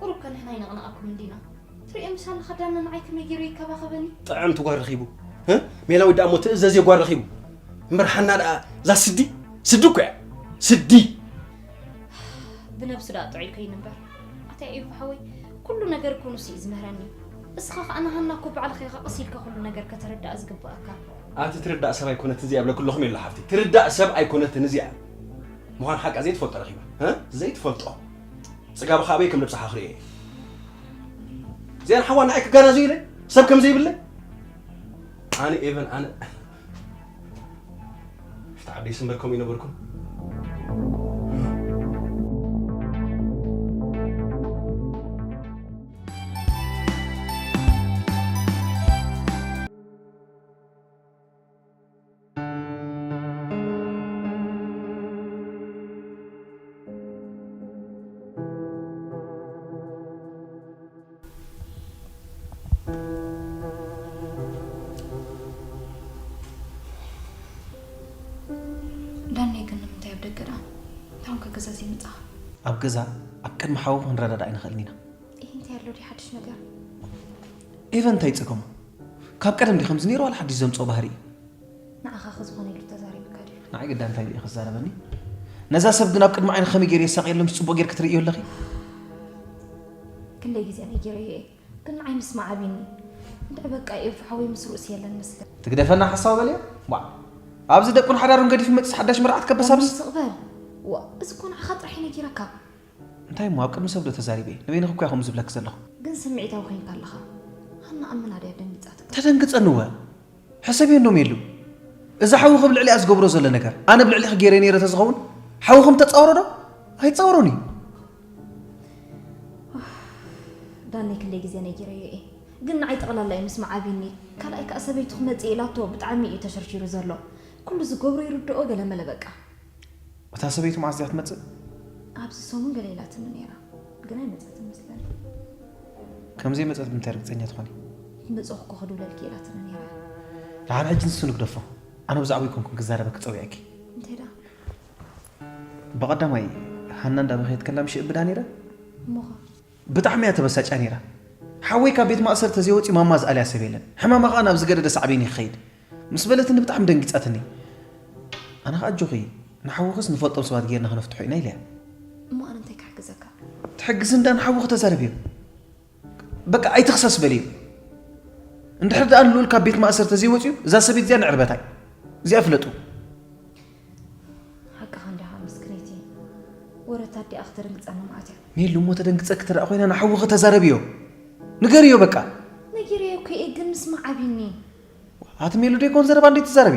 ቁሩብ ከ ንሕና ኣይነቕነቓኩምን ዲና? ትሪኦ ምሽ ኣለኻ ዳና ንዓይ ከመይ ገይሩ ይከባኸበኒ? ጥዕምቲ ጓል ረኺቡ። ህ? ሜላዊት ደኣ እሞ ትእዘዝ ጓል ረኺቡ። እምበር ሓና ደኣ እዛ ስዲ፣ ስዲ እኮ እያ። ስዲ። ብነብሱ ደኣ ጥዑይ ከይኑ እምበር። ኣታ ኤፉ ሓወይ፣ ኩሉ ነገር እኮ ንሱ እዩ ዝምህረኒ። እስኻ ኸኣ ንሃና እኮ ባዕልኻ ኢኻ ቀስ ኢልካ ኩሉ ነገር ከተረድኣ ዝግብኣካ። ኣቲ ትርዳእ ሰብ ኣይኮነትን እዚኣ እብለኪ ኣለኹ ሜላ ሓፍተይ። ትርዳእ ሰብ ኣይኮነትን እዚኣ። ምዃን ሓቃ ዘይትፈልጦ ረኺባ። እ? ዘይትፈልጦ። ጽጋብኻ ኣበይ ከም ነብስኻ ክርእየ እየ። እዚኣን ሓዋ ንዓይ ክጋናዙ ኢለ ሰብ ከም ዘይብለይ። ኣነ ኤቨን ኣነ ሽታ ዓደይ ስምበር ከምኡ ይነበርኩ። ዳኔ ግን ንምንታይ ኣብ ደገ ደኣ? እንታውን ከገዛ ዘይመጻኻ? ኣብ ገዛ ኣብ ቅድሚ ሓው ክንረዳዳእ ኣይንኽእልን ኢና። እሂ፣ እንታይ ኣሎ ድዩ ሓድሽ ነገር? ኤቨን እንታይ ጸገሙ? ካብ ቀደም ድዩ ከምዚ ነይሩ ዋላ ሓድሽ ዘምጽኦ ባህሪ እዩ? ንዓኻ ከ ዝኾነ ኢሉ ተዛሪቡካ ድዩ? ንዓይ ግዳ እንታይ ኢዩ ክዛረበኒ? ነዛ ሰብ ግን ኣብ ቅድሚ ዓይኒ ከመይ ገይረ የሳቕየሉ ምስ ጽቡቕ ጌርኪ ትርእዮ ኣለኺ? ክንደይ ግዜ ነጊረዮ እየ፣ ግን ንዓይ ምስማዕ ኣቢኒ። እንድዒ በቃ ኤፉ ሓወይ ምስ ርእሲ የለን መስለ። ትግደፈና ሓሳዊ በልዮ? ዋዕ! ኣብዚ ደቁን ሓዳሩን ገዲፉ መጺስ ሓዳሽ መርዓት ከበሳብስ? ስቕ በል። ዋ፣ እዚ እኮ ንዓኻ ጥራሕ እዩ ነጊረካ። እንታይ እሞ ኣብ ቅድሚ ሰብ ዶ ተዛሪበ እየ? ንበይንኺ እኮ እያ ከምኡ ዝብለኪ ዘለኹ። ግን ስምዒታዊ ኮይንካ ኣለኻ። ሃና ኣመና ድያ ደንጊጻትካ? ተደንግጸኒ እወ። ሕሰብዮ እንዶ ሜሉ። እዚ ሓውኺ ኣብ ልዕሊኣ ዝገብሮ ዘሎ ነገር፣ ኣነ ኣብ ልዕሊኺ ገይረ ነይረ ተዝኸውን፣ ሓውኺ ምተጻወሮ ዶ? ኣይጻወሮን እዩ። ዳነይ ክንደይ ግዜ ነጊረዮ እየ። ግን ንዓይ ጠቕላላ እዩ ምስማዕ ኣቢኒ። ካልኣይ ከኣ ሰበይቱ ክመጽእ ኢላቶ ብጣዕሚ እዩ ተሸርሺሩ ዘሎ። ኩሉ ዝገብሮ ይርድኦ ገለመለ በቃ። እታ ሰበይቱ መዓስ እያ ትመጽእ? ኣብዚ ሰሙን ገለ ኢላትኒ ነይራ፣ ግን ኣይመጸትን መስለኒ። ከም ዘይመጸት ብምንታይ ርግጸኛ ትኾኒ? ክትመጽእ እኮ ክድውለልኪ ኢላትኒ ነይራ። ደሓን ሕጂ ንሱ ንግደፎ። ኣነ ብዛዕባ ኣይኮንኩን ክዛረበኪ ጸዊዐኪ። እንታይ ደኣ? ብቐዳማይ ሃና እንዳበኸየት ከላ ምሽ እብዳ ነይረ። እሞኸ? ብጣዕሚ እያ ተበሳጫ ነይራ። ሓወይ ካብ ቤት ማእሰር ተዘይወፂኡ ማማ ዝኣልያ ሰብ የለን። ሕማማ ኸዓ ናብ ዝገደደ ሳዕቤን እዩ ክኸይድ። ምስ በለትኒ ብጣዕሚ ደንጊፃትኒ። ኣነ ኸዓ ኣጆኺ ንሓውኽስ ንፈልጦም ሰባት ጌርና ክነፍትሖ ኢና ኢለያ። እሞ ኣነ እንታይ ክሕግዘካ? ትሕግዝ እንዳ ንሓውኺ ተዛረብዮ። በቃ ኣይትኽሰስ በልዮ። እንድሕር ደኣ ንልኡል ካብ ቤት ማእሰር ተዘይወፂኡ እዛ ሰበይት እዚኣ ንዕርበታ እዩ። እዚኣ ፍለጡ። ሓቅኻ እንዲኻ ምስክነይቲ። ወረታ ኣዲኣ ክተደንግጸኒ መዓት እያ። ሜሉ እሞ ተደንግጸኪ ትረኣ ኮይና ንሓውኺ ተዛረብዮ። ንገርዮ በቃ። ነጊረዮ እኮ እየ ግን ምስማዕ ኣቢኒ። ኣቲ ሜሉ ደይኮን ዘረባ እንዴት ትዛረቢ?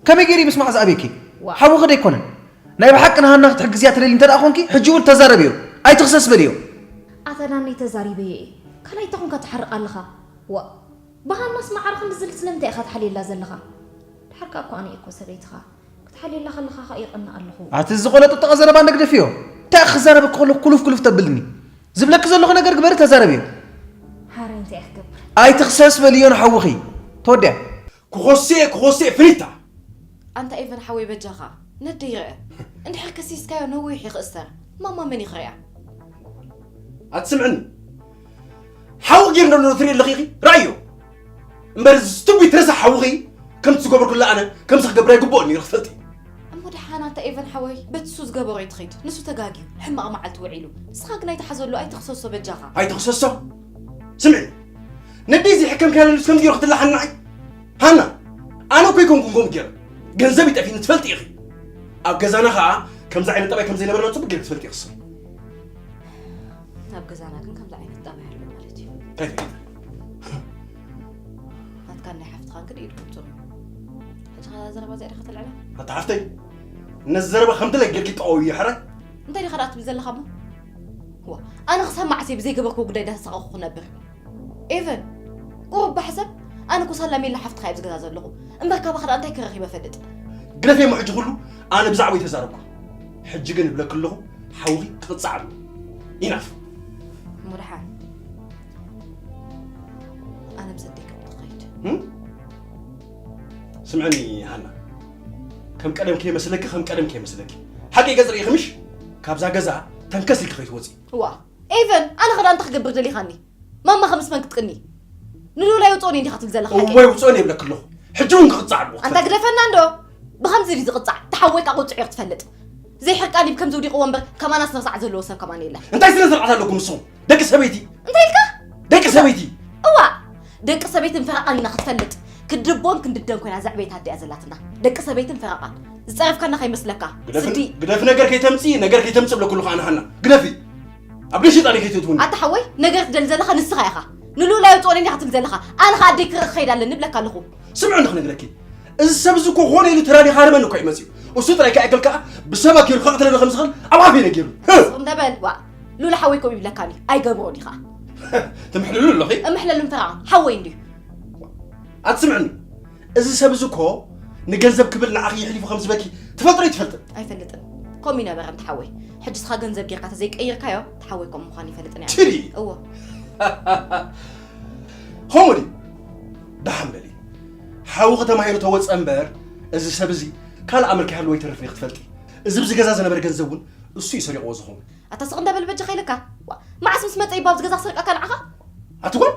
ከመይ ገይሩ ምስማዕ ዝኣብየኪ? ዋ። ሓውኺ ደይኮነን። ናይ ብሓቂ ንሃና ክትሕግዝያ ትደሊ እንተ ደኣ ኮንኪ ሕጂ እውን ተዛረብዮ። ኣይትኽሰስ በልዮ። ኣታ ዳነይ ተዛሪበዮ እየ። ካልኣይ ተኾንካ ትሓርቕ ኣለኻ። ዋ። ብሃናስ ማዕረ ክንዲ ዝል ስለምንታይ ኢኻ ትሓልየላ ዘለኻ? ድሓር ከኣ እኮ ኣነ እኮ ሰበይትኻ። ክትሓልየላ ከለኻ ኸኣ ይቐንእ ኣለኹ። ኣቲ ዝቖለጠጠቐ ዘረባ እንደግደፍዮ። እንታይ ክዛረበኪ ከለኹ ኩሉፍ ኩሉፍ ተብልኒ? ዝብለኪ ዘለኹ ነገር ግበሪ ተዛረብዮ። ሓረ እንታይ እየ ክገብር? ኣይትኽሰስ በልዮ ንሓውኺ። ተወዲኣ። ክኾስየ ክኾስየ ፍኒታ። ኣንታ ኤቨን ሓወይ በጃኻ ነደይ ርአ። እንድሕር ከሲስካዮ ነዊሕ እዩ ክእሰር። ማማ መን እዩ ክሪኣ? ኣትስምዕኒ። ሓዊ ጌር እንደሎ ትርኢ ኣለኺ ኢኺ? ራእዮ። እምበር እዚ ስቱፒድ ረሳሕ ሓውኺ ከምቲ ዝገበርኩላ ኣነ ከምዚ ክገብር ኣይግብኦን ነይሩ ክትፈልጢ። እሞ ደሓን ኣንታ ኤቨን ሓወይ በቲ እሱ ዝገበሮ እዩ ትኸይድ። ንሱ ተጋግዩ። ሕማቕ መዓልቲ ውዒሉ። ንስኻ ግን ኣይትሓዘሉ ኣይትኽሰሶ በጃኻ። ኣይትኽሰሶ? ስምዒ። ነደይ ዘይሕከምካያ ንሱ ከምዚ ገይሩ ክትላሓኒ ንዓይ? ሃና፣ ኣነ እኮ ኣይኮንኩን ከምኡ ገይረ። ገንዘብ ይጠፊኒ ትፈልጢ ኢኺ። ኣብ ገዛና ኸኣ ከምዚ ዓይነት ጠባይ ከም ዘይነበረና ጽቡቕ ገይርኪ ትፈልጢ ኢኺ። ኣብ ገዛና ግን ከምዚ ዓይነት ጠባይ ኣሎ ማለት እዩ። እንታይ ትፈልጢ? ናትካን ናይ ሓፍትኻን ግን ኢድኩም ጽኑ። ሕጂ ኸኣ ዘረባ እዚኣ ዲኻ ተልዕላ? ኣታ ሓፍተይ፣ ነዚ ዘረባ ከም ድለ ጌርኪ ጠቐውዮ ሕራይ። እንታይ ዲኻ ደኣ ትብል ዘለኻ እሞ? ዋ፣ ኣነ ክሳብ መዓስ እየ ብዘይገበርክዎ ጉዳይ እንዳተሳቐቕኩ ክነብር? ኤቨን፣ ቁሩብ ብሓሳብ ኣነ እኮ ሳላ ሜላ ሓፍትኻ እየ ኣብዚ ገዛ ዘለኹ። እምበር ካባኻ ደኣ እንታይ ክረኺበ እፈልጥ? ግደፍዮ እሞ ሕጂ ኩሉ ኣነ ብዛዕባይ ተዛረብኩ። ሕጂ ግን እብለኪ ኣለኹ፣ ሓውኺ ክቕጻዕ ኣለዎ። ኢናፍ። እሞ ደሓን፣ ኣነ ምስ ኣደይ ከም ትኸይድ። እም? ስምዕኒ ሃና፣ ከም ቀደም ከይመስለኪ፣ ከም ቀደም ከይመስለኪ። ሓቂ ገጽ ርኢኺ ምሽ? ካብዛ ገዛ ተንከስ ኢልኪ ከይትወጺ። ዋ፣ ኤቨን፣ ኣነ ኸ ደኣ እንታይ ክገብር ደሊኻኒ? ማማ ኸ ምስ መን ክትቅኒ? ንልኡል ኣይውፅኦን እየ እንዲኻ ትብል ዘለኻ ሓቂ? እወ፣ ይውፅኦን እየ ይብለኪ ኣለኹ። ሕጂ እውን ክቕጻዕ ኣለዎ። ኣንታ ግደፈና እንዶ። ብኸምዚ ድዩ ዝቕጻዕ? ተሓወይካ ቁጽዕ ክትፈልጥ። ዘይሕርቃን እዩ ብከምዚ ውዲቕዎ እምበር፣ ከማናስ ነብሳዕ ዘለዎ ሰብ ከማን የለን። እንታይ ስነ ስርዓት ኣለኩም ንስኹም? ደቂ ሰበይቲ። እንታይ ኢልካ? ደቂ ሰበይቲ። እዋ፣ ደቂ ሰበይትን ፈረቓን ኢና ክትፈልጥ። ክድቦን ክንድደን ኮይና ዘዕበየት ኣደ እያ ዘላትና። ደቂ ሰበይትን ፈረቓን። ዝጸረፍካና ከይመስለካ። ግደፍ፣ ስዲ። ግደፍ ነገር ከይተምጽኢ፣ ነገር ከይተምጽኢ ብለኩ ኣለኹ ኣነ ሃና። ግደፊ። ኣብ ደይ ሸይጣን ከይትእትውኒ። ኣታ ሓወይ፣ ነገር ትደሊ ዘለኻ ንስኻ ኢኻ። ንልኡል ኣይውፅኦን እየ ኢኻ ትብል ዘለኻ። ኣነ ኸኣ ኣደይ ክርኢ ክኸይድ ኣለኒ እብለካ ኣለኹ። ስምዒ እንዶ ክነግረኪ። እዚ ሰብ እዚ እኮ ኾነ ኢሉ ተራዲኻ ሃርመኒ እኮ እዩ መፂኡ። እሱ ጥራይ ከኣ ኣይከል ከኣ ብሰባት ገይሩ ከቕትለኒ ከም ዝኽእል ኣብ ኣፈይ ነጊሩ። ስቕ እንደ በል፣ ዋ። ሉላ ሓወይ ከምኡ ይብለካኒ። ኣይገብሮን እዩ ኸኣ። ትምሕልሉ ኣለኺ? እምሕለሉ እንፈራኻ። ሓወይ እንድዩ። ኣትስምዕኒ። እዚ ሰብ እዚ እኮ ንገንዘብ ክብል ንዓኺ የሕሊፉ ከም ዝበኪ ትፈልጦ ዶ ኣይትፈልጥን? ኣይፈልጥን። ከምኡ ይነበረ እንተ ሓወይ። ሕጂ እስኻ ገንዘብ ጌርካ ተዘይቀይርካዮ፣ እቲ ሓወይ ከምኡ ምዃኑ ይፈልጥን እየ። ችሊ! እወ። ከምኡ ድዩ? ደሓን በሊ። ሓውኺ ተማሂሩ ተወጸ እምበር፣ እዚ ሰብ እዚ ካልእ ኣመል ከይሃልዎ ኣይተርፍን እየ ክትፈልጢ። እዚ ኣብዚ ገዛ ዝነበረ ገንዘብ እውን እሱ እዩ ሰሪቕዎ ዝኸውን። ኣታ ስቕ እንዳ በል በጃኻ ኢለካ። ዋ፣ መዓስ ምስ መጸ እዩ ኣብዚ ገዛ ክሰርቀካ ንዓኻ? ኣቲ ጓል?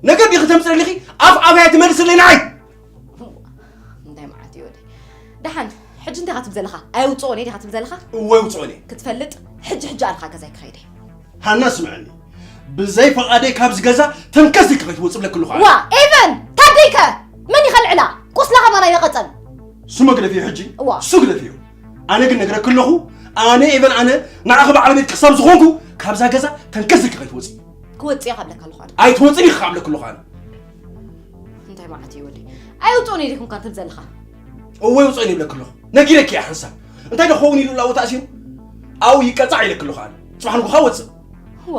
ነገር ዲኺ ተምፅእ ኣለኺ? ኣፍ ኣበይ ትመልስለይ ንዓይ? እንታይ መዓት እዩ ወደይ? ደሓን፣ ሕጂ እንታይ ኢኻ ትብል ዘለኻ? ኣይውፅኦን እየ ዲኻ ትብል ዘለኻ? እወ፣ ይውፅኦን እየ። ክትፈልጥ፣ ሕጂ ሕጂ ኣልካ ገዛይ ክኸይድ እየ። ሃና፣ ስምዐኒ። ብዘይ ፈቓደይ ካብዚ ገዛ ተንከስ ኢልኪ ከይትወፂ ብለኪ ኣለኹ ኣነ። ዋ፣ ኤቨን! ታደይ ከ? መን እዩ ከልዕላ? ቁስላ ከማን ኣይነቐጸን። እሱ መግደፊ እዩ ሕጂ። እዋ። እሱ ግደፊ እዩ። ኣነ ግን ነግረኪ ኣለኹ፣ ኣነ ኤቨን፣ ኣነ ንዓኺ በዓል ቤት ክሳብ ዝኾንኩ ካብዛ ገዛ ተንከስ ኢልኪ ከይትወፂ። ክወፅእ እየ ካብ ለካ ኣለኹ ኣነ። ኣይትወፅን ኢኺ ካብ ለኪ ኣለኹ ኣነ። እንታይ መዓት እዩ ወደይ? ኣይውፅኦን እየ ዲኹም ካብ ትብል ዘለኻ? እወ፣ ይውፅኦን እየ ይብለኪ ኣለኹ። ነጊረኪ እየ ሓንሳብ። እንታይ ዶ ክኸውን ኢሉ ላቦ ተኣሲሩ? ኣብኡ ይቀፃዕ ኢለኪ ኣለኹ ኣነ። ፅባሕ ንግሆ ወፅእ። እዋ።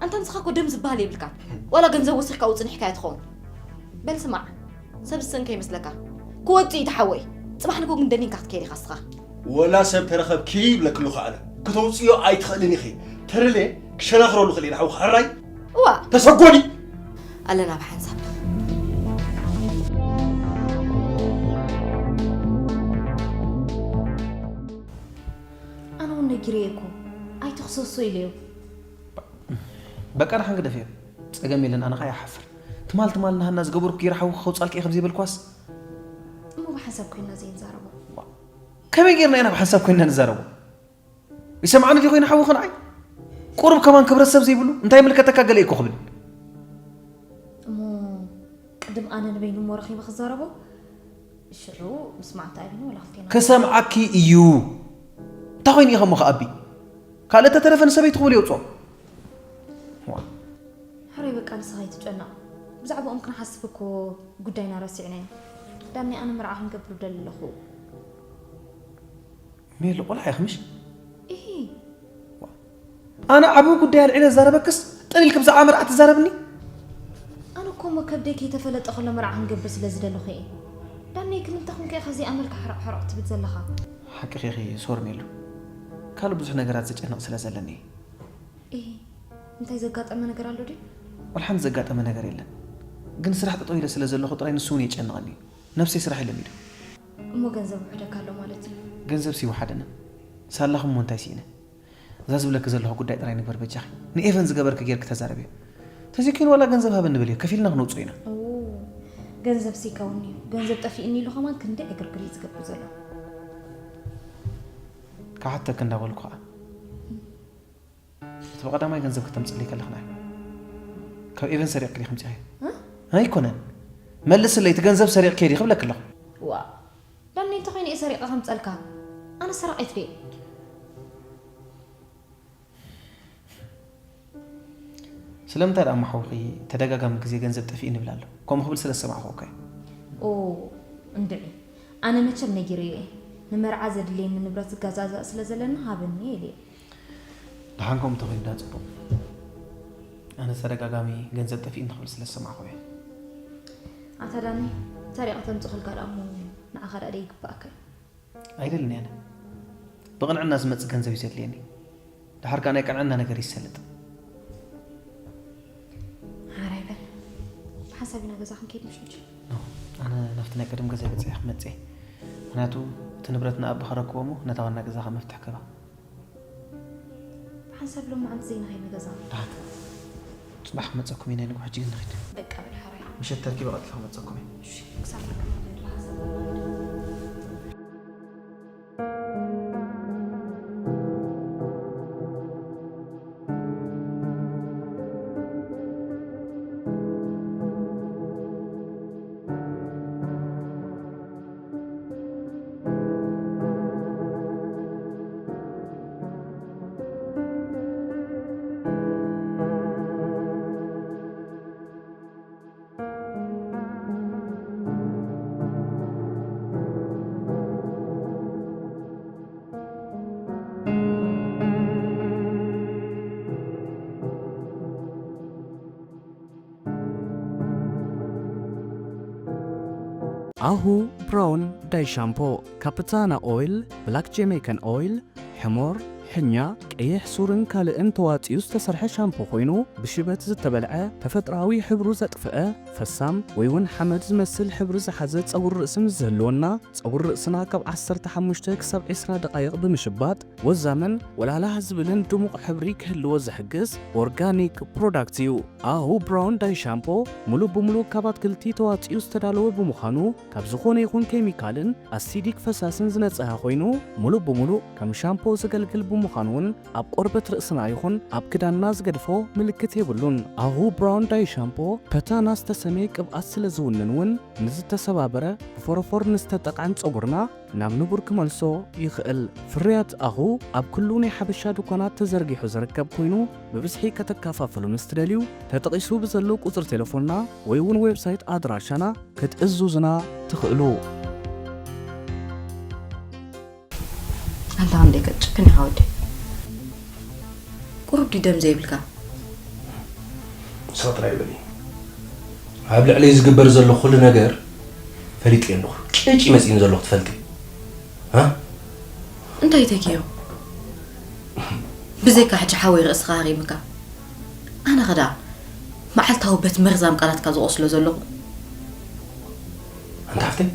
ኣንታ ንስኻ እኮ ደም ዝበሃል የብልካን። ዋላ ገንዘብ ወሲኽካ ኣብኡ ፅኒሕካዮ ትኸውን። በል ስማዕ፣ ሰብ ዝስእን ከይመስለካ። ክወፅእ እዩ ተሓወይ። ፅባሕ ንግሆ ግን ደኒንካ ክትከይድ ኢኻ ንስኻ። ወላ ሰብ ተረኸብኪ ይብለኪ ኣለኹ ኣነ። ክተውፅዮ ኣይትኽእልን ኢኺ። ተረለ ክሸናኽረሉ ክእል ኢለ ሓውኺ ሕራይ። እዋ። ተሰጎዲ። ኣለና ብሓንሳብ። ኣነ እውን ነጊረየ እኮ። ኣይትኽሰሶ ኢለዮ። በቃ ደሓን ግደፍዮ። ጸገም የለን፣ ኣነ ኸኣ ይሓፍር። ትማል ትማል ንሃና ዝገበርኩ ገይረ ሓዊ ከውጻልኪ እየ ከም ዘይበልኳስ። እሞ ብሓንሳብ ኮይና ዘይንዛረቦ። ከመይ ጌርና ኢና ብሓንሳብ ኮይና ንዛረቦ? ይሰምዓኒ ድዩ ኮይኑ ሓዊ ኸንዓይ? ቁሩብ ከማን ክብረት ሰብ ዘይብሉ፣ እንታይ ምልከተካ ገለ እኮ ክብል። እሞ ቅድም ኣነ ንበይኑ እሞ ረኺበ ክዛረቦ? ሽዑ ምስማዕ እንታይ ኣቢኒ ወላ ክልቴና። ክሰምዓኪ እዩ። እንታይ ኮይኑ ኢኸ እሞ ከኣቢ? ካልእ ተተረፈ ንሰበይቱ ክብል የውፅኦ። ዋ። ሕራይ በቃ ንስኻ ኣይትጨነቕ። ብዛዕባኦም ክንሓስብ እኮ ጉዳይና ረሲዕናዮ። ዳኒ ኣነ መርዓ ክንገብር ደሊ ኣለኹ። ሜሉ ቆልዓ ኢኺ ምሽ? እሂ። ኣነ ዓቢ ጉዳይ ኣልዒለ ዝዛረበክስ ጥልል ክብዛ ኣመር ኣትዛረብኒ? ኣነ እኮ እሞ ከብደይ ከይተፈለጠ ከሎ መርዓ ክንገብር ስለ ዝደለኹ እየ። ዳነይ ክምንታ ኮንካ ኢኻ ዘይኣመልካ ሕረቕ ሕረቕ ትብል ዘለኻ? ሓቅኺ ኢኺ ሶር ሜሉ። ካልእ ብዙሕ ነገራት ዘጨንቕ ስለ ዘለኒ እየ። እሂ። እንታይ ዘጋጠመ ነገር ኣሎ ድዩ? ወላ ሓንቲ ዘጋጠመ ነገር የለን። ግን ስራሕ ጠጠው ኢለ ስለ ዘለኹ ጥራይ ንሱ እውን የጨንቐኒ እዩ። ነብሰይ ስራሕ እዩ ለሚዱ። እሞ ገንዘብ ውሕደካ ኣሎ ማለት እዩ? ገንዘብሲ ይወሓደኒ። ሳላኹም እሞ እንታይ ስኢነ? እዛ ዝብለኪ ዘለኹ ጉዳይ ጥራይ ንግበር በጃኺ። ንኤቨን ዝገበርኪ ጌርኪ ተዛረብዮ። ተዘይኮይኑ ዋላ ገንዘብ ሃበኒ በልዮ፣ ከፊልና ክነውፅኦ ኢና። ኦ፣ ገንዘብሲ ይከውን እዩ። ገንዘብ ጠፊእኒ ኢሉ ከማን ክንደይ ዕግርግር እዩ ዝገብር ዘሎ። ክሓተኪ እንዳበልኩ ኸዓ። እቲ ብቐዳማይ ገንዘብ ከተምፅለይ ከለኽና እዩ። ካብ ኤቨን ሰሪቕኪ ዲኺ ኣምፂኻዮ? እ? ኣይኮነን። መልስለይ፣ እቲ ገንዘብ ሰሪቕኪ ዲኺ ክብለኪ ኣለኹ። ዋ፣ ዳኒ እንተኾይነ እየ ሰሪቐ ከምፀልካ? ኣነ ሰራቒት ድየ? ስለምንታይ ደኣ እሞ ሓውኺ ተደጋጋሚ ግዜ ገንዘብ ጠፊእኒ ይብል ኣሎ? ከምኡ ክብል ስለ ዝሰማዕኹ እኮ እየ። ኦ፣ እንድዒ። ኣነ መቸም ነጊረዮ እየ። ንመርዓ ዘድልየኒ ንብረት ዝገዛዛእ ስለ ዘለኒ ሃበኒ ኢለ እየ። ደሓን ከምኡ እንተኾይኑ ደኣ ጽቡቕ። ኣነ ተደጋጋሚ ገንዘብ ጠፊእኒ ክብል ስለ ዝሰማዕኹ እየ። ኣታ ዳኒ፣ ሰሪቐ ተምጽእኹልካ ደኣ እሞ ንዓኻ ደኣ ደይግብኣካ እዩ። ኣይደልን እየ ኣነ። ብቕንዕና ዝመጽእ ገንዘብ እዩ ዘድልየኒ። ደሓር ከኣ ናይ ቅንዕና ነገር ይሰልጥ። ሓራይ በል። ብሓንሳብ ኢና ገዛ ክንከይድ ምሽ ሕጂ? ኖ፣ ኣነ ናብቲ ናይ ቀደም ገዛይ በጺሐ ክመጽእ እየ። ምኽንያቱ እቲ ንብረት ንኣቦኻ ረክቦ እሞ ነታ ዋና ገዛኻ መፍትሕ ክህባ። ብሓንሳብ ሎማዓንቲ ዘይንኸይድ ንገዛ። ደሓን። ጽባሕ ክመጸኩም እየ፣ ናይ ንግሆ ሕጂ ግን ንኺድ። በቃ በል ሓራይ። ምሸት ተርኪበ ቀልጢፈ ክመጸኩም እየ። እሺ፣ ክሳብ ንራኸብ። ኣሁ ብራውን ዳይ ሻምፖ፣ ካፕታና ኦይል፣ ብላክ ጀሜይካን ኦይል፣ ሕሞር፣ ሕኛ፣ ቀይሕ ሱርን ካልእን ተዋጺኡ ዝተሰርሐ ሻምፖ ኮይኑ፣ ብሽበት ዝተበልዐ፣ ተፈጥሮኣዊ ሕብሩ ዘጥፍአ፣ ፈሳም ወይ እውን ሓመድ ዝመስል ሕብሪ ዝሓዘ ጸጉሪ ርእሲ ምስ ዝህልወና፣ ጸጉሪ ርእስና ካብ ዓሰርተ ሓሙሽተ ክሳብ ዕስራ ደቓይቕ ብምሽባጥ፣ ወዛምን ወላላህ ዝብልን ድሙቕ ሕብሪ ክህልዎ ዝሕግዝ ኦርጋኒክ ፕሮዳክት እዩ። ኣሁ ብራውን ዳይ ሻምፖ፣ ምሉእ ብምሉእ ካብ ኣትክልቲ ተዋጺኡ ዝተዳለወ ብምዃኑ፣ ካብ ዝኾነ ይኹን ኬሚካልን ኣሲዲክ ፈሳስን ዝነጽሀ ኮይኑ፣ ምሉእ ብምሉእ ከም ሻምፖ ዘገልግል ብምዃኑ እውን፣ ኣብ ቆርበት ርእስና ይኹን ኣብ ክዳንና ዝገድፎ ምልክት የብሉን። ኣሁ ብራውን ዳይ ሻምፖ፣ ፐታና ዝተሰምየ ቅብኣት ስለ ዝውንን እውን፣ ንዝተሰባበረ ብፎሮፎር ንዝተጠቕዐን ጸጉርና ናብ ንቡር ክመልሶ ይኽእል። ፍርያት ኣሁ ኣብ ኩሉ ናይ ሓበሻ ድኳናት ተዘርጊሑ ዝርከብ ኮይኑ፣ ብብዝሒ ከተከፋፍሉ ምስ ትደልዩ፣ ተጠቒሱ ብዘሎ ቁጽሪ ቴሌፎንና ወይ እውን ዌብሳይት ኣድራሻና ክትእዝዙና ትኽእሉ። ኣንታ ክንደይ ከጭክን ኢኻ ወደይ። ቁሩብ ድዩ ደም ዘይብልካ? ንስኺ ጥራይ በሊ። ኣብ ልዕለይ ዝግበር ዘሎ ኩሉ ነገር ፈሊጠ ኣለኹ። ጭጭ መጺእኒ ዘለኹ ትፈልጢ። ሃ? እንታይ ተገይሩ? ብዘይካ ሕጂ ሓወይ ርእስኻ ሃሪምካ። ኣነ ኸ ደኣ መዓልታዊ በቲ መርዛም ቃላትካ ዝቖስሎ ዘለኹ። ኣንታ ሓፍተይ፣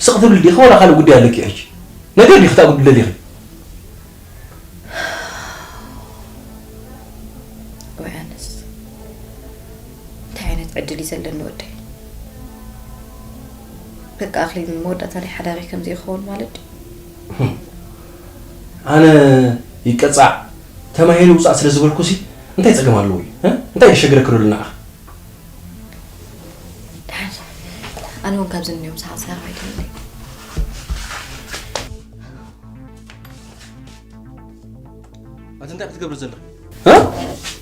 ስቕ ትብሊ ዲኺ ዋላ ካልእ ጉዳይ ኣለኪ ሕጂ? ነገር ዲኺ ታጉድለሊ ኢኺ? ወይ ኣነስ እንታይ ዓይነት ዕድል እዩ ዘለኒ ወደይ? በቃ ኣኽሊል መወዳእታ ናይ ሓዳረይ ከምዚ ይኸውን ማለት ድዩ? ኣነ ይቀጻዕ ተማሂሩ ውጻእ ስለ ዝበልኩሲ እንታይ ጸገም ኣለዎ እዩ? እ? እንታይ የሸግረኪ ኣሎ ንዓኺ? ደሓን ኣነ እውን ካብዚ እኒኦም ሰዓት ሰራዊት ይብለይ። ኣቲ እንታይ ክትገብሪ ዘለኺ? እ?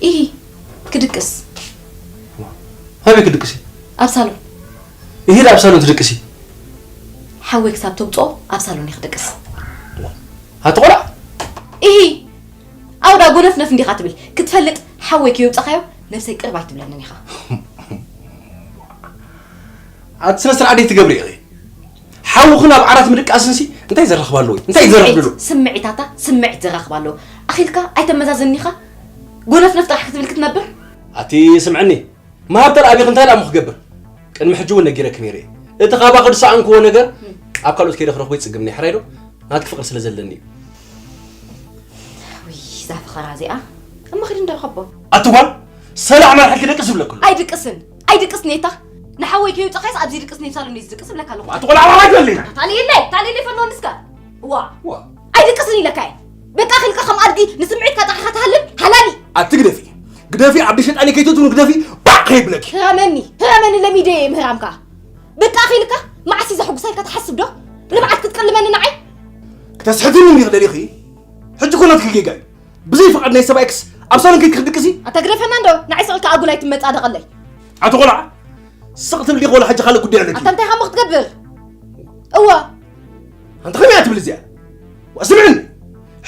ኢሂ ክድቅስ ኣበይ ክድቅሲ? ኣብ ሳሎን ይሄድ ኣብ ሳሎን ትድቅሲ? ሓወይ ክሳብ ተውፅኦ ኣብ ሳሎን እየ ክድቅስ። ኣቲ ቆልዓ ኢሂ ኣውዳ ጎነፍነፍ እንዲኻ ትብል ክትፈልጥ ሓወይ ከየውፃኻዮ ነብሰይ ቅርብ ኣይትብለንን ኢኻ። ኣቲ ስነ ስርዓት ደይ ትገብሪ ኢኺ። ሓውኽን ኣብ ዓራት ምድቃስንሲ እንታይ ዘራኽብ ኣለዎ? እንታይ ዘራኽብ ኣሎ? ስምዒታታ ስምዒት ዘራኽብ ኣለዎ። ኣኺልካ ኣይተመዛዝን ኢኻ። ጎነፍነፍ ጥራሕ ክትብል ክትነብር። ኣቲ ስምዕኒ፣ መሃብተር ኣቢኺ እንታይ ደኣ እሞ ክገብር? ቅድሚ ሕጂ እውን ነጊረኪ ነይረ እየ። እቲ ካባኺ ዝሰኣንክዎ ነገር ኣብ ካልኦት ከይደ ክረኽቦ ይጽግምኒ። ሕራይ ዶ? ናትኪ ፍቕሪ ስለ ዘለኒ እዩ። ውይ እዛ ፈኸራ እዚኣ እሞ ኺድ እንዶ ረኸቦ። ኣቲ ጓል፣ ሰላዕ መርሓልኪ ደቅስ ይብለኩ ኣሎ። ኣይድቅስን ኣይድቅስን እየ እታ ንሓወይ ከይውፃኻዮስ ኣብዚ ድቅስ ነይ ሳሎን እየ ዝድቅስ እብለካ ኣለኹ። ኣቲ ቆልዓ ዋላ ኣይትበልኒ። ታልየለይ ታልየለይ ፈኖ ንስካ ዋ ዋ ኣይድቅስን ኢለካ እየ። በቃ ኺልካ ከም ኣድጊ ንስምዒትካ ጥራሕ ክትሃልም ሓላል እዩ። ኣቲ ግደፊ ግደፊ ዓዲ ሸጣኒ ከይትእትውኒ ግደፊ ባዕ ከይብለኪ። ህረመኒ ህረመኒ ለሚደ እየ ምህራምካ። በቃ ኺልካ መዓስ እዩ ዘሕጉሳ ኢልካ ትሓስብ ዶ? ንብዓት ክትቅልመኒ ንዓይ ክተስሕትኒ እንዲኺ ደሊኺ? ሕጂ እኮ ናትኪ ጌጋ እዩ። ብዘይ ፍቓድ ናይ ሰብኣይክስ ኣብ ሳሎን ከይድኪ ክትድቅሲ? ኣታ ግደፈና እንዶ ንዓይ ስቕ ኢልካ ኣጉል ኣይትመጻደቐለይ። ኣቲ ቆልዓ ስቕ ትብል ዲኺ ወላ ሕጂ ካልእ ጉዳይ ኣለኪ? ኣታ እንታይ ኢኻ እሞ ክትገብር? እወ ኣንቲ ከመይ እያ ትብል እዚኣ? ዋ ስምዕኒ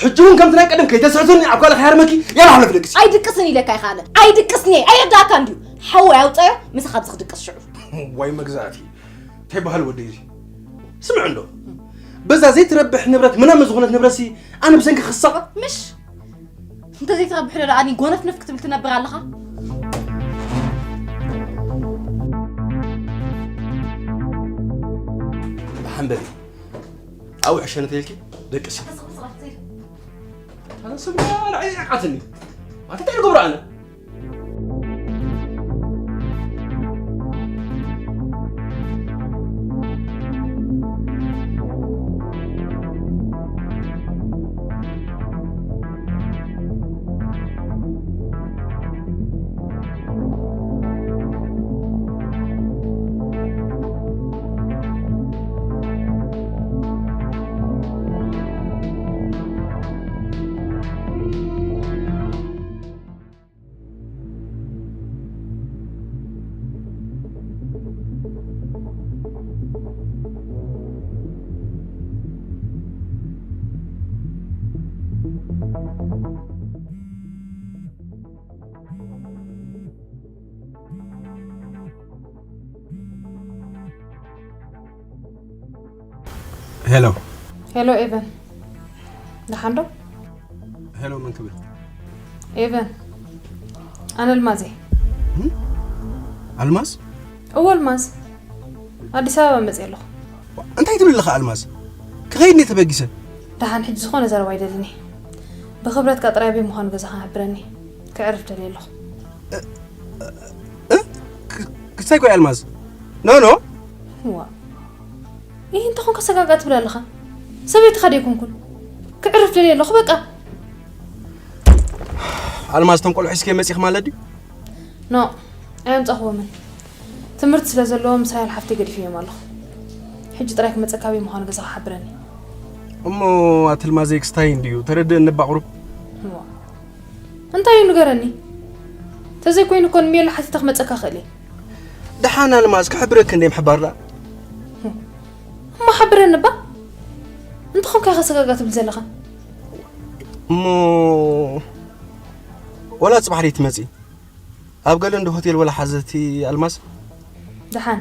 ሕጂ እውን ከምቲ ናይ ቀደም ከይተስሕትኒ ኣብ ካልእ ከይሃርመኪ ያላ ሓለፊ ደቅሲ። ኣይድቅስን ኢለካ ኢኻ ኣነ ኣይድቅስን እየ ኣይርዳእካ እንድዩ ሓወይ ኣውፀዮ ምሳኻ ኣብዚ ክድቅስ ሽዑ። ዋይ መግዛእቲ እንታይ በሃል ወደይ እዚ ስምዕ እንዶ በዛ ዘይትረብሕ ንብረት ምናምን ዝኾነት ንብረትሲ ኣነ ብሰንኪ ክሳቐ ምሽ እንተዘይትረብሕ ዶ ደኣ ጎነፍነፍ ክትብል ትነብር ኣለኻ? ብሓንበል ኣብኡ ሕሸኒ ተይልኪ ደቅሲ ኣነ ስምዓ ንዓይ ይዕቃትኒ ኣቲ እንታይ ንገብሮ ኣነ ሄሎ ሄሎ ኤቨን፣ ደሓን ዶ? ሄሎ፣ መን ክብል? ኤቨን፣ ኣነ ኣልማዝ እየ። ኣልማዝ? እወ ኣልማዝ፣ ኣዲስ ኣበባ መፅእ ኣለኹ። እንታይ ትብል ኣለኻ ኣልማዝ? ክኸይድ እየ ተበጊሰ። ደሓን፣ ሕጂ ዝኾነ ዘረባ ኣይደልን እየ። ብኽብረትካ ጥራይ ኣበይ ምዃኑ ገዛኻ ሓብረኒ። ክዕርፍ ደልየ ኣለኹ። ክስታይ ኮይ ኣልማዝ? ኖ ኖ። ዋ፣ ይህ እንተኾንካ ሰጋጋ ትብል ኣለኻ? ሰበይትኻ ዶ ኣይኮንኩን? ክዕርፍ ደልየ ኣለኹ በቃ። ኣልማዝ፣ እቶም ቆልዑ ሒዝኪ መፂኺ ማለት ድዩ? ኖ፣ ኣየምፃኹዎምን። ትምህርቲ ስለ ዘለዎም ምስ ራሄል ሓፍተይ ገዲፈዮም ኣለኹ። ሕጂ ጥራይ ክመፀካ ኣበይ ምዃኑ ገዛኻ ሓብረኒ። እሞ ኣቲ ኣልማዘይ፣ ክስታይ እንድዩ፣ ተረድእኒ እባ ቁሩብ። ዋ፣ እንታይ እዩ ንገረኒ። ተዘይኮይኑ እኮ ንሜሉ ሓቲተ ክመፀካ ክእል እየ። ደሓን ኣልማዝ፣ ክሕብረኪ እንደ ምሕባር ደኣ። እሞ ሓብረኒ እባ። እንተኾንካ ኢኻ ሰጋጋ ትብል ዘለኻ። እሞ ወላ ፅባሕ ደይ ትመፂ? ኣብ ገለ እንደ ሆቴል ወላ ሓዘቲ ኣልማዝ። ደሓን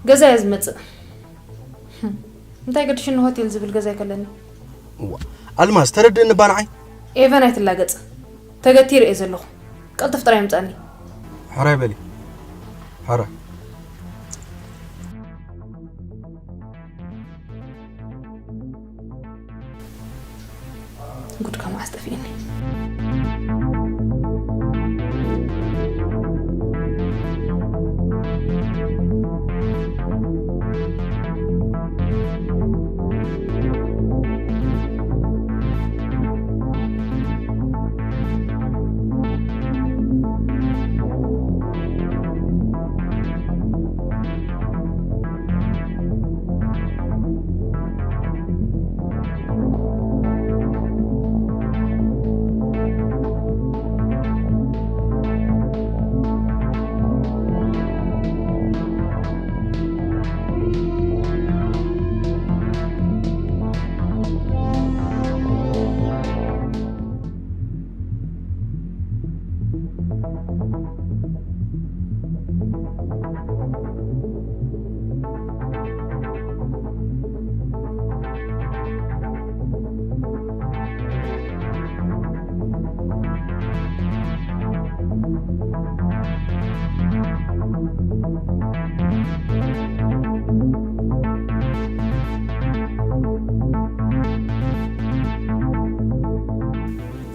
ገዛ እየ ዝመፅእ። እንታይ ገድሽኒ ሆቴል ዝብል ገዛ ኣይከለኒ። እዋ፣ ኣልማዝ፣ ተረድእኒ እባ ንዓይ። ኤቨን፣ ኣይትላገጽ። ተገቲረ እየ ዘለኹ። ቀልጥፍ ጥራይ ምጻኒ። ሕራይ በሊ። ሕራይ። ጉድካ መዓስ ጠፊእኒ።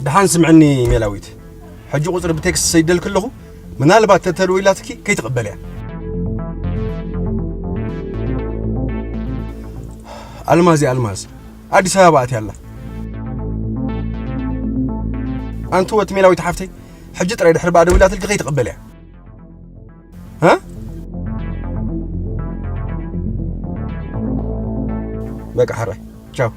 ደሓን ስምዕኒ ሜላዊት፣ ሕጂ ቁፅሪ ብቴክስት ሰይደልክ ኣለኹ። ምናልባት ተተደዊላትኪ ከይትቕበልያ። ኣልማዝ፣ ኣልማዝ ኣዲስ ኣበባ ኣትያ ኣላ። ኣንቲ ወቲ ሜላዊት ሓፍተይ፣ ሕጂ ጥራይ ድሕሪ ብኣ ደዊላትልኪ ከይትቕበልያ። ها؟ በቃ ሕራይ። ቻው።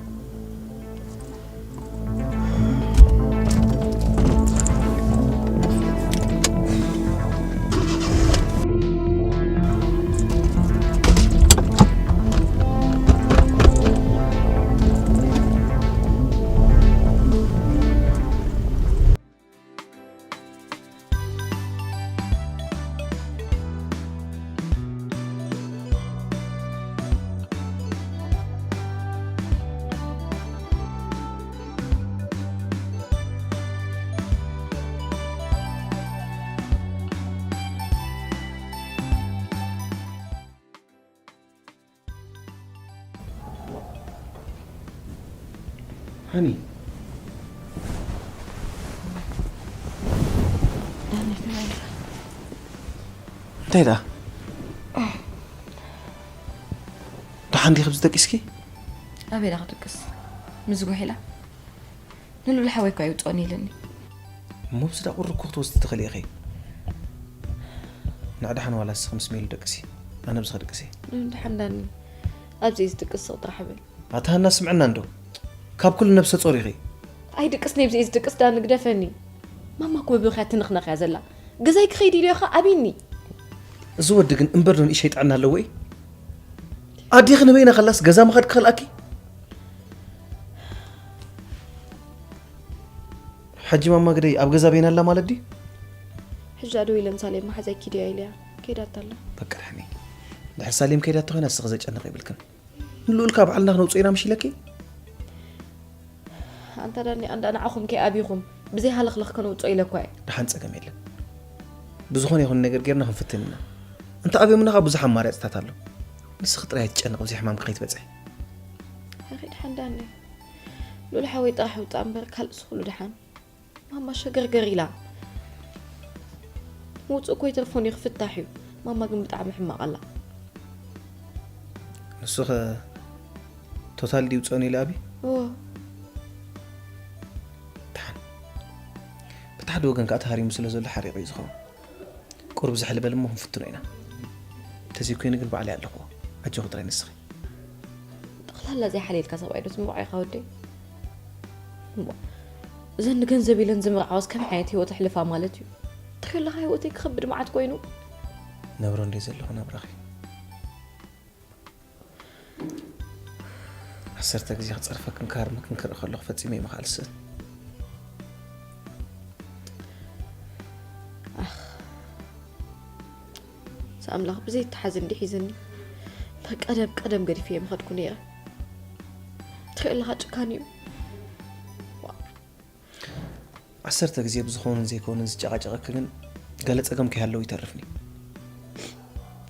ሃኒ፣ እንታይ ደኣ? ደሓን ዲኺ ብዝደቂስኪ? ኣበይ ደኣ ክድቅስ? ምስ ጉሒላ? ንልዑል ሓወይ እኳ ይውፅኦኒ ኢልኒ። እሞ ብዚ ደኣ ቁሪ እኮ ክትወስዲ ትኽእሊ ኢኺ። ንዕ ደሓን ዋላ ንስኺ ምስ ሜሉ ደቅሲ፣ ኣነ ብዚ ክድቅስ እየ። ንድሓን ዳኒ፣ ኣብዚ እዩ ዝድቅስ፣ ስቕ ጥራሕ በል። ኣታ ሃና ስምዕና እንዶ፣ ካብ ኩሉ ነብሰ ጾር ኢኺ። ኣይድቅስን እየ፣ ብዚ እዩ ዝድቅስ፣ ዳኒ ግደፈኒ። ማማ እኮ ብብኽያ ትንኽነኽ እያ ዘላ። ገዛይ ክኸይድ ኢሉ እየ ኸ ኣቢኒ። እዚ ወዲ ግን እምበር ዶ ንእሸይ ጥዕና ኣለዎ እዩ? ኣዴኺ ንበይና ከላስ ገዛ ምኻድ ክኸልኣኪ? ሕጂ ማማ ግደይ ኣብ ገዛ በይና ኣላ ማለት ድዩ? ሕጂ ኣዶ ኢለን ሳሌም መሓዛይ ኪድያ ኢለያ ከይዳታ ኣላ። በቃ ርሕሚ። ድሕር ሳሌም ከይዳቶ ኮይና እስኺ ዘጨንቕ የብልክን። ንልኡልካ ባዕልና ክነውፅኦ ኢና ምሽ ኢለኪ? ኣንታ ዳኒ፣ ኣንዳ ንዓኹም ከይኣብኹም ብዘይ ሃለኽለኽ ከነውፅኦ ኢለ እኳ እየ። ደሓን፣ ፀገም የለን። ብዝኾነ ይኹን ነገር ጌርና ክንፍትን ኢና። እንተ ኣብዮምና ኸዓ ብዙሕ ኣማራፅታት ኣሎ። ንስኺ ጥራይ ኣይትጨነቕ፣ ብዘይ ሕማምኪ ከይትበፅሒ። ኣኺ ደሓን ዳኒ፣ ሉል ሓወይ ጥራሕ ውፃእ እምበር ካልእስ ኩሉ ደሓን። ማማ ሸገርገር ኢላ። ምውፅእ እኮ ኣይተርፎን እዩ፣ ክፍታሕ እዩ። ማማ ግን ብጣዕሚ ሕማቕ ኣላ። ንሱ ኸ ቶታል ድዩ ውፅኦን ኢለ ኣብዩ? እዎ። ደሓን። በቲ ሓደ ወገን ከዓ ተሃሪሙ ስለ ዘሎ ሓሪቑ እዩ ዝኸውን። ቁሩብ ዝሕል በል እሞ ክንፍትኖ ኢና። ተዘይኮይኑ ግን ባዕለይ ኣለኹዎ። ኣጆኺ ጥራይ ንስኺ። ጠቕላላ ዘይሓልየልካ ሰብኣይ ዶ ትምርዖ ኢኻ ወደይ? እሞ እዘን ንገንዘብ ኢለን ዝምርዓዋስ ከመይ ዓይነት ህይወት ኣሕልፋ ማለት እዩ? ትሪኦ ኣለኻ ህይወተይ ክኸብድ መዓት ኮይኑ። ነብሮ እንደ ዘለኹ ናብራኺ። ዓሰርተ ግዜ ክጸርፈክን ክሃርመክን ክርኢ ከለኹ ፈጺመ እየ ምኽኣል ዝስእን። ኣኽ፣ እዚ ኣምላኽ ብዘይተሓዝ እንዲ ሒዝኒ። እንታይ ቀደም ቀደም ገዲፈ እየ ምኸድኩ ነይረ። ትሪኦ ኣለኻ ጭካኔኡ። ዓሰርተ ግዜ ብዝኾኑን ዘይኮኑን ዝጨቓጨቐኪ ግን ገለ ጸገም ከይሃለዎ ይተርፍኒ።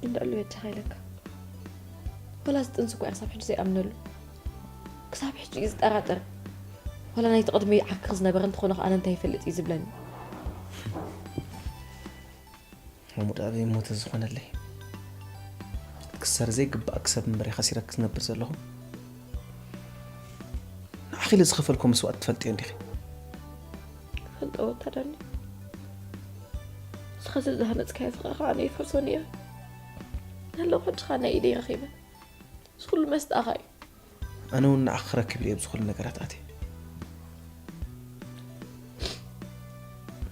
እንዳ ልቤት ተኻኢለካ። ወላ እዚ ጥንሲ እኮ እየ ክሳብ ሕጂ ዘይኣምነሉ። ክሳብ ሕጂ እዩ ዝጠራጠር። ወላ ናይቲ ቅድሚ ዓክር ዝነበረ እንተኾነ ከኣ ኣነ እንታይ ይፈልጥ እዩ ዝብለኒ። እሞ ደኣ ኣበይ እሞ ተዝኾነለይ? ክሰር ዘይግባእ ክሰብ እምበር እየ ከሲረኪ ዝነብር ዘለኹ። ንዓኺ ኢለ ዝኸፈልኩ መስዋእቲ ትፈልጥዮ እንዲኺ? ክፈልጦ ወታደኒ። ንስኻ ዝሃነጽካዮ ፍቕሪ ከዓ ኣነ ይፈርሶ ነይረ። ንህልው ሕጂ ከዓ ናይ ኢደይ ረኺበ። እዚ ኩሉ መስጣኻ እዩ። ኣነ እውን ንዓኺ ክረክብ ኢለ ኣብዚ ኩሉ ነገራት ኣትየ።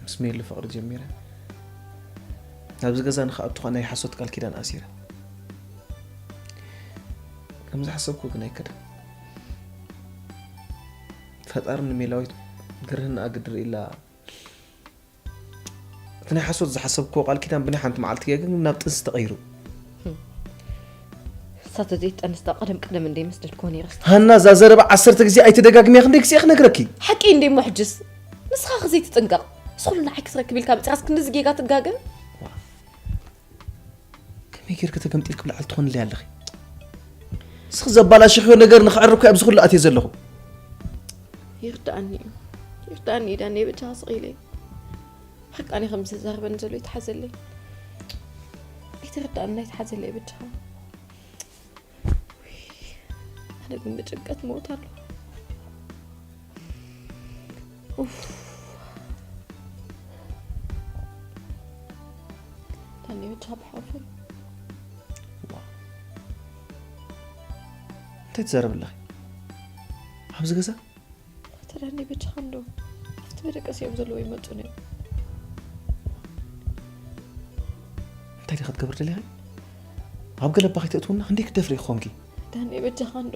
ምስ ሜሉ ፍቕሪ ጀሚረ። ናብዚ ገዛ ንኽኣቱ ኸኣ ናይ ሓሶት ቃል ኪዳን ኣሲረ። ከም ዝሓሰብኩ ግን ኣይከደን። ፈጣሪ ንሜላዊት ግርህና ግድር ኢላ እቲ ናይ ሓሶት ዝሓሰብክዎ ቃል ኪዳን ብናይ ሓንቲ መዓልቲ ጌጋ ግን ናብ ጥንሲ ተቐይሩ። ሳተ ዘይትጠንስታ ቀደም ቀደም እንደ መስደድክዎ ነይረስ። ሃና፣ እዛ ዘረባ ዓሰርተ ግዜ ኣይትደጋግምያ፣ ክንደይ ግዜ ክነግረኪ? ሓቂ እንደ እሞ ሕጅስ ንስኻ ከ ዘይትጥንቀቕ? ንስኹሉ ንዓይ ክትረክብ ኢልካ መጺኻስ ክንድዚ ጌጋ ትጋገ? ከመይ ጌርኪ ተገምጢልኪ ብላዕሊ ትኾንለይ ኣለኺ? ንስኺ ዘባላሸኽዮ ነገር ንኽዕርብ እኮ ኣብዚ ኩሉ ኣትየ ዘለኹ። ይርድኣኒ እዩ። ይርድኣኒ እዩ ዳኒ፣ ብቻ ስቕ ኢለ። ሓቂ ኣነ ከም ዝዛረበኒ ዘሎ ይተሓዘለይ። ኣይተረድኣኒ፣ ኣይተሓዘለይ ብቻ። ውይ፣ ኣነ ግን ብጭንቀት ሞት ኣለኹ። ኡፍ። ዳኒ ብቻ ብሓፉ። ዋ። እንታይ ትዛረቢ ኣለኺ? ኣብዚ ገዛ? ኣታ ዳኒ በጃኻ እንዶ ኣብቲ መደቀሲ እዮም ዘለዉ ይመጹ ነይሩ። እንታይ ዲኻ ክትገብር ደሊኻ? ኣብ ገለባ ከይተእትውና ክንደይ ክትደፍሪ ኢኺ ኮንኪ? ዳኒ በጃኻ እንዶ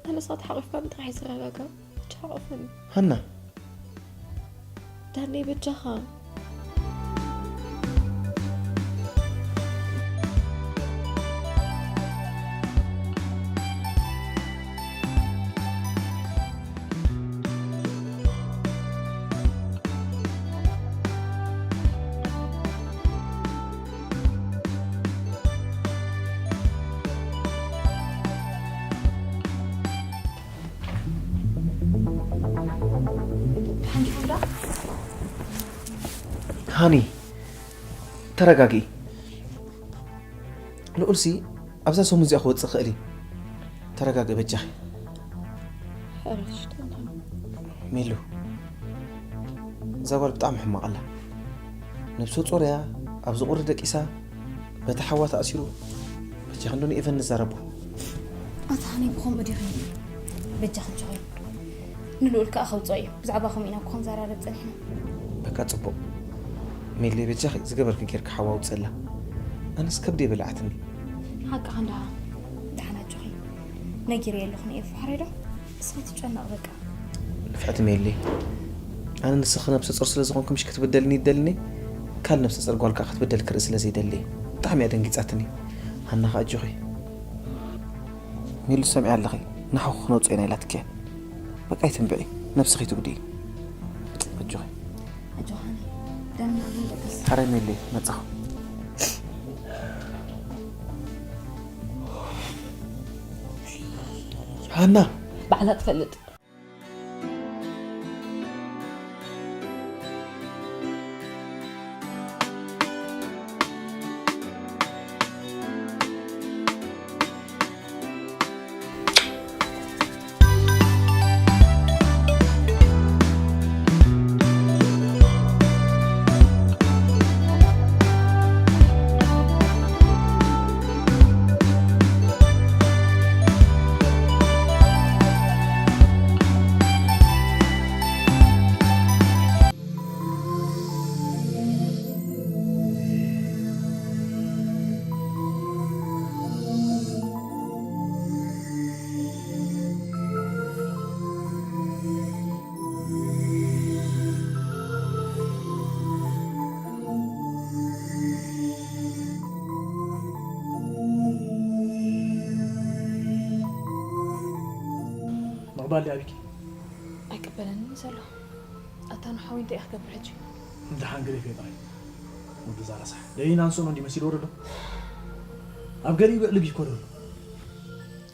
ኣነ ንስኻ ተሓቒፍካኒ ጥራሕ እዩ ዝረጋጋእ። በጃኻ ሓቑፈኒ። ሃና። ዳኒ በጃኻ። ሓንጊኹም ዶ? ሃኒ፣ ተረጋጊ። ልኡልሲ ኣብዛ ሰሙን እዚኣ ክወፅእ ክእል እዩ። ተረጋጊ በጃኺ። ሕርሽ ተንተን። ሜሉ፣ እዛ ጓል ብጣዕሚ ሕማቕ ኣላ። ነብሰ ጾር እያ፣ ኣብዚ ቁሪ ደቂሳ፣ በታ ሓዋ ተኣሲሩ። በጃኺ እንዶ ንኤቨን ንዛረቦ። ኣታ ሃኒ ብኸምኡ ዲኺ? በጃኺ እንጂ ኾይ። ንልኡል ከኣ ከውፅኦ እዩ። ብዛዕባ ከምኡ ኢና እኮ ክንዘራረብ ጸኒሕና። በቃ ጽቡቕ። ሜሊ በጃኺ ዝገበርኪ ጌርኪ ሓዋ ኣውፅእላ። ኣነስ ከብደይ በላዕትኒ። ሓቅኻ እንድኻ። ደሓን ኣጆኺ። ነጊረዮ ኣለኹ ንኤፉ ሓረይ ዶ? ንስኻ ትጨነቕ በቃ። ንፍዕቲ ሜሊ፣ ኣነ ንስኺ ነብሰ ጾር ስለ ዝኾንኪ ምሽ ክትብደልኒ ይደልኒ፣ ካል ነብሰ ጾር ጓል ከኣ ክትብደል ክርኢ ስለ ዘይደሊ። ብጣዕሚ እያ ደንጊጻትኒ። ሃና ከኣ ኣጆኺ። ሜሉ ሰምዒ ኣለኺ፣ ንሓውኺ ክነውጽኦ ኢና ኢላትኪ እያ። በቃ ኣይትንብዒ። ነብስኺ ትጉድኢ። ኣጆኺ። ኣጆኻ። ደም ይሃብን ደቅስ። ሕራይ መለይ መጻኹ። ሃና። ባዕላ ትፈልጥ። ምቕባል ድያ ኣቢኪ? ኣይቅበለንን ዘሎ። ኣታ ንሓወይ እንታይ ኢኻ ክገብር ሕጂ? ደሓን ገዲፈዮ ጥራይ። ወዲ ዛራሳሕ። ደይና ንስእኖ እንዲ መሲልዎ ዘሎ። ኣብ ገሊኡ ብዕልግ ይኮ ዘሎ።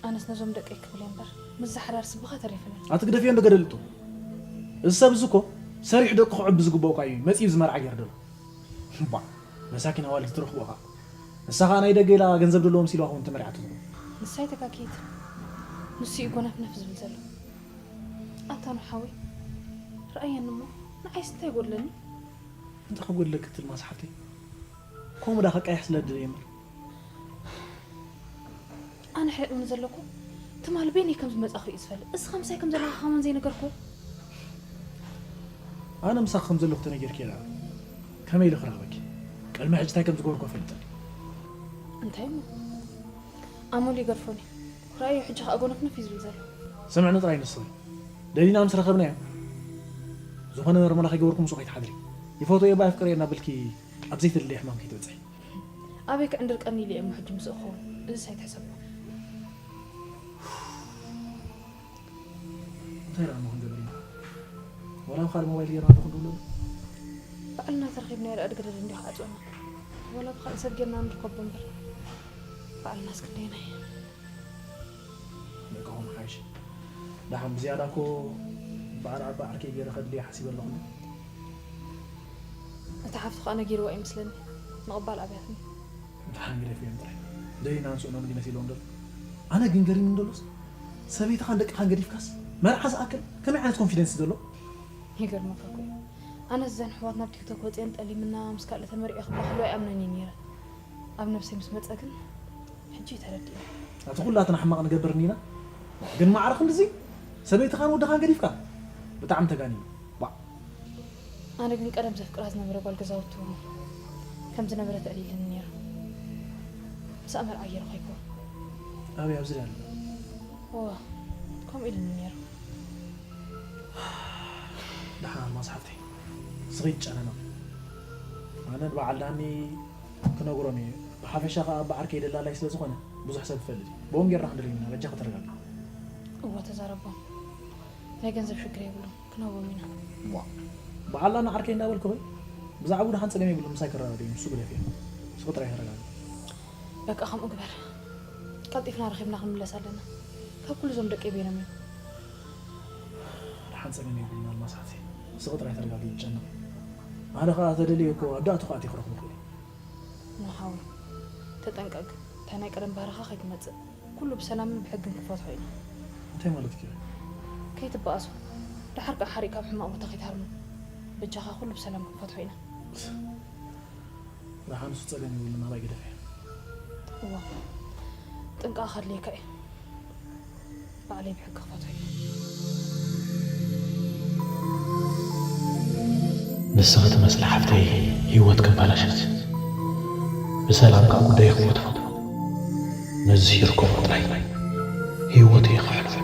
ኣነስ ነዞም ደቀይ ክብል እየ እምበር፣ ምስዛ ሓዳር ስብኻ ተሪፍኒ። ኣቲ ግደፍዮ እንዶ ገደልጡ። እዚ ሰብ እዚ እኮ ሰሪሑ ደቁ ክዕቢ ዝግብኦ እኳ እዩ መጺኡ ዝመርዓ ገይሩ ዘሎ። እባ፣ መሳኪን ኣዋልድ ትረኽቦ ኸኣ። ንሳ ኸኣ ናይ ደገ ኢላ ገንዘብ ደለዎም ሲልዋ ኸውን ተመሪዓቶ። ንሳ ኣይተካክየትን። ንሱ እዩ ጎነፍነፍ ዝብል ዘሎ። ኣታ ንሓወይ፣ ረኣየኒ እሞ፣ ንዓይስ እንታይ ይጎድለኒ? እንታይ ክጎድለኪ ትልማ ሰሓብተይ? ከምኡ ዳ ከቃይሕ ስለ ድልየ እምበር። ኣነ ሕርቕ ምን ዘለኩ ትማል በይነይ ከም ዝመጻኹ እዩ ዝፈልጥ። እስኻ ምሳይ ከም ዘለኻ ከማን ዘይነገርኩ። ኣነ ምሳኺ ከም ዘለኹ ተነጊርኪ እየ ደኣ። ከመይ ኢለ ክረኽበኪ? ቅድሚ ሕጂ እንታይ ከም ዝገበርኩ ኣፈልጠኒ። እንታይ እሞ? ኣመሉ ይገድፎኒ። ረኣዮ ሕጂ ከኣ ጎነፍነፍ እዩ ዝብል ዘሎ። ስምዕኒ ጥራይ ንስኺ። ደሊና ምስ ረኸብናዮ፣ ዝኾነ መርመራ ከይገበርኩ ምስኡ ከይትሓድሪ። ይፈትዎ እየ እባ የፍቅር እየ እናበልኪ ኣብ ዘይተደለየ ሕማም ከይትበጽሒ። ኣበይ ክዕንድር ቀኒሉ እየ እሞ ሕጂ ምስኡ ክኸውን? እዚስ ኣይትሕሰቦ። እንታይ ደኣ እሞ ክንገብር ኢና? ዋላ ብኻልእ ሞባይል ጌርና ዶ ክንድውለሉ? ባዕልና ተረኺብና ደኣ ገደል እንዲዮ ክዓጽወና። ዋላ ብኻልእ ሰብ ጌርና ንርከቦ እምበር። ባዕልና እስክንደየናይ። በቃ ኹን ሓይሽ። ደሓን ብዝያዳ እኮ በዓል ኣባ ዓርከይ ገይረ ከድልያ ሓሲበ ኣለኹ። እታ ሓፍቱ ኸኣ ነጊርዋ እዩ ምስለኒ። ምቕባል ኣብያትኒ። ደሓን ግደፍዮም ጥራይ። ደይና ንስእኖም እንዲ መሲልዎም ደሎ። ኣነ ግን ገሪሙኒ ደሎስ፣ ሰበይትኻን ደቅኻን ገዲፍካስ፣ መርዓ ዝኣክል ከመይ ዓይነት ኮንፊደንስ ደሎ? ይገርመካ እኮ እዩ። ኣነስ እዘን ኣሕዋት ናብ ቲክቶክ ወጺኤን ጠሊምና ምስ ካልእ ተመርዕዮ ክብላ ከለዋ ኣይኣምነን እየ ነይረ። ኣብ ነብሰይ ምስ መጸ ግን ሕጂ እዩ ተረዲእኒ። ኣቲ ኩላትና ሕማቕ ንገብር እኒና፣ ግን ማዕረ ክንድዚ ሰበይትኻን ወድኻን ገዲፍካ? ብጣዕሚ ተጋኒኑ። ባዕ። ኣነ ግን ቀደም ዘፍቅራ ዝነበረ ጓል ገዛውቱ ከም ዝነበረ ተዕሊልኒ ነይሩ። ምስኣ መርዓ ገይሩ ከይኮ። ኣበይ ኣብዚ ደኣ ኣሎ? እዋ፣ ከምኡ ኢልኒ ነይሩ። ደሓን ኣልማዝ ሓፍተይ፣ ስኺ ይጨናነቕ። ኣነ ንበዓል ዳኒ ክነግሮም እየ። ብሓፈሻ ኸኣ ኣባ ዓርከይ ደላላይ ስለ ዝኾነ ብዙሕ ሰብ ይፈልጥ እዩ። ብኦም ጌርና ክንደልዮም ኢና፣ በጃኺ ተረጋግኢ። እወ ተዛረቦም። ናይ ገንዘብ ሽግር የብሉን፣ ክንህቦም ኢና። ዋ፣ በዓል ዳኒ ዓርከይ እንዳበልኩኺ፣ ብዛዕባኡ ደሓን ጸገም የብሉን፣ ምሳይ ክረዳድኡ እዩ፣ ንሱ ግደፍዮ። ንስኺ ጥራይ ተረጋግኢ። በቃ ከምኡ ግበር። ቀልጢፍና ረኺብና ክንምለስ ኣለና። ካብ ኩሉ እዞም ደቀይ በይኖም እዮም። ደሓን ጸገም የብሉን ኣልማዝ ሓፍተይ። ንስኺ ጥራይ ተረጋግኢ፣ ይጨነቕ። ኣነ ኸኣ ተደልየ እኮ ኣብ ዳእቱ ኸኣ እትየ ክረኽቦ ክእል። ኖሃዊ፣ ተጠንቀቅ። እታ ናይ ቀደም ባህርኻ ከይትመጽእ። ኩሉ ብሰላምን ብሕግን ክንፈትሖ ኢና። እንታይ ማለትኪ እዩ? ከይትበኣሶ። ደሓር ከኣ ሓሪቕካ ኣብ ሕማቕ ቦታ ከይትሃርሞ። በጃኻ ኩሉ ብሰላም ክንፈትሖ ኢና። ደሓን እሱ ጸገም የብሉን፣ ናባይ ግደፍያ። እዋ፣ ጥንቃቐ ከድልየካ እዩ። ባዕለይ ብሕጊ ክፈትሖ እየ። ንስኺ ትመስሊ ሓፍተይ ህይወት ከባላሸት፣ ብሰላም ከኣ ጉዳይ ክፈትሖ። ነዚ ይርከቦ ጥራይ ህይወተይ ከሕልፎ።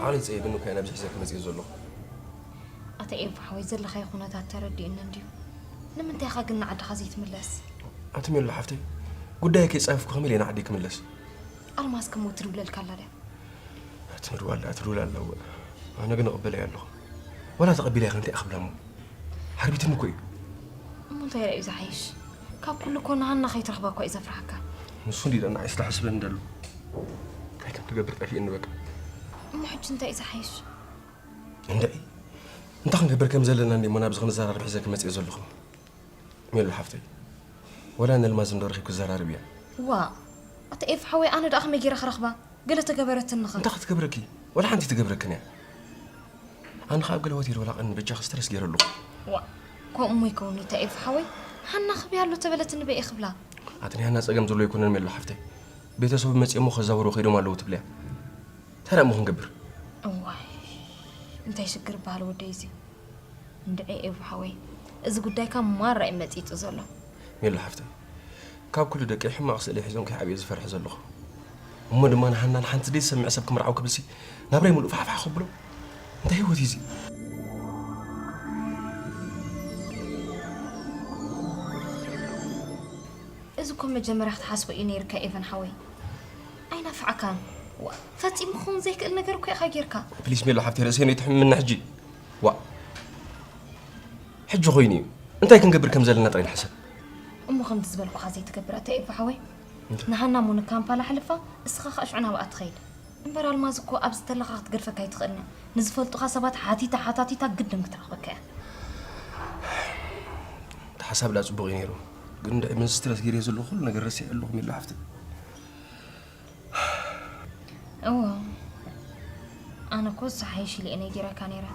ዓሊ ጸይብን እኮ እየ ናብዚ ሒዘ ክመጽእ ዘለኹ። ኣታ ኤፉ ሓወይ፣ ዘለኻዮ ኩነታት ተረዲእኒ እንድዩ። ንምንታይ ኢኻ ግን ንዓድኻ ዘይትምለስ? ኣቲ ሜሉ ሓፍተይ፣ ጉዳይ ከይጻፈፍኩ ከመይ ኢለ ንዓደይ ክምለስ? ኣልማዝ ከም ወትሩ ትድውለልካ ኣላ ድያ? ትምድዋላ ትድውል ኣላ እወ። ኣነ ግን እቕበለያ ኣለኹ። ወላ ተቐቢላ ኢኻ እንታይ እኽብላ እሞ? ሓርቢትኒ እኮ እዩ። እሞ እንታይ ረኣዩ ዝሓይሽ? ካብ ኩሉ እኮ ንሃና ከይትረኽባ እኳ እዩ ዘፍርሃካ። ንሱ እንዲ ደኣ ንዓይ ስለ ሕስበኒ ደሎ። እንታይ ከም ትገብር ጠፊእኒ በቃ። እሞ ሕጂ እንታይ እዩ ዝሓይሽ? እንድዒ እንታይ ክንገብር ከም ዘለና እንዲሞ ናብዚ ክንዘራረብ ሒዘ ክመጽእ ዘለኹ። ሜሉ ሓፍተይ፣ ወላ ነልማዝ እንዶ ረኺብኩ ዘራርብ እያ። ዋ፣ ኣታ ኤፍ ሓወይ፣ ኣነ ደኣ ከመይ ገይረ ክረኽባ? ገለ ተገበረትኒ ኸ? እንታይ ክትገብረኪ? ወላ ሓንቲ ትገብረክን እያ። ኣነ ኸኣ ኣብ ገለ ሆቴል ወላ ቀን በጃኺ ስትረስ ገይረ ኣለኹ። ዋ፣ ከምኡ እሞ ይከውን እታ ኤፍ ሓወይ፣ ሃና ክብያ ኣሎ ተበለትኒ በይ ክብላ። ኣቲ ናይ ሃና ጸገም ዘሎ ኣይኮነን ሜሉ ሓፍተይ። ቤተሰቡ መጺኦም እሞ ከዛውሩ ከይዶም ኣለዉ ትብልያ። እንታይ ደኣ እሞ ክንገብር? እዋይ፣ እንታይ ሽግር በሃል ወደይ እዚ። እንድዒ ኤፉ ሓወይ፣ እዚ ጉዳይካ ማራ እዩ መጺጹ ዘሎ። ሜሉ ሓፍተይ፣ ካብ ኩሉ ደቂ ሕማቕ ስእሊ ሒዞም ከይዓብየ ዝፈርሕ ዘለኹ። እሞ ድማ ንሃና ንሓንቲ ደይ ዝሰምዕ ሰብ ክምርዓው ክብልሲ ናብረይ ሙሉእ ፋሕፋሕ ክብሎ። እንታይ ህይወት እዩ እዚ? እዚ እኮ መጀመርያ ክትሓስቦ እዩ ነይርካ ኤቨን ሓወይ። ኣይናፍዓካን። ዋ፣ ፈጺሙ ክኸውን ዘይክእል ነገር እኮ ኢኻ ጌርካ። ፕሊስ ሜሉ ሓፍተይ፣ ርእሰይ ነይትሕምምና ሕጂ። ዋ፣ ሕጂ ኮይኑ እዩ። እንታይ ክንገብር ከም ዘለና ጥራይ ንሕሰብ። እሞ ከምቲ ዝበልኩኻ ዘይትገብር ኣታ ኤፉ ሓወይ። እንታይ? ንሃና እሞ ንካምፓላ ኣሕልፋ፣ እስኻ ኸኣ ሽዑ ናብኣ ትኸይድ። እምበር ኣልማዝ እኮ ኣብዚ ተለኻ ክትገድፈካ ኣይትኽእልን እያ። ንዝፈልጡኻ ሰባት ሓቲታ ሓታቲታ ግድን ክትረኽበካ እያ። እቲ ሓሳብ ደኣ ጽቡቕ እዩ ነይሩ። ግን እንድዒ ምስ ስትረስ ገይረ ዘለኹ ኩሉ ነገር ረሲዐ ኣለኹ ሜሉ ሓፍተይ። እወ፣ ኣነ እኮ ዝሓይሽ ኢለ እየ ነጊረካ ነይረ።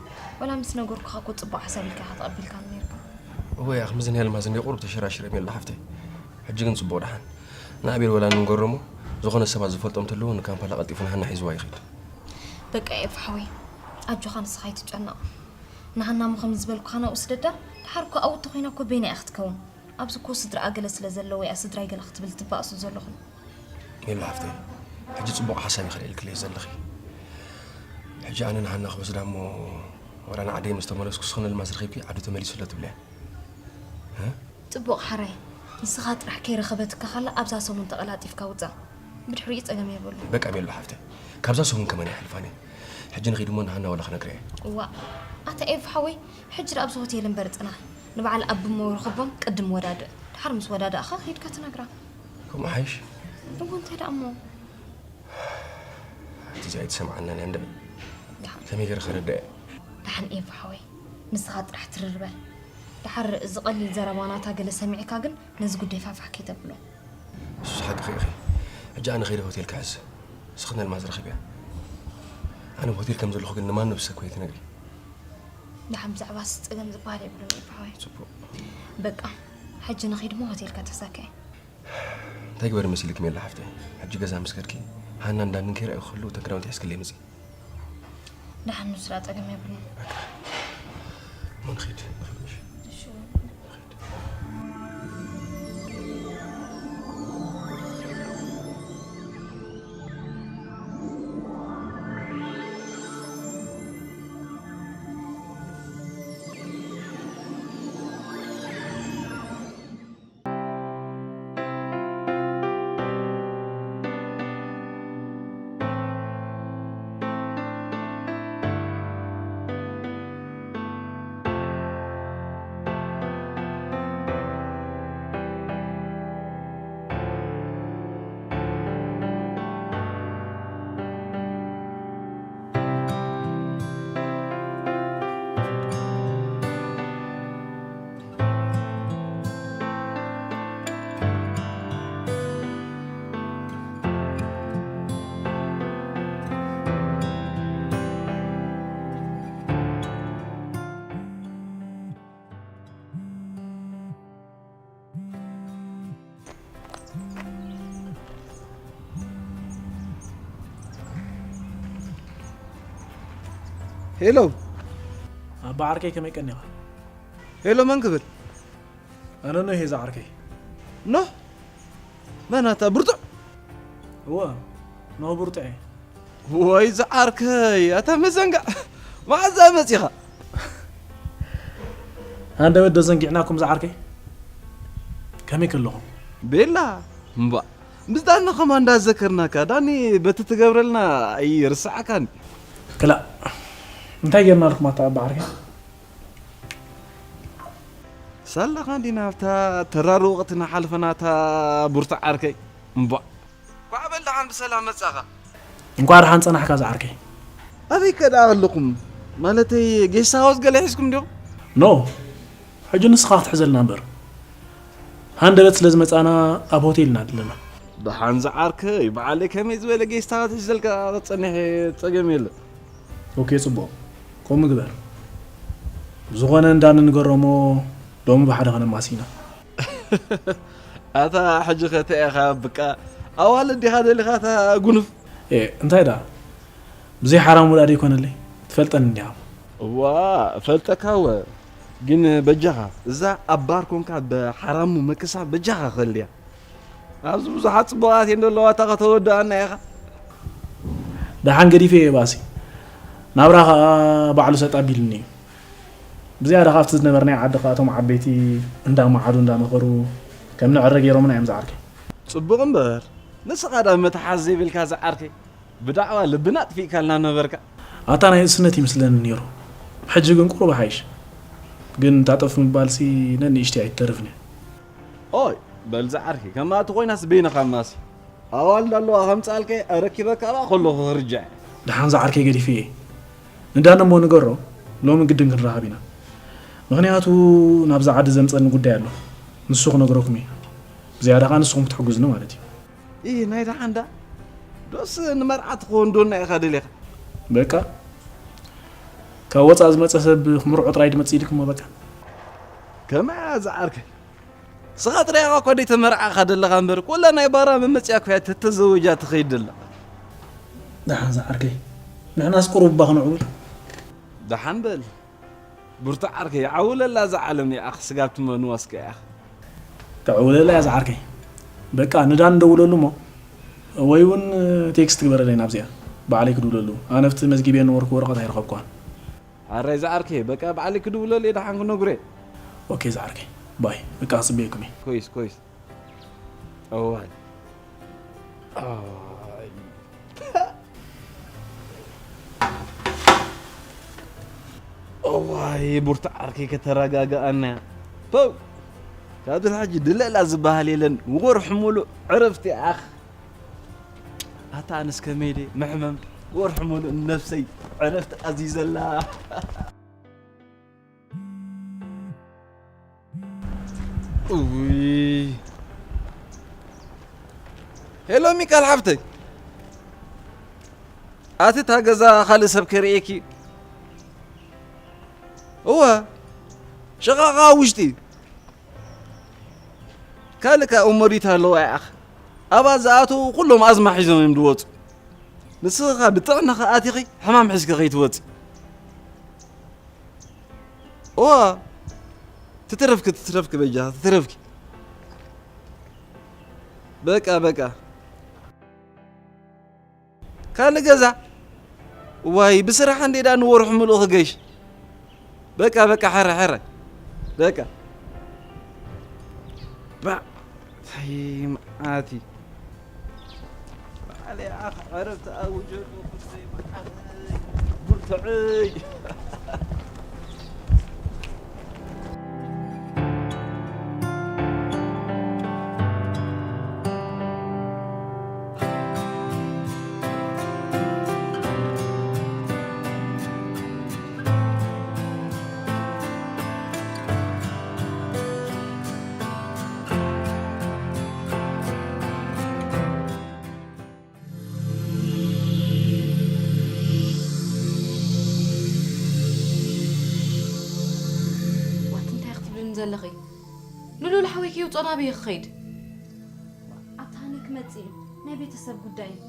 ወላ ምስ ነገርኩኻ እኮ ጽቡቕ ሓሳብ ኢልካ ኢኻ ተቐቢልካኒ ነይርካ። እወ፣ እያ፣ ከምዚ ናይ ኣልማዝ እንድየ ቁሩብ ተሸራሽረ ሜሉ ሓፍተይ። ሕጂ ግን ጽቡቕ ደሓን። ንኣቤል ወላ ንንገሮ እሞ፣ ዝኾነ ሰባት ዝፈልጦም ተለዉ ንካምፓላ ቀልጢፉ ንሃና ሒዝዋ ይኸይድ። በቃ ኤፍ ሓወይ፣ ኣጆኻ ንስኻ ኣይትጨነቕ። ንሃና እሞ ከም ዝበልኩኻ ናብኡ ስደዳ፣ ድሓር እኮ ኣብኡ እንተኾይና እኮ በይና እያ ክትከውን። ኣብዚ እኮ ስድራኣ ገለ ስለ ዘለዉ እያ ስድራይ ገለ ክትብል ትባእሱ ዘለኹም። ሜሉ ሓፍተይ፣ ሕጂ ጽቡቕ ሓሳብ ኢኺ ኣልዒልክለይ ዘለኺ። ሕጂ ኣነ ንሃና ክወስዳ እሞ ዋላ ንዓደይ ምስ ተመለስኩ ስኽን ኣልማዝ ረኺብኪ ዓዱ ተመሊሱ ኣሎ ትብልያ። እ? ጽቡቕ ሓራይ፣ ንስኻ ጥራሕ ከይረኸበትካ ከላ ኣብዛ ሰሙን ተቐላጢፍካ ውጻእ። ብድሕሪኡ ጸገም የብሉ። በቃ ሜሉ ሓፍተይ፣ ካብዛ ሰሙን ከማን ኣይሓልፋን እየ። ሕጂ ንኺድ እሞ ንሃና ዋላ ክነግራ እየ። እዋእ፣ ኣታ ኤፍ ሓወይ፣ ሕጂ ደኣ ኣብዚ ሆቴል እምበር ጽናሕ። ንበዓል ኣቢ እሞ ርኽቦም ቅድም ወዳድእ። ድሓር ምስ ወዳዳእኻ ኺድካ ትነግራ። ከምኡ ሓይሽ? እወ፣ እንታይ ደኣ እሞ? ኣቲ እዚኣ ኣይትሰምዓናን እያ እንድዒ። ደሓን። ከመይ ገይረ ከረድእ እየ? ደሓን ኤፍ ሓወይ፣ ንስኻ ጥራሕ ትርር በል። ደሓር እዚ ቀሊል ዘረባ ናታ ገለ ሰሚዕካ ግን ነዚ ጉዳይ ፋሕፋሕ ከይተብሎ። እሱስ ሓቅኺ ኢኺ። ሕጂ ኣነ ከይደ ሆቴል ክሕዝ። ስኽን ኣልማዝ ረኺብያ። ኣነ ሆቴል ከም ዘለኹ ግን ንማንም ሰብ ከይትነግሪ። ደሓን ብዛዕባስ ጸገም ዝበሃል የብሉን ኤፍ ሓወይ። ጽቡቕ። በቃ፣ ሕጂ ንኺድ እሞ ሆቴልካ ተሳከ። እንታይ ግበሪ መሲልኪ ሜላ ሓፍተይ? ሕጂ ገዛ ምስ ከድኪ፣ ሃና እንዳንን ከይረኣዩ ክህልዉ እተን ክዳውንቲ ሒዝክለይ ምጺ። ደሓን ንሱ ደኣ ጸገም የብሉን። በቃ። እሞ ንኺድ፣ ንኺድ ምሽ። እሺ። ንኺድ። ሄሎ። ኣባ ዓርከይ ከመይ ቀኒኻ? ሄሎ መን ክብል? ኣነ ኖህ እየ ዝዓርከይ። ኖህ? መን ኣታ ብርቱዕ? እወ፣ ኖህ ብርቱዕ እየ። ወይ ዝዓርከይ ኣታ መዘንጋዕ፣ መዓዛ መጺኻ? ሃንደበት ዶ ዘንጊዕናኩም ዝዓርከይ? ከመይ ከለኹም? ቤላ እምባ፣ ምስ ዳኒ ኸማ እንዳዘከርናካ፣ ዳኒ በቲ ትገብረልና ኣይርስዓካን። ክላእ እንታይ ጌርናልኩም ኣታ ኣባ ዓርከይ? ሳላኻ እንዲና ኣብታ ተራሪ ወቕቲ ንሓልፈናታ ቡርታ ዓርከይ እምባ። ኳዕ በል ደሓን ብሰላም መጻኻ። እንኳዕ ደሓን ጸናሕካ ዝዓርከይ። ኣበይ ከ ደኣ ኣለኹም? ማለተይ ጌስት ሃውስ ገለ ሒዝኩም ዲኹም? ኖ፣ ሕጂ ንስኻ ክትሕዘልና እምበር። ሃንደበት ስለ ዝመጻና ኣብ ሆቴል ኢና ዘለና። ደሓን ዝዓርከይ፣ በዓለይ ከመይ ዝበለ ጌስት ሃውስ ሒዘልካ ክትጸንሕ እየ፣ ጸገም የለን። ኦኬ ጽቡቕ፣ ከምኡ ግበር። ብዝኾነ እንዳ ንንገሮሞ ሎሚ ብሓደ ከነማሲና። ኣታ ሕጂ ኸ እንታይ ኢኻ ብቃ ኣዋልድ ዲኻ ደሊኻ እታ ጉኑፍ? ኤ እንታይ ደኣ ብዘይ ሓራም ውላድ ኣይኮነለይ ትፈልጠኒ እንዲኻ። እዋ እፈልጠካ እወ፣ ግን በጃኻ እዛ ኣብ ባር ኮንካ ብሓራሙ ምክሳብ በጃኻ ክእልያ። ኣብዚ ብዙሓት ጽቡቓት እየን ዘለዋ እታ ከተወድኣና ኢኻ። ደሓን ገዲፈ እየ ባሲ። ናብራ ኸኣ ባዕሉ ሰጥ ኣቢሉኒ እዩ። ብዝያዳ ካብቲ ዝነበርናዮ ዓዲ ኸኣ እቶም ዓበይቲ እንዳመዓዱ እንዳመኸሩ ከም ንዕረ ገይሮምና እዮም ዝዓርከይ። ጽቡቕ እምበር ንስኻ ዳ መትሓዚ ዘይብልካ ዝዓርከይ። ብዳዕዋ ልብና ኣጥፊእካልና ነበርካ። ኣታ ናይ ንእስነት ይምስለኒ ነይሩ። ሕጂ ግን ቁሩብ ይሓይሽ። ግን እታ ጠፍ ምባልሲ ነንእሽተይ ኣይትተርፍን እያ። ኦይ በል ዝዓርከይ፣ ከማኣ ተኾይናስ በይንኻ ማሲ ኣዋልድ ኣለዋ ከምጽኣልካ ኣረኪበካ ኣብኣ ከለኹ ክርጃዕ እየ። ደሓን ዝዓርከይ ገዲፈ እየ። ንዳኒ እሞ ንገሮ ሎሚ ግድን ክንራኸብ ኢና። ምኽንያቱ ናብዛ ዓዲ ዘምጸኒ ጉዳይ ኣሎ። ንሱ ክነግረኩም እየ። ብዝያዳ ከኣ ንስኹም ክትሕግዙኒ ማለት እዩ። ኢህ ናይ ደሓን ደኣ ዶስ ንመርዓ ትኸውን ዶና ኢኻ ደሊኻ? በቃ ካብ ወጻኢ ዝመጸ ሰብ ክምርዖ ጥራይ ድመጽእ ኢልክሞ በቃ። ከመይ እያ ዝዓርከይ? ንስኻ ጥራይ ኢኻ እኳ ደይተመርዓኻ ደለኻ እምበር፣ ኩላ ናይ ባራ መመጽያ እኮ እያ ተተዘወጃ ትኸይድ ደላ። ደሓን ዝዓርከይ ንሕናስ ቁሩብ እባ ክነዕውል። ደሓን በል። ብርቱዕ ዓርከይ ዓውለላ እዛ ዓለም እያ ኣኽ ስጋብ ትመንዋ እስከ እያ። ተዕውለላ እያ ዝዓርከይ። በቃ ንዳን ደውለሉ እሞ ወይ እውን ቴክስት ግበረለይ ናብዚኣ ባዕለይ ክድውለሉ። ኣነ ኣብቲ መዝጊበ ነበርኩ ወረቐት ኣይረኸብኳን። ኣራይ ዝዓርከይ በቃ ባዕለይ ክድውለሉ እየ ደሓን ክነግሮ እየ። ኦኬ ዝዓርከይ ባይ በቃ ክፅበየኩም እየ። ኮይስ ኮይስ እዋይ። እዋይ ቡርታ ዓርከይ ከተረጋግኣና እያ። ፖው! ካብዚ ንሕጂ ድለላ ዝበሃል የለን። ወርሒ ሙሉእ ዕረፍቲ ኣኽ። ኣታ ኣነስ ከመይ ድየ መሕመም ወርሒ ሙሉእ ንነብሰይ ዕረፍቲ ኣዚዘላ። እውይ። ሄሎ ሚካል ሓፍተይ፣ ኣቲ እታ ገዛ ካልእ ሰብ ከርእየኪ። እወ፣ ሸቓቓ ኣብ ውሽጢ እዩ። ካልእ ከኣ እሞዲት ኣለዋ ይኣኽ። ኣብኣ ዝኣተዉ ኩሎም ኣዝማ ሒዞም እዮም ዝወጹ። ንስኺ ከኣ ብጥዕናኺ ኣቲኺ ሕማም ሒዝኪ ከይትወጺ። እዋ ትትረፍኪ ትትረፍኪ በጃ ትትረፍኪ። በቃ በቃ ካልእ ገዛ ዋይ ብስራሕ እንዴዳ ንወርሑ ምሉእ ክገሽ። በቃ በቃ ሕረ ሕረ በቃ ባ ታይ መዓት እዩ። ባዕለይ ኣኽ ዕረፍቲ ኣውጀሉ። ብርትዕይ። ዋት እንታይ ክትብልኒ ዘለኺ? ንሉል ሓወይኪ ይውጾ ናበይ ክኸይድ? ኣብታ ሃኒ ክመጽእ እዩ። ናይ ቤተሰብ ጉዳይ እዩ።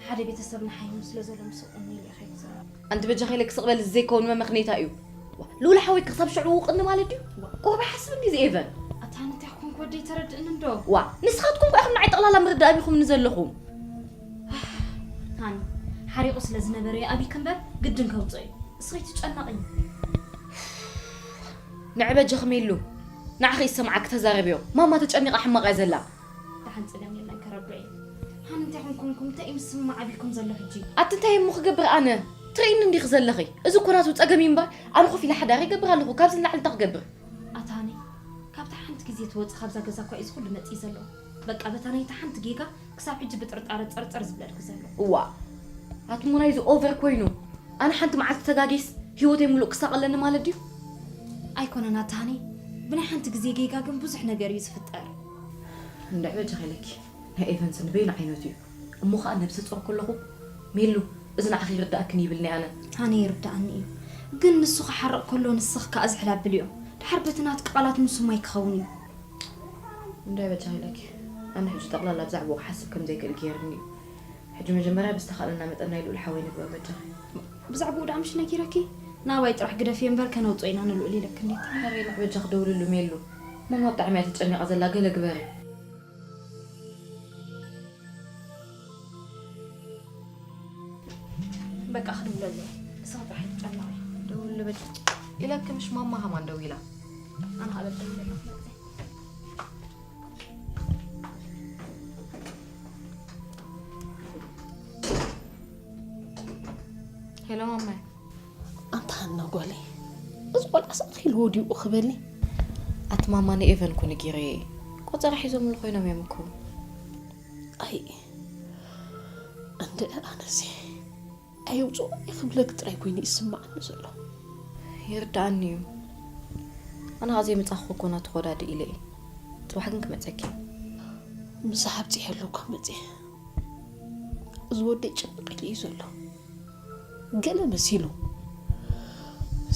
ሓደ ቤተሰብ ንሓይሙ ስለ ዘሎ ምስ እኒ ኢለ ከይድ ዘሎ። ኣንቲ በጃኺ ኢለኪ ስቕ በሊ ዘይከውን መመኽነይታ እዩ። ዋ፣ ልኡል ሓወይኪ ክሳብ ሽዑ ውቕኒ ማለት ድዩ? ዋ። ቁሩብ ኣይሓስብን ድዩ እዚ ኤቨን? ኣታ ሃኒ እንታይ ኮንክ ወደይ ተረድእኒ እንዶ? ዋ፣ ንስኻትኩም እኮ ኢኹም ንዓይ ጠቕላላ ምርዳእ ኣቢኹምኒ ዘለኹም። ሃኒ፣ ሓሪቑ ስለ ዝነበረ ይኣብይኪ እምበር ግድን ከውፅኦ እዩ። እስኺ ትጨነቒ። ንዕበጀኺ ሜሉ፣ ንዓኺ ይሰምዓኪ ተዛረብዮ። ማማ ተጨኒቓ ሕማቕ እያ ዘላ። ደሓን ፀገም የለን ከረድኦ እየ። ሃኒ እንታይ ኮንኩም ኮንኩም እንታይ እዩ ምስምማዕ ኣቢልኩም ዘሎ ሕጂ? ኣቲ እንታይ እሞ ክገብር ኣነ? ትርእይኒ እንዲኺ ዘለኺ። እዚ እኮ ናቱ ፀገም እዩ እምበር ኣነ ኮፍ ኢለ ሓዳር ይገብር ኣለኹ። ካብዚ ንላዕሊ እንታይ ክገብር? ኣታ ሃኒ፣ ካብታ ሓንቲ ግዜ ትወፂ ካብዛ ገዛ እኳ እዩ እዚ ኩሉ መፂኡ ዘሎ። በቃ በታ ናይታ ሓንቲ ጌጋ ክሳብ ሕጂ ብጥርጣረ ፅርፅር ዝብለልኪ ዘሎ። እዋ፣ ኣትሞ ናይዚ ኦቨር ኮይኑ። ኣነ ሓንቲ መዓልቲ ተጋጌስ ህይወተይ ሙሉእ ክሳቐለኒ ማለት ድዩ? ኣይኮነን ኣታ ሃኒ፣ ብናይ ሓንቲ ግዜ ጌጋ ግን ብዙሕ ነገር እዩ ዝፍጠር። እንድዒ በጃኺ ኢለኪ፣ ናይ ኤቨንስ ንበይኑ ዓይነቱ እዩ። እሞ ኸኣ ነብሰ ጾር ከለኹ፣ ሜሉ፣ እዚ ንዓኺ ይርድኣክን ይብልኒ ኣነ። ኣነ ይርድኣኒ እዩ፣ ግን ንሱ ክሓርቕ ከሎ ንስኺ ከኣ ዝሕል ኣብልዮ። ድሓር በቲ ናትኪ ቃላት ንሱ ማይ ክኸውን እዩ። እንድዒ በጃኺ ኢለኪ፣ ኣነ ሕጂ ጠቕላላ ብዛዕባኡ ክሓስብ ከም ዘይክእል ገይርኒ እዩ። ሕጂ መጀመርያ ብዝተኻእለና መጠን ናይ ልኡል ሓወይ ንግበር በጃኺ። ብዛዕባኡ ደኣ ምሽ ነጊረኪ? ናባይ ጥራሕ ግደፍዮ እምበር ከነውጽኦ ኢና ንልኡል ኢለኪ እንዴት? ሓረይ ንዕ በጃኺ ደውልሉ ሜሉ። ማማ ብጣዕሚ እያ ተጨኒቓ ዘላ፣ ገለ ግበሪ። በቃ ክድውለሉ። ንስኺ ጥራሕ ኣይትጨነቒ። ደውልሉ በጃ። ኢለኪ ምሽ ማማ ሃማን ደዊላ። ኣነ ኸኣ በል ደውለሉ። ሄሎ ማማይ። ኣንታ ሃና ጓለይ፣ እዚ ቆልዓስ ኣኺልዎ ድዩ ክበሊ? ኣቲ ማማ ንኤቨን እኮ ነጊረዮ እየ። ቆጸራ ሒዞምሉ ኮይኖም እዮም እኮ። ኣይ፣ እንድዒ ኣነሲ ኣየውጽኦ እየ ክብለኪ ጥራይ ኮይኑ ይስምዓኒ ዘሎ። ይርድኣኒ እዩ። ኣነ ኸኣ ዘይምጻኹ እኮ ናቱ ኾዳዲ ኢለ እየ። ጽባሕ ግን ክመጸኪ። ምሳሕ ኣብጺሐሉ እኳ መጺአ። እዚ ወደይ ጭንቕ ኢሉ እዩ ዘሎ። ገለ መሲሉ።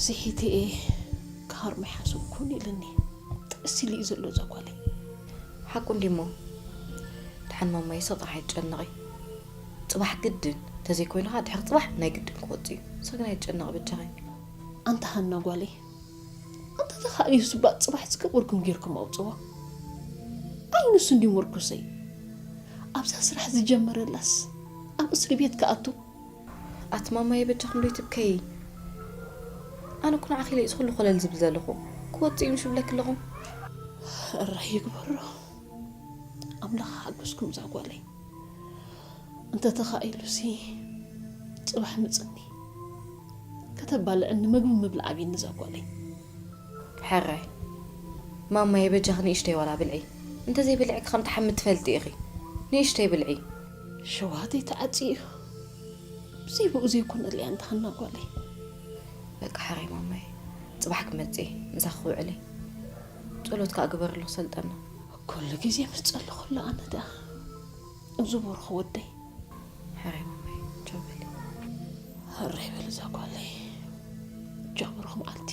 ስሒተ እየ ክሃርሞ ይሓሰብኩን ኢሉኒ። ጥእስ ኢሉ እዩ ዘሎ እዛ ጓለይ። ሓቁ እንድዩ እሞ። ደሓን ማማይ፣ ስቕ ጥራሕ ኣይትጨነቒ። ጽባሕ ግድን፣ እንተዘይኮይኑ ኸኣ ድሕሪ ጽባሕ ናይ ግድን ክወጽእ እዩ። ስቕ ግን ኣይትጨነቒ በጃኺ። ኣንታ ሃና ጓለይ፣ ኣንታ ተኻእልዩስ እባ ጽባሕ ዝገበርኩም ጌርኩም ኣውጽዋ። ኣይ ንሱ እንድዩ ምርኩሰይ። ኣብዛ ስራሕ ዝጀመረላስ ኣብ እስሪ ቤት ክኣቱ። ኣቲ ማማየ በጃኹም ዶ ይትብከዪ? ኣነ እኮ ንዓኺ ኢለ እየ እዚ ኩሉ ኮለል ዝብል ዘለኹ። ክወጽእ እዩ ምሽ እብለኪ ኣለኹ። እረ ይግበሮ። ኣምላኽ ሓግዝኩም እዛ ጓለይ። እንተ ተኻኢሉሲ ጽባሕ ምጽኒ። ከተባልዕኒ ምግቢ ምብላዕ ኣብይኒ እዛ ጓለይ። ሕራይ ማማየ በጃኺ ንእሽተይ ዋላ ብልዒ። እንተዘይበሊዕኪ ከም ትሓሚ ትፈልጢ ኢኺ። ንእሽተይ ብልዒ። ሸዋተይ ተዓጽዩ እዩ። ብዘይ ብኡ ዘይኮነለይ ኣንታ ሃና ጓለይ። በቃ ሕራይ ማማየ። ጽባሕ ክመጽእ እየ። ምሳኺ ክውዕል እየ። ጸሎት ከኣ ግበርሉ ክሰልጠና። ኩሉ ግዜ ምስ ጸለኹሉ ኣነ ደኣ። እዚ ብሩኽ ወደይ። ሕራይ ማማይ፣ ቻው በሊ። ሕራይ በሊ እዛ ጓለይ። ቻው ብሩኽ መዓልቲ።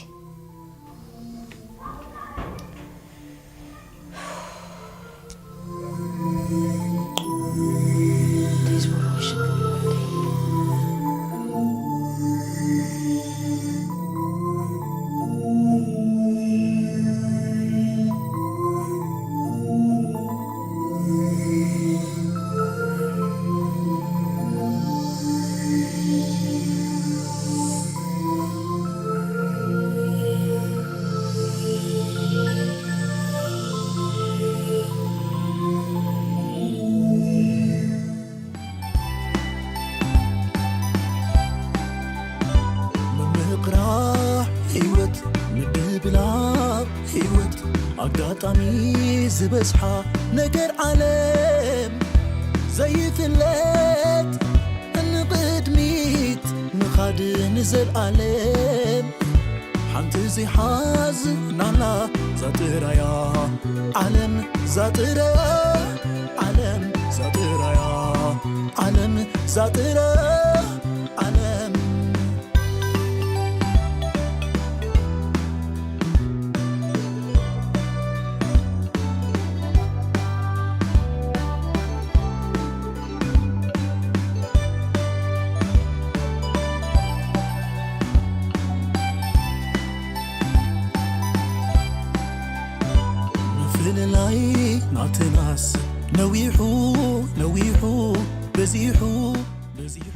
ምምቕራሕ ህይወት፣ ምድብላቕ ህይወት፣ ኣጋጣሚ ዝበዝሓ ነገር ዓለም ዘይፍለጥ፣ ንቕድሚት ምኻድ ንዘልኣለም። ሓንቲ ዘይሓዝናላ ዛጥራያ ዓለም ዛጥራያ ዓለም ዛጥራያ ዓለም ዛጥራያ ዓለም። ምፍልላይ ናትናስ ነዊሑ ነዊሑ በዚሑ በዚሑ።